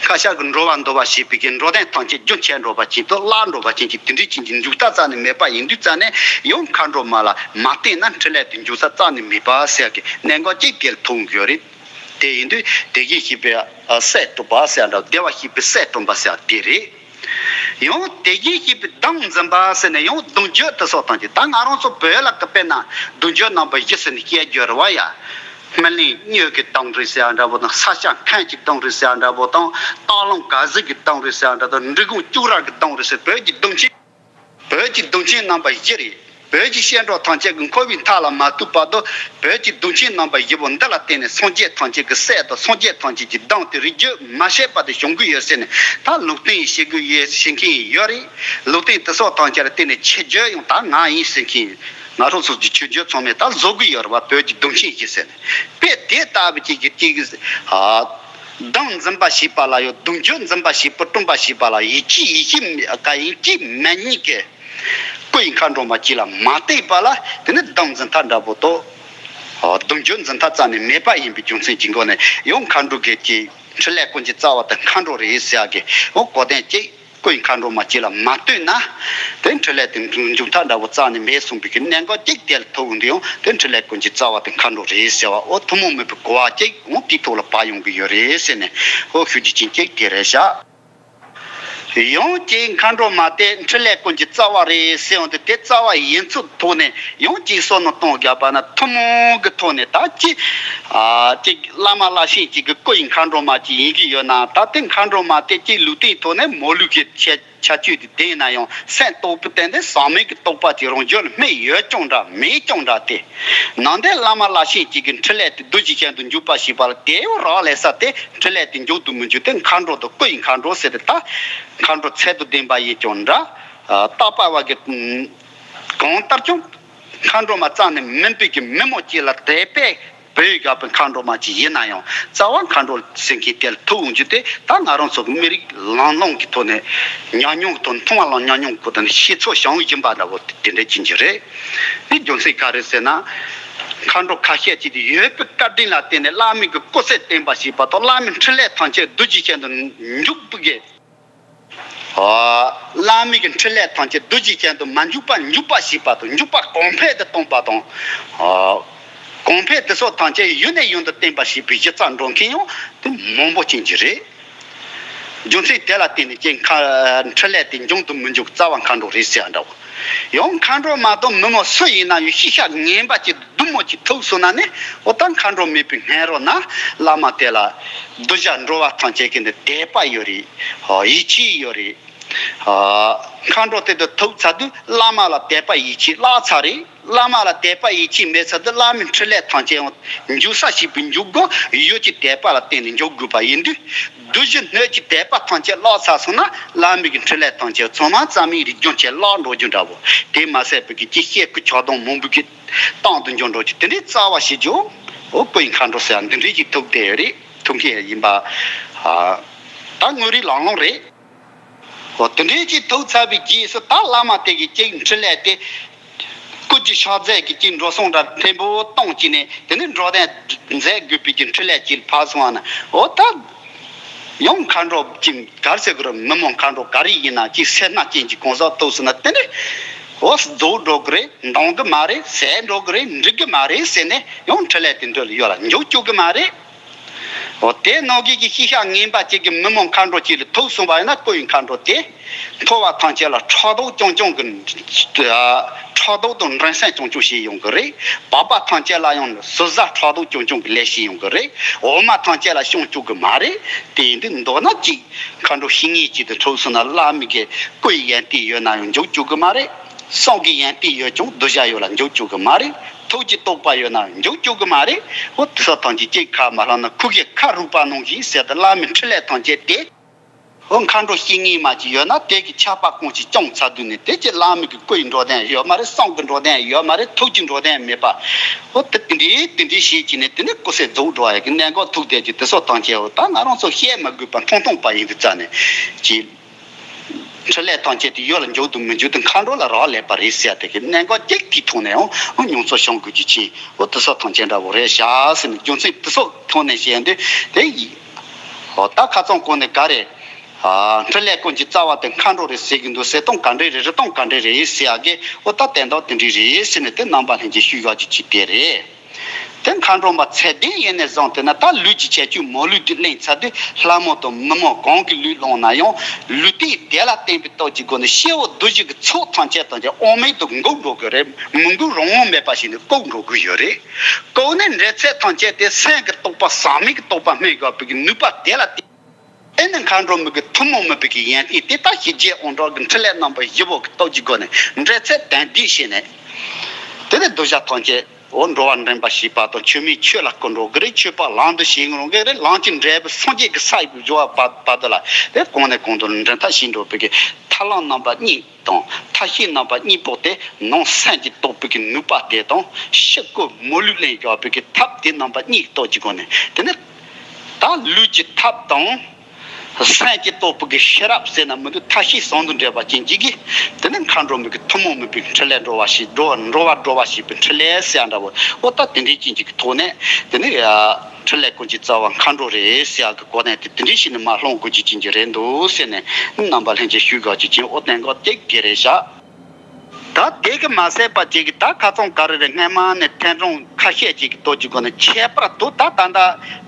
མཁའ་ཁྱབ་ཀྱི་འགྲོ་བ་འདུལ་བ་ཞེས་པའི་གི་འགྲོ་དོན་ཐམས་ཅད་རྒྱུན་ཆད་འགྲོ་བ་ཅན་དུ་བརླག་འགྲོ་བ་ཅན་གྱི་དེ་འདྲའི་ཅན་གྱི་འཇུག་ལྟ་རྩ་ནས་མེད་པ་ཡིན་དུས་རྩ་ནས་ཡང་མཁའ་འགྲོ་མ་ལ་མ་བརྟེན་ན་འཕྲིན་ལས་དེ་འཇུག་ས་རྩ་ནས་མེད་པ་ཟེར་གི་གནད་འགག་ཅིག་དེར་མཐོང་གི་ཡོད་རེད། དེ་ཡིན་དུས་དེ་བཞིན་གཤེགས་པའི་སྲས་སྤྲུལ་པ་ཟེར་འདྲ་བདེ་བར་གཤེགས་པའི་སྲས་སྤྲུལ་པ་ཟེར་དེ་རེད། ཡང་དེ་བཞིན་གཤེགས་པའི་གདངས་འཛིན་པ་ཟེར་ནས་ཡང་གདུང་རྒྱུད་དེ་སོགས་དང་གཅིག་ད་ང་རང་ཚོ་བོད་ལ་གི་དཔེར་ན་གདུང་རྒྱུད་རྣམ་པ་བཞི་ཟེར་ནས་བཤད་རྒྱུ་རེད་བ་ཡ། སྨིན་གླིང་སྨྱོས་ཀྱི་གདངས་རེད་ཟེར་ཡ་འདྲ་པོ་དང་ས་སྐྱ་མཁན་གྱི་གདངས་རེད་ཟེར་ཡ་འདྲ་པོ་དང་སྟག་ལུང་དགའ་གཟིགས་ཀྱི་གདངས་རེད་ཟེར་ཡ་འདྲ་དང་འབྲི་གུང་ལྕགས་ར་གི་གདངས་རེད་ཟེར་བོད་ཀྱི་གདུང་ཆེན། བོད་ཀྱི་གདུང་ཆེན་རྣམ་པ་བཞི་རེད། བོད་ཀྱི་སྐྱེ་འགྲོ་ཐམས་ཅད་ཀྱི་འཁོར་བའི་མཐའ་ལ་མ་ཐུག་བར་དུ་བོད་ཀྱི་གདུང་ཆེན་རྣམ་པ་བཞི་པོ་འདི་ལ་བརྟེན་ནས་སངས་རྒྱས་ཐམས་ཅད་ཀྱི་སྲས་དང་སངས་རྒྱས་ཐམས་ཅད་ཀྱི་གདངས་དེ་རིགས་རྒྱུད་མ་ཆད་པ་དེ་བྱུང་གི་ཡོད་ཟེར་ནས་ད་ལུང་བསྟན་བྱེད་དགོས་ཡོད་ཟེར་མཁན་ཡོད་རེད། ལུང་བསྟན་དེ་སོགས་ཐམས་ཅད་ལ་བརྟེན་ནས་ཆོས་བརྒྱུད་ཡང་ད་ང་ཡིན་ཟེར་མཁན་ཡོད། ང་རང་ཚོ་གི་ཆོས་བརྒྱུད་ཚང་མས་ད་བཟོ་གི་ཡོད་རེད་བ་བོད་ཀྱི་གདུང་ཆེན་བཞི་ཟེར་ནས་དཔེ་དེ་ལྟ་བུ་ཅིག་གི་ཅིག་ཨ། གདངས་འཛིན་པ་ཞེས་པ་ལ་ཡང་གདུང་རྒྱུད་འཛིན་པ་ཞེས་པ་སྟོན་པ་ཞེས་པ་ལ་ཡིད་ཆེས་ཡིད་ཆེས་ག་ཡིན་གཅིག་མིན་གཉིས་ཀྱི་སྐུ་ཡི་མཁའ་འགྲོ་མ་གཅིག་ལ་མ་བརྟེན་པ་ལ་དེ་ནི་གདངས་འཛིན་ཐབས་འདྲ་པོ་དང་། གདུང་རྒྱུད་འཛིན་ཐབས་རྩ་ནས་མེད་པ་ཡིན་པའི་རྒྱུ་མཚན་གྱི་སྒོ་ནས་ཡང་མཁའ་འགྲོ་གི་ཅིག་འཕྲིན་ལས་ཀུན་གྱི་རྩ་བ་དེ་མཁའ་འགྲོ་རེད་ཟེར་ཡ་གི་འོ་གོ་དོན་གཅིག་སྐུ་ཡི་མཁའ་འགྲོ་མ་གཅིག་ལ་མ་ལྟོས་ན། དེ་འཕྲིན་ལས་དེ་འཇུག་ཐབས་འདྲ་བོ་རྩ་ནས་མེད་གསུངས་པའི་གི་གནད་འགག་གཅིག་དེ་ལ་ཐུག་འདི་ཡང་དེ་འཕྲིན་ལས་ཀུན་གྱི་རྩ་བ་དེ་མཁའ་འགྲོ་རེད་ཟེར་བ་འོ་ཐུན་མོང་མིན་པའི་གོ་བ་གཅིག་འོང་དེའི་ཐོག་ལ་བབས་ཡོང་གི་ཡོད་རེད་ཟེར་ནས་འོ་ཞུ་རྒྱུ་ཅན་གཅིག་དེ་རེད་ཤག་ཡང་གཅིག་མཁའ་འགྲོ་མ་དེ་འཕྲིན་ལས་ཀུན་གྱི་རྩ་བ་རེད་ཟེར་ཡང་དེ་དེ་རྩ་བ་ཡིན་ཚུལ་ཐོག་ནས་ཡང་གཅིག་བསམ་བློ་གཏོང་རྒྱབ་པ་ན་ཐུན་མོང་གི་ཐོག་ནས་ད་གཅིག་ཨ་གཅིག་བླ་མ་བླ་ཆེན་གཅིག་གི་སྐུ་ཡི་མཁའ་འགྲོ་མ་གཅིག་ཡིན་གྱི་ཡོད་ན་ད་དེ་མཁའ་འགྲོ་མ་དེ་གཅིག་ལུས་རྟེན་ཐོག་ནས་མ་ལུས་ཀྱི་ཆེད། ཁྱད་ཆོས་དེ་ལྡན་ན་ཡང་སེམས་རྟོགས་པའི་སྟེང་དེ་ཟག་མེད་ཀྱི་རྟོགས་པ་དེ་རང་རྒྱུད་ལ་རྨད་ཡོད་ཀྱང་འདྲ་མེད་ཀྱང་འདྲ་སྟེ། ནང་བསྟན་བླ་མ་བླ་ཆེན་གཅིག་གི་འཕྲིན་ལས་དེ་རྡོ་རྗེ་གཞན་དུ་འཇུག་པ་ཞེས་པ་ལ་དེ་ཡང་རག་ལས་ས་དེ་འཕྲིན་ལས་དེ་འཇུག་ཏུ་མི་འཇུག་སྟེ་མཁའ་འགྲོ་དང་སྐུ་ཡི་མཁའ་འགྲོ་ཟེར་ཏེ་ད་མཁའ་འགྲོ་ཚད་དང་ལྡན་པ་ཡིན་ཀྱང་འདྲ། རྟག་པ་བ་གི་གང་ལྟར་ཀྱང་མཁའ་འགྲོ་མ་རྩ་ནས་མིན་པའི་གི་མི་མོ་གཅིག་ལ་དད་པས། བོད་ཡིག་དགའ་པའི་མཁའ་འགྲོ་མ་ཅིག་ཡིན་ན་ཡང་རྩ་བ་མཁའ་འགྲོ་ཟེར་མཁན་དེ་ལ་ཐུག་འོང་རྒྱུ་དེ་ད་ང་རང་ཚོ་གི་མི་རིགས་ལམ་ལྷོང་གི་ཐོག་ནས་ཉམས་མྱོང་གི་ཐོག་མཐོང་བ་ལ་ཉམས་མྱོང་གི་ཐོག་ནས་ཤེས་ཚོད་བྱུང་བཞིན་པ་འདྲ་བོ་དེ་འདྲ་ཅིག་གི་རེད། དེ་རྒྱུ་མཚན་ག་རེ་ཟེར་ན། མཁའ་འགྲོ་ཁ་ཤས་ཅིག་དེ་ཡོད་པའི་བཀའ་དྲིན་ལ་བརྟེན་ནས་བླ་མའི་གི་སྐུ་ཚེ་བརྟན་པ་ཞེས་པ་དང་བླ་མའི་འཕྲིན་ལས་ཐམས་ཅད་རྡོ་རྗེ་ཅན་དུ་འཇུག་པའི་གི་བླ་མའི་གི་འཕྲིན་ལས་ཐམས་ཅད་རྡོ་རྗེ་ཅན་དུ་མ་འཇུག་པ་འཇུག་པ་ཞེས་པ་དང་འཇུག་པ་གོང་འཕེལ་དུ་གཏོང་པ་དང་། གོང་འཕེལ་དེ་སོགས་ཐམས་ཅད་ཡུན་ནས་ཡུན་དུ་བརྟན་པ་ཞེས་པའི་གཞི་རྩར་འགྲོ་མཁན་ཡང་དེ་མང་པོ་ཅན་ཅིག་རེད། རྒྱུ་མཚན་དེ་ལ་བརྟེན་ནས་ཀྱང་ཁ་འཕྲིན་ལས་དེ་འབྱུང་དུ་མི་འཇུག་རྩ་བ་མཁའ་འགྲོ་རེད་ཟེར་བ་འདྲ་བོ། ཡང་མཁའ་འགྲོ་མ་གཏོགས་མི་མང་སུ་ཡིན་ན་ཡང་ཤེས་བྱ་ངན་པ་ཅིག་སྡུག་མོ་ཅིག་ཐུག་སོང་ན་ནི་འོ་ད་མཁའ་འགྲོ་མེད་པའི་སྔོན་རོལ་ན་བླ་མ་དེ་ལ་གདུལ་བྱ་འགྲོ་བ་ཐམས་ཅད་ཀྱི་འདི་དད་པ་ཡོད་རེད། ཡིད་ཆེས་ཡོད་རེད། མཁའ་འགྲོ་དེ་དུ་ཐུག་ཚར་དུས་བླ་མ་ལ་དད་པ་ཡིད་ཆེས་བརླག་ཚར་རེད། བླ་མ་ལ་དད་པ་ཡིད་ཆེས་མེད་ཚར་དུས་བླ་མའི་འཕྲིན་ལས་ཐམས་ཅད་ཡང་འཇུག་ས་ཞིག་པུ་འཇུག་དགོས་ཡོད་ཀྱི་དད་པ་ལ་བརྟེན་ནས་འཇུག་དགོས་པ་ཡིན་དུས། བདུད་བཞི་སྣོད་ཀྱི་དད་པ་ཐམས་ཅད་བརླག་ཚར་སོང་ན་བླ་མའི་གི་འཕྲིན་ལས་ཐམས་ཅད་ཚང་མ་རྩ་མེད་རིག་སྦྱོང་བྱས་བརླག་འགྲོ་རྒྱུ་འདྲ་བོ། དེ་མ་ཟད་པའི་གི་ཅི་བཤད་ཀྱི་ཆགས་སྡང་མང་པོའི་གི་སྟེང་དུ་འགྱུར་འགྲོ་རྒྱུ་དེ་འདྲའི་རྩ་བ་ཞིག་ཀྱང་འོ་སྐུ་ཡི་མཁའ་འགྲོ་ཟེར་འདི་འདྲའི་ཅིག་ཐུག་བསྡད་ཡོད་རེད། ཐུག་མཁན་ཡིན་པ། ཨ། ད་དངོས་རིགས་ལང་ལོང་རེད། འོ་དེ་འདྲའི་ཅིག་ཐུག་ཚར་བའི་རྗེས་སུ་ད་བླ་མ་དེ་གིས་ཅིག་འཕྲིན་ལས་དེ། སྐུ་གི་ཕྱག་རྫས་ཀྱི་ཅིག་འགྲོ་སོང་འདྲ་ཐེར་འབུམ་སྟོང་ཅིག་ནས་དེ་ནས་འགྲོ་དོན་མཛད་དགོས་པའི་ཅིག་འཕྲིན་ལས་ཅིག་ཕར་སོང་བ་ན། འོ་ད་ཡང་མཁའ་འགྲོ་ཅིག་ག་རེ་ཟེར་དགོས་རེད། མི་མང་མཁའ་འགྲོ་ག་རེ་ཡིན་ན་ཅིག་སེར་སྣ་ཅན་གྱི་གང་ཟག་ཐུག་སོང་ན་དེ་ནས་འོ་རྫོགས་འགྲོ་གི་རེད། འདང་གི་མ་རེད། ཟད་འགྲོ་གི་རེད། འགྲིག་གི་མ་རེད་ཟེར་ནས་ཡང་འཕྲིན་ལས་དེ་འདྲ་ལ་ཡོད་ལ་འཇུག་བཅུག་གི་མ་རེད། འོ་དེ་ནང་གི་གི་ཤེས་བྱ་ངན་པ་ཅིག་གི་མི་མང་མཁའ་འགྲོ་ཅིག་ལ་ཐུག་སོང་བ་ཡིན་ན། སྐུ་ཡི་མཁའ་འགྲོ་དེ་མཐོ་བ་ཐམས་ཅད་ལ་ཕྲག་དོག་རྐྱང་རྐྱང་གི། ཕྲག་དོག་དང་འགྲན་སེམས་རྐྱང་རྐྱང་བྱེད་ཡོང་གི་རེད། བར་པ་ཐམས་ཅད་ལ་ཡང་ཟུར་ཟ་ཕྲག་དོག་རྐྱང་རྐྱང་གི་ལས་བྱེད་ཡོང་གི་རེད། འོག་མ་ཐམས་ཅད་ལ་སྐྱོན་བཅུག་གི་མ་རེད། དེ་ཡིན་དུས་མདོར་ན་ཅིག་མཁའ་འགྲོ་བཤེས་གཉེན་ཅིག་ཏུ་ཐུག་སོང་ན་བླ་མའི་གི་སྐུ་ཡི་ཡོན་ཏན་ཡོད་ན་ཡང་འཇུག་བཅུག་གི་མ་རེད། གསུང་གི་ཡོན་ཏན་ཡོད་ཀྱང་གདུལ་བྱ་ཡོད་ལ་འཇུག་བཅུག་གི་མ་རེད། ཐུགས་ཀྱི་རྟོགས་པ་ཡོད་ན་འཇུག་བཅུག་གི་མ་རེད། འོ་དེ་ཚོ་ཐམས་ཅད་ཅིག་ཁ་མ་ལྷག་ན་ཁུ་གེ་ཁ་རུབ་པ་ནང་བཞིན་ཟེར་ཏེ་བླ་མའི་འཕྲིན་ལས་ཐམས་ཅད་དེ། འོ་མཁའ་འགྲོ་བཤེས་གཉེན་མ་ཅིག་ཡོད་ན་དེ་གི་ཆགས་པ་གང་ཅིག་བཅོམ་ཚར་དུས་ནས་དེ་ཅིག་བླ་མའི་གི་སྐུ་ཡི་འགྲོ་དོན་ཡོད་མ་རེད། གསུང་གི་འགྲོ་དོན་ཡོད་མ་རེད། ཐུགས་ཀྱི་འགྲོ་དོན་མེད་པ། འོ་དེ་དེ་འདྲའི་དེ་འདྲའི་བྱེད་ཀྱི་ནས་དེ་ནས་སྐུ་ཚེ་རྫོགས་འགྲོ་བ་ཡ་གི་གནད་འགག་ཐུག་བསྡད་ཀྱི་དེ་ཚོ་ཐམས་ཅད་འོ་ད་ང་རང་ཚོ་བཤད་མ་དགོས་པ་མཐོང་མཐོང་པ་ཡིན་དུས་ཙ་ནས་ཅིག་འཕྲིན་ལས་ཐམས་ཅད་དེ་ཡོད་ལ་འཇུག་ཏུ་མི་འཇུག་ཏུ་མཁའ་འགྲོ་ལ་རག་ལས་པ་རེད་ཟེར་ཡ་དེ་གི་གནད་འགག་གཅིག་དེའི་ཐོག་ནས་ཡང་མྱོང་ཚོར་བྱུང་དགོས་ཀྱི་ཕྱིར། འོ་དེ་ཚོ་ཐམས་ཅད་འདྲ་བོ་རེད་ཤག་ཟེར་ནས་རྒྱུ་མཚན་དེ་ཚོ་ཐོག་ནས་བཤད་དུས་དེ་ཡིན། འོ་ད་ཁ་སང་གོང་ནས་ག་རེ། ཨ། འཕྲིན་ལས་ཀུན་གྱི་རྩ་བ་དེ་མཁའ་འགྲོ་རེད་ཟེར་གྱི་འདུག་གསེར་སྟོང་ག་འདྲས་རེད། རི་སྟོང་ག་འདྲས་རེད་ཟེར་ཡ་གི། འོ་ད་དོན་དག་དེ་འདྲས་རེད་ཟེར་ནས་དེ་རྣམ་པ་ལྷན་རྒྱས་ཞུ་ཡག་གི་ཅིག་དེ་རེད། དེ་མཁའ་འགྲོ་མ་ཚད་ལྡན་ཡིན་ནས་བཟུང་དེ་ན་ད་ལུས་ཀྱི་ཁྱད་ཆོས་མ་ལུས་དེ་གླེང་ཚར་དུས་ལྷ་མོ་དང་མི་མོ་གང་གི་ལུས་བླངས་ན་ཡང་ལུས་རྟེན་དེ་ལ་བརྟེན་པའི་སྟོབས་ཀྱི་སྒོ་ནས་སྐྱེ་བོ་འདུ་བྱེད་ཀྱི་ཚོགས་ཐམས་ཅད་དང་ཀྱང་དབང་མེད་དུ་འགུག་འགྲོ་གི་རེད། མི་འགུག་རང་དབང་མེད་པ་ཞིག་ནས་བཀུག་འགྲོ་གི་ཡོད་རེད། བཀུག་ནས་འབྲེལ་ཚད་ཐམས་ཅད་དེ་སེམས་ཀྱི་རྟོགས་པ་ཟག་མེད་ཀྱི་རྟོགས་པ་སྨིན་དགོས་པའི་ནུས་པ་དེ་ལ་བརྟེན། དེ་ནི་མཁའ་འགྲོ་མའི་གི་ཐུན་མོང་མིན་པའི་གི་ཡོན་ཏན་དེ་ལྟར་ཞི་རྒྱས་དབང་དྲག་གི་འཕྲིན་ལས་རྣམ་པ་བཞི་པོ་གི་སྟོབས་ཀྱི་སྒོ་ནས་འབྲེལ་ཚད་དོན་བསྡུས་བྱས་ནས། དེ་ནས་གདུལ་བྱ་ཐམས་ཅད་འོ་འགྲོ་བ་འདྲེན་པ་བྱེད་པ་དང་། ཆོས་མིན་ཆོས་ལ་བསྐུལ་འགྲོ་གི་རེད། ཆོས་པ་ལམ་དུ་བྱེད་འགྲོ་གི་རེད། ལམ་གྱི་འབྲས་བུ་སངས་རྒྱས་ཀྱི་ས་ཡི་སྦྱོར་བ་བར་དུ་ལ་དེ་གོང་ནས་གོང་དུ་འདྲེན་ཐབས་བྱེད་འགྲོ་བའི་གི་ཐབས་ལམ་རྣམ་པ་གཉིས། དང་ཐབས་ཤེས་རྣམ་པ་གཉིས་པོ་དེ་ནང་སེམས་ཀྱི་རྟོགས་པའི་གི་ནུས་པ་དེ་དང་ཕྱི་སྐུ་མ་ལུས་ལེན་རྒྱག་པའི་གི་ཐབས་དེ་རྣམ་པ་གཉིས་ཀྱི་སྟོབས་ཀྱི་སྒོ་ནས། དེ་ནི་ད་ལུས་ཀྱི་ཐབས་དང་སེམས་ཀྱི་རྟོགས་པའི་གི་ཤེས་རབ་ཟེར་ན་མི་འདུག་ཐབས་ཤེས་ཟུང་དུ་འབྲེལ་བ་ཅན་གྱི་གི་དེ་ནི་མཁའ་འགྲོ་མའི་གི་ཐུན་མོང་མིན་པའི་འཕྲིན་ལས་འགྲོ་བ་ཞིག་འགྲོ་བ་འགྲོ་བ་འགྲོ་བ་ཞེས་པའི་འཕྲིན་ལས་ཟེར་ཡ་འདྲ་བོ། འོ་ད་དེ་འདྲའི་ཅན་གྱི་གི་ཐོག་ནས་དེ་ནི་ཡ། འཕྲིན་ལས་ཀུན་གྱི་རྩ་བ་མཁའ་འགྲོ་རེད་ཟེར་ཡག་གི་གོ་གནས་དེ་དེ་འདྲའི་ཞིག་ནས་མར་སློང་དགོས་ཀྱི་ཅན་གྱི་རེད་འདུག་ཟེར་ནས་རྣམ་པ་ལྷན་རྒྱས་ཞུ་དགོས་ཀྱི་ཅན། འོ་དེ་འགོ་སྟེགས་དེ་རེད་ཤག་ད་དེ་གི་མ་ཟད་པ་ཅིག་གི་ད་ཁ་སང་ག་རེ་རེད། སྔན་མ་ནས་ཐེངས་གྲངས་ཁ་ཤས་ཅིག་གི་ཐོག་ཅིག་གོ་ནས་ཁྱད་པར་དུ་ད་ད་ལྟ་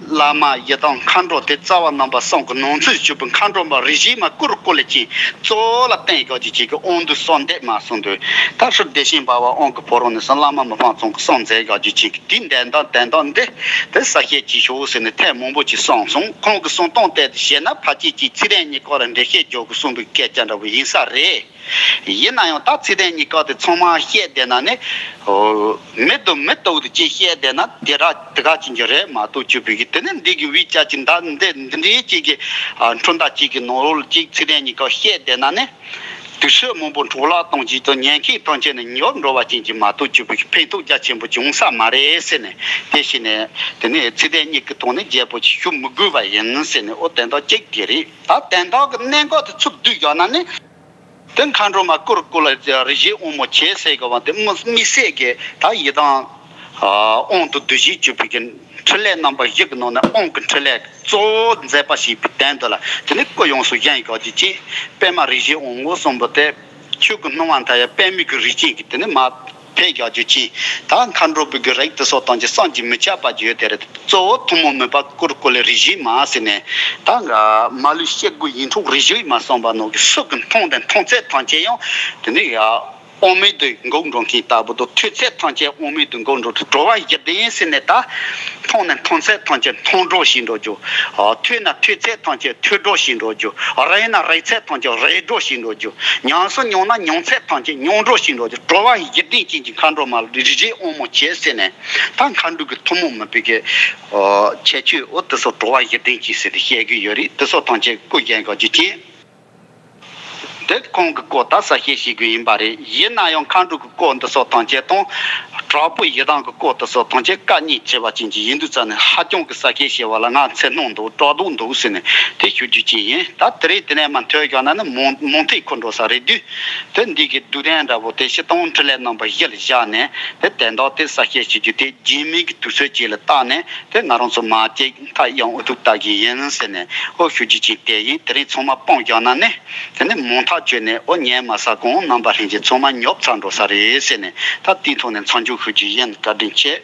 བླ་མ་ཡི་དམ་མཁའ་འགྲོ་དེ་རྩ་བ་རྣམ་པ་གསུམ་གི་ནང་ཚུད་བཅུག་པའི་མཁའ་འགྲོ་མ་རིགས་བཞི་མ་བཀུར་བཀུར་ལས་ཅན་གཙོ་བོ་ལ་བརྟེན་དགོས་ཀྱི་ཅིག་གི་དབང་དུ་སོང་བསྡད་མ་སོང་དུས། ད་ཧྲི་བདེ་ཆེན་འབར་བ་དབང་གི་ཕོ་བྲང་ནས་སུ་བླ་མ་མི་ཕམ་ཚང་གི་གསུང་མཛད་དགོས་ཀྱི་ཅིག་དེའི་འདོན་སྟངས་འདོན་སྟངས་འདི་དེ་གསལ་བཤད་ཅིག་ཞུ་ཟེར་ནས་ཐེངས་མང་པོ་ཅིག་གསུངས་སོང་། ཁོང་གི་གསུང་སྟངས་ལྟར་དུ་བཤད་ན་ཕལ་ཆེར་ཅིག་ཚིག་དོན་གཉིས་ཀ་ལ་འགྲེལ་བཤད་རྒྱག་དགོས་གསུངས་པའི་སྐད་ཆ་འདྲ་བོ་ཡིན་ས་རེད། ཡིན་ན་ཡང་ད་ཚིག་དོན་གཉིས་ཀ་དེ་ཚང་མ་བཤད་བསྡད་ན་ནི། མི་འདུག་མི་འདུག་དེ་ཅིག་བཤད་བསྡད་ན་དེ་ར་དེ་ག་ཅིག་གི་རེད་མ་གཏོགས་ཅིག་བོད་ཀྱི་དེ་ནི་འདི་གི་དབུས་ཅག་ཅིག་འདི་འདི་འདི་འདྲའི་ཅིག་གི་འཁྲུན་ཐག་ཅིག་གི་ནང་ལོགས་ཅིག་ཚིག་དོན་གཉིས་ཀ་བཤད་བསྡད་ན་ནི། དུས་ཚོད་མང་པོ་འཕྲོ་བརླག་གཏོང་བྱེད་དང་ཉན་མཁན་ཐམས་ཅད་ནི་ཉོབ་འགྲོ་བ་ཅན་གྱི་མ་གཏོགས་ཅིག་བོད་ཀྱི་ཕན་ཐོགས་རྒྱ་ཆེན་པོ་ཅིག་འོང་ས་མ་རེད་ཟེར་ནས། དེ་བཞིན་ནས་དེ་ནས་ཚིག་དོན་གཉིས་ཀྱི་ཐོག་ནས་རྒྱས་པོ་ཅིག་ཞུ་མི་དགོས་པ་ཡིན་ཟེར་ནས། འོ་དོན་དག་གཅིག་དེ་རེད། ད་དོན་དག་གི་གནད་འགག་དེ་ཚུར་བསྡུས་བཞག་ན་ནི། དེ་མཁའ་འགྲོ་མ་བཀུར་བཀུར་ལ་རིགས་བཞིའི་དབང་མོ་བྱས་ཟེར་གི་བ་དེ་དམིགས་བསལ་གྱི་ད་ཡི་དམ་དབང་དུ་བསྡུ་བྱེད་བཅུག་པའི་གི་འཕྲིན་ལས་རྣམ་པ་བཞི་གི་ནང་ནས་དབང་གི་འཕྲིན་ལས་གཙོ་བོ་མཛད་པ་ཞེས་པའི་དོན་དུ་ལ་དེ་ནི་སྐུ་ཡོངས་སུ་བཞེངས་ཡོད་ཀྱི་ཅིག་པདྨ་རིགས་བཞིའི་དབང་མོ་གསུམ་པོ་དེ་ཆོས་ཀྱི་སྣང་བ་མཐའ་ཡས་པདྨའི་གི་རིགས་ཅན་གྱི་དེ་ནི་མ་ཕེབས་ཡོད་ཀྱི་ཅིག་ད་མཁའ་འགྲོ་པའི་གི་རིགས་དེ་ཚོ་ཐམས་ཅད་བསམ་གྱིས་མི་ཁྱབ་པ་ཅིག་ཡོད་དེ་རེད། གཙོ་བོ་ཐུན་མོང་མིན་པ་བཀུར་བཀུར་ལས་རིགས་བཞི་མ་ཟེར་ནས། ད་མ་ལུས་སྐྱེ་དགུའི་ཡིད་འཕྲོག་རིགས་བཞི་མ་གསུངས་པ་ནང་གི་སུ་གི་མཐོང་དང་མཐོང་ཚད་ཐམས་ཅད་ཡང་དེ་ནི་ཡ། དབང་མེད་དུ་འགུག་འགྲོ་མཁན་ལྟ་བུ་དང་། ཐོས་ཚད་ཐམས་ཅད་དབང་མེད་དུ་འགུག་འགྲོ་དུས་གྲོལ་བ་བཞི་ལྡན་ཟེར་ནས། ད་མཐོང་ནས་མཐོང་ཚད་ཐམས་ཅད་མཐོང་གྲོལ་ཞིག་འགྲོ་རྒྱུ། ཐོས་ན་ཐོས་ཚད་ཐམས་ཅད་ཐོས་གྲོལ་ཞིག་འགྲོ་རྒྱུ། རེག་ན་རེག་ཚད་ཐམས་ཅད་རེག་གྲོལ་ཞིག་འགྲོ་རྒྱུ། མྱང་སོ་མྱོང་ན་མྱོང་ཚད་ཐམས་ཅད་མྱོང་གྲོལ་ཞིག་འགྲོ་རྒྱུ། གྲོལ་བ་བཞི་ལྡན་ཅན་གྱི་མཁའ་འགྲོ་མ་རིགས་བཞིའི་དབང་མོ་བྱས་ཟེར་ནས། ད་མཁའ་འགྲོ་གི་ཐུན་མོང་མིན་པའི་གི་ཁྱད་ཆོས་འོ་དེ་ཚོ་གྲོལ་བ་བཞི་ལྡན་ཅན་ཟེར་ཏེ་བཤད་གི་ཡོད་རེད། དེ་ཚོ་ཐམས་ཅད་སྐུ་བཞེངས་ག་རྒྱུ་ཅན། དེ་ཁོང་གི་སྐོར་ད་གསལ་བཤད་བྱེད་དགོས་ཡིན་པ་རེད། ཡིན་ན་ཡང་མཁའ་འགྲོ་གི་སྐོར་འདི་ཚོ་ཐམས་ཅད་དང་ དྲག་པོའི་ཡི་དམ་གྱི་སྐོར་དུ་སོགས་དང་བཅས་བཀའ་གཉིས་བྱས་པ་ཅན་གྱི་ཡིན་དུས་ཙང་ནས་ཧ་ཅང་གི་གསལ་བཤད་བྱས་པ་ལ་ང་ཚེ་སྣང་འདུག་སྐྲག་སྡུག་འདུག་ཟེར་ནས་དེ་ཞུ་རྒྱུ་ཅིག་ཡིན། ད་དེ་རིང་དེ་ནས་མར་ཐོས་བཞག་ན་ནི་མུ་མུ་མཐུད་འཁོར་འགྲོ་ས་རེད་དུས། དེ་འདི་གི་བསྡུས་དོན་འདྲ་པོ་དེ་སྤྱིར་བཏང་འཕྲིན་ལས་རྣམ་པ་བཞི་ལ་བཞག་ནས་དེ་དོན་དག་དེ་གསལ་བཤད་བྱེད་རྒྱུ་དེ་རྗེས་མའི་གི་དུས་ཚོད་ཅིག་ལ་བཏགས་ནས་དེ་ང་རང་ཚོ་མ་ཅིག་མཐའ་ཡང་འུ་ཐུག་ལྟ་གི་ཡིན་ཟེར་ནས་ཨོ་ཞུ་རྒྱུ་ཅིག་དེ་ཡིན། དེ་རིང་ཚང་མ་སྤང་བཞག་ན་ནི་དེ་ནི་མང་ཐག་ཆོད་ནས་ཨོ་ཉན་མ་ས་གང་རྣམ་པ་ལྷན་རྒྱས་ཚང་མ་ཉོབ་ཚར་འགྲོ་ས་རེད་ཟེར་ནས་ད་དེའི་ཐོག་ནས་མཚམས་འཇོག་ཞུ་རྒྱུ་ཡིན། བཀའ་དྲིན་ཆེ།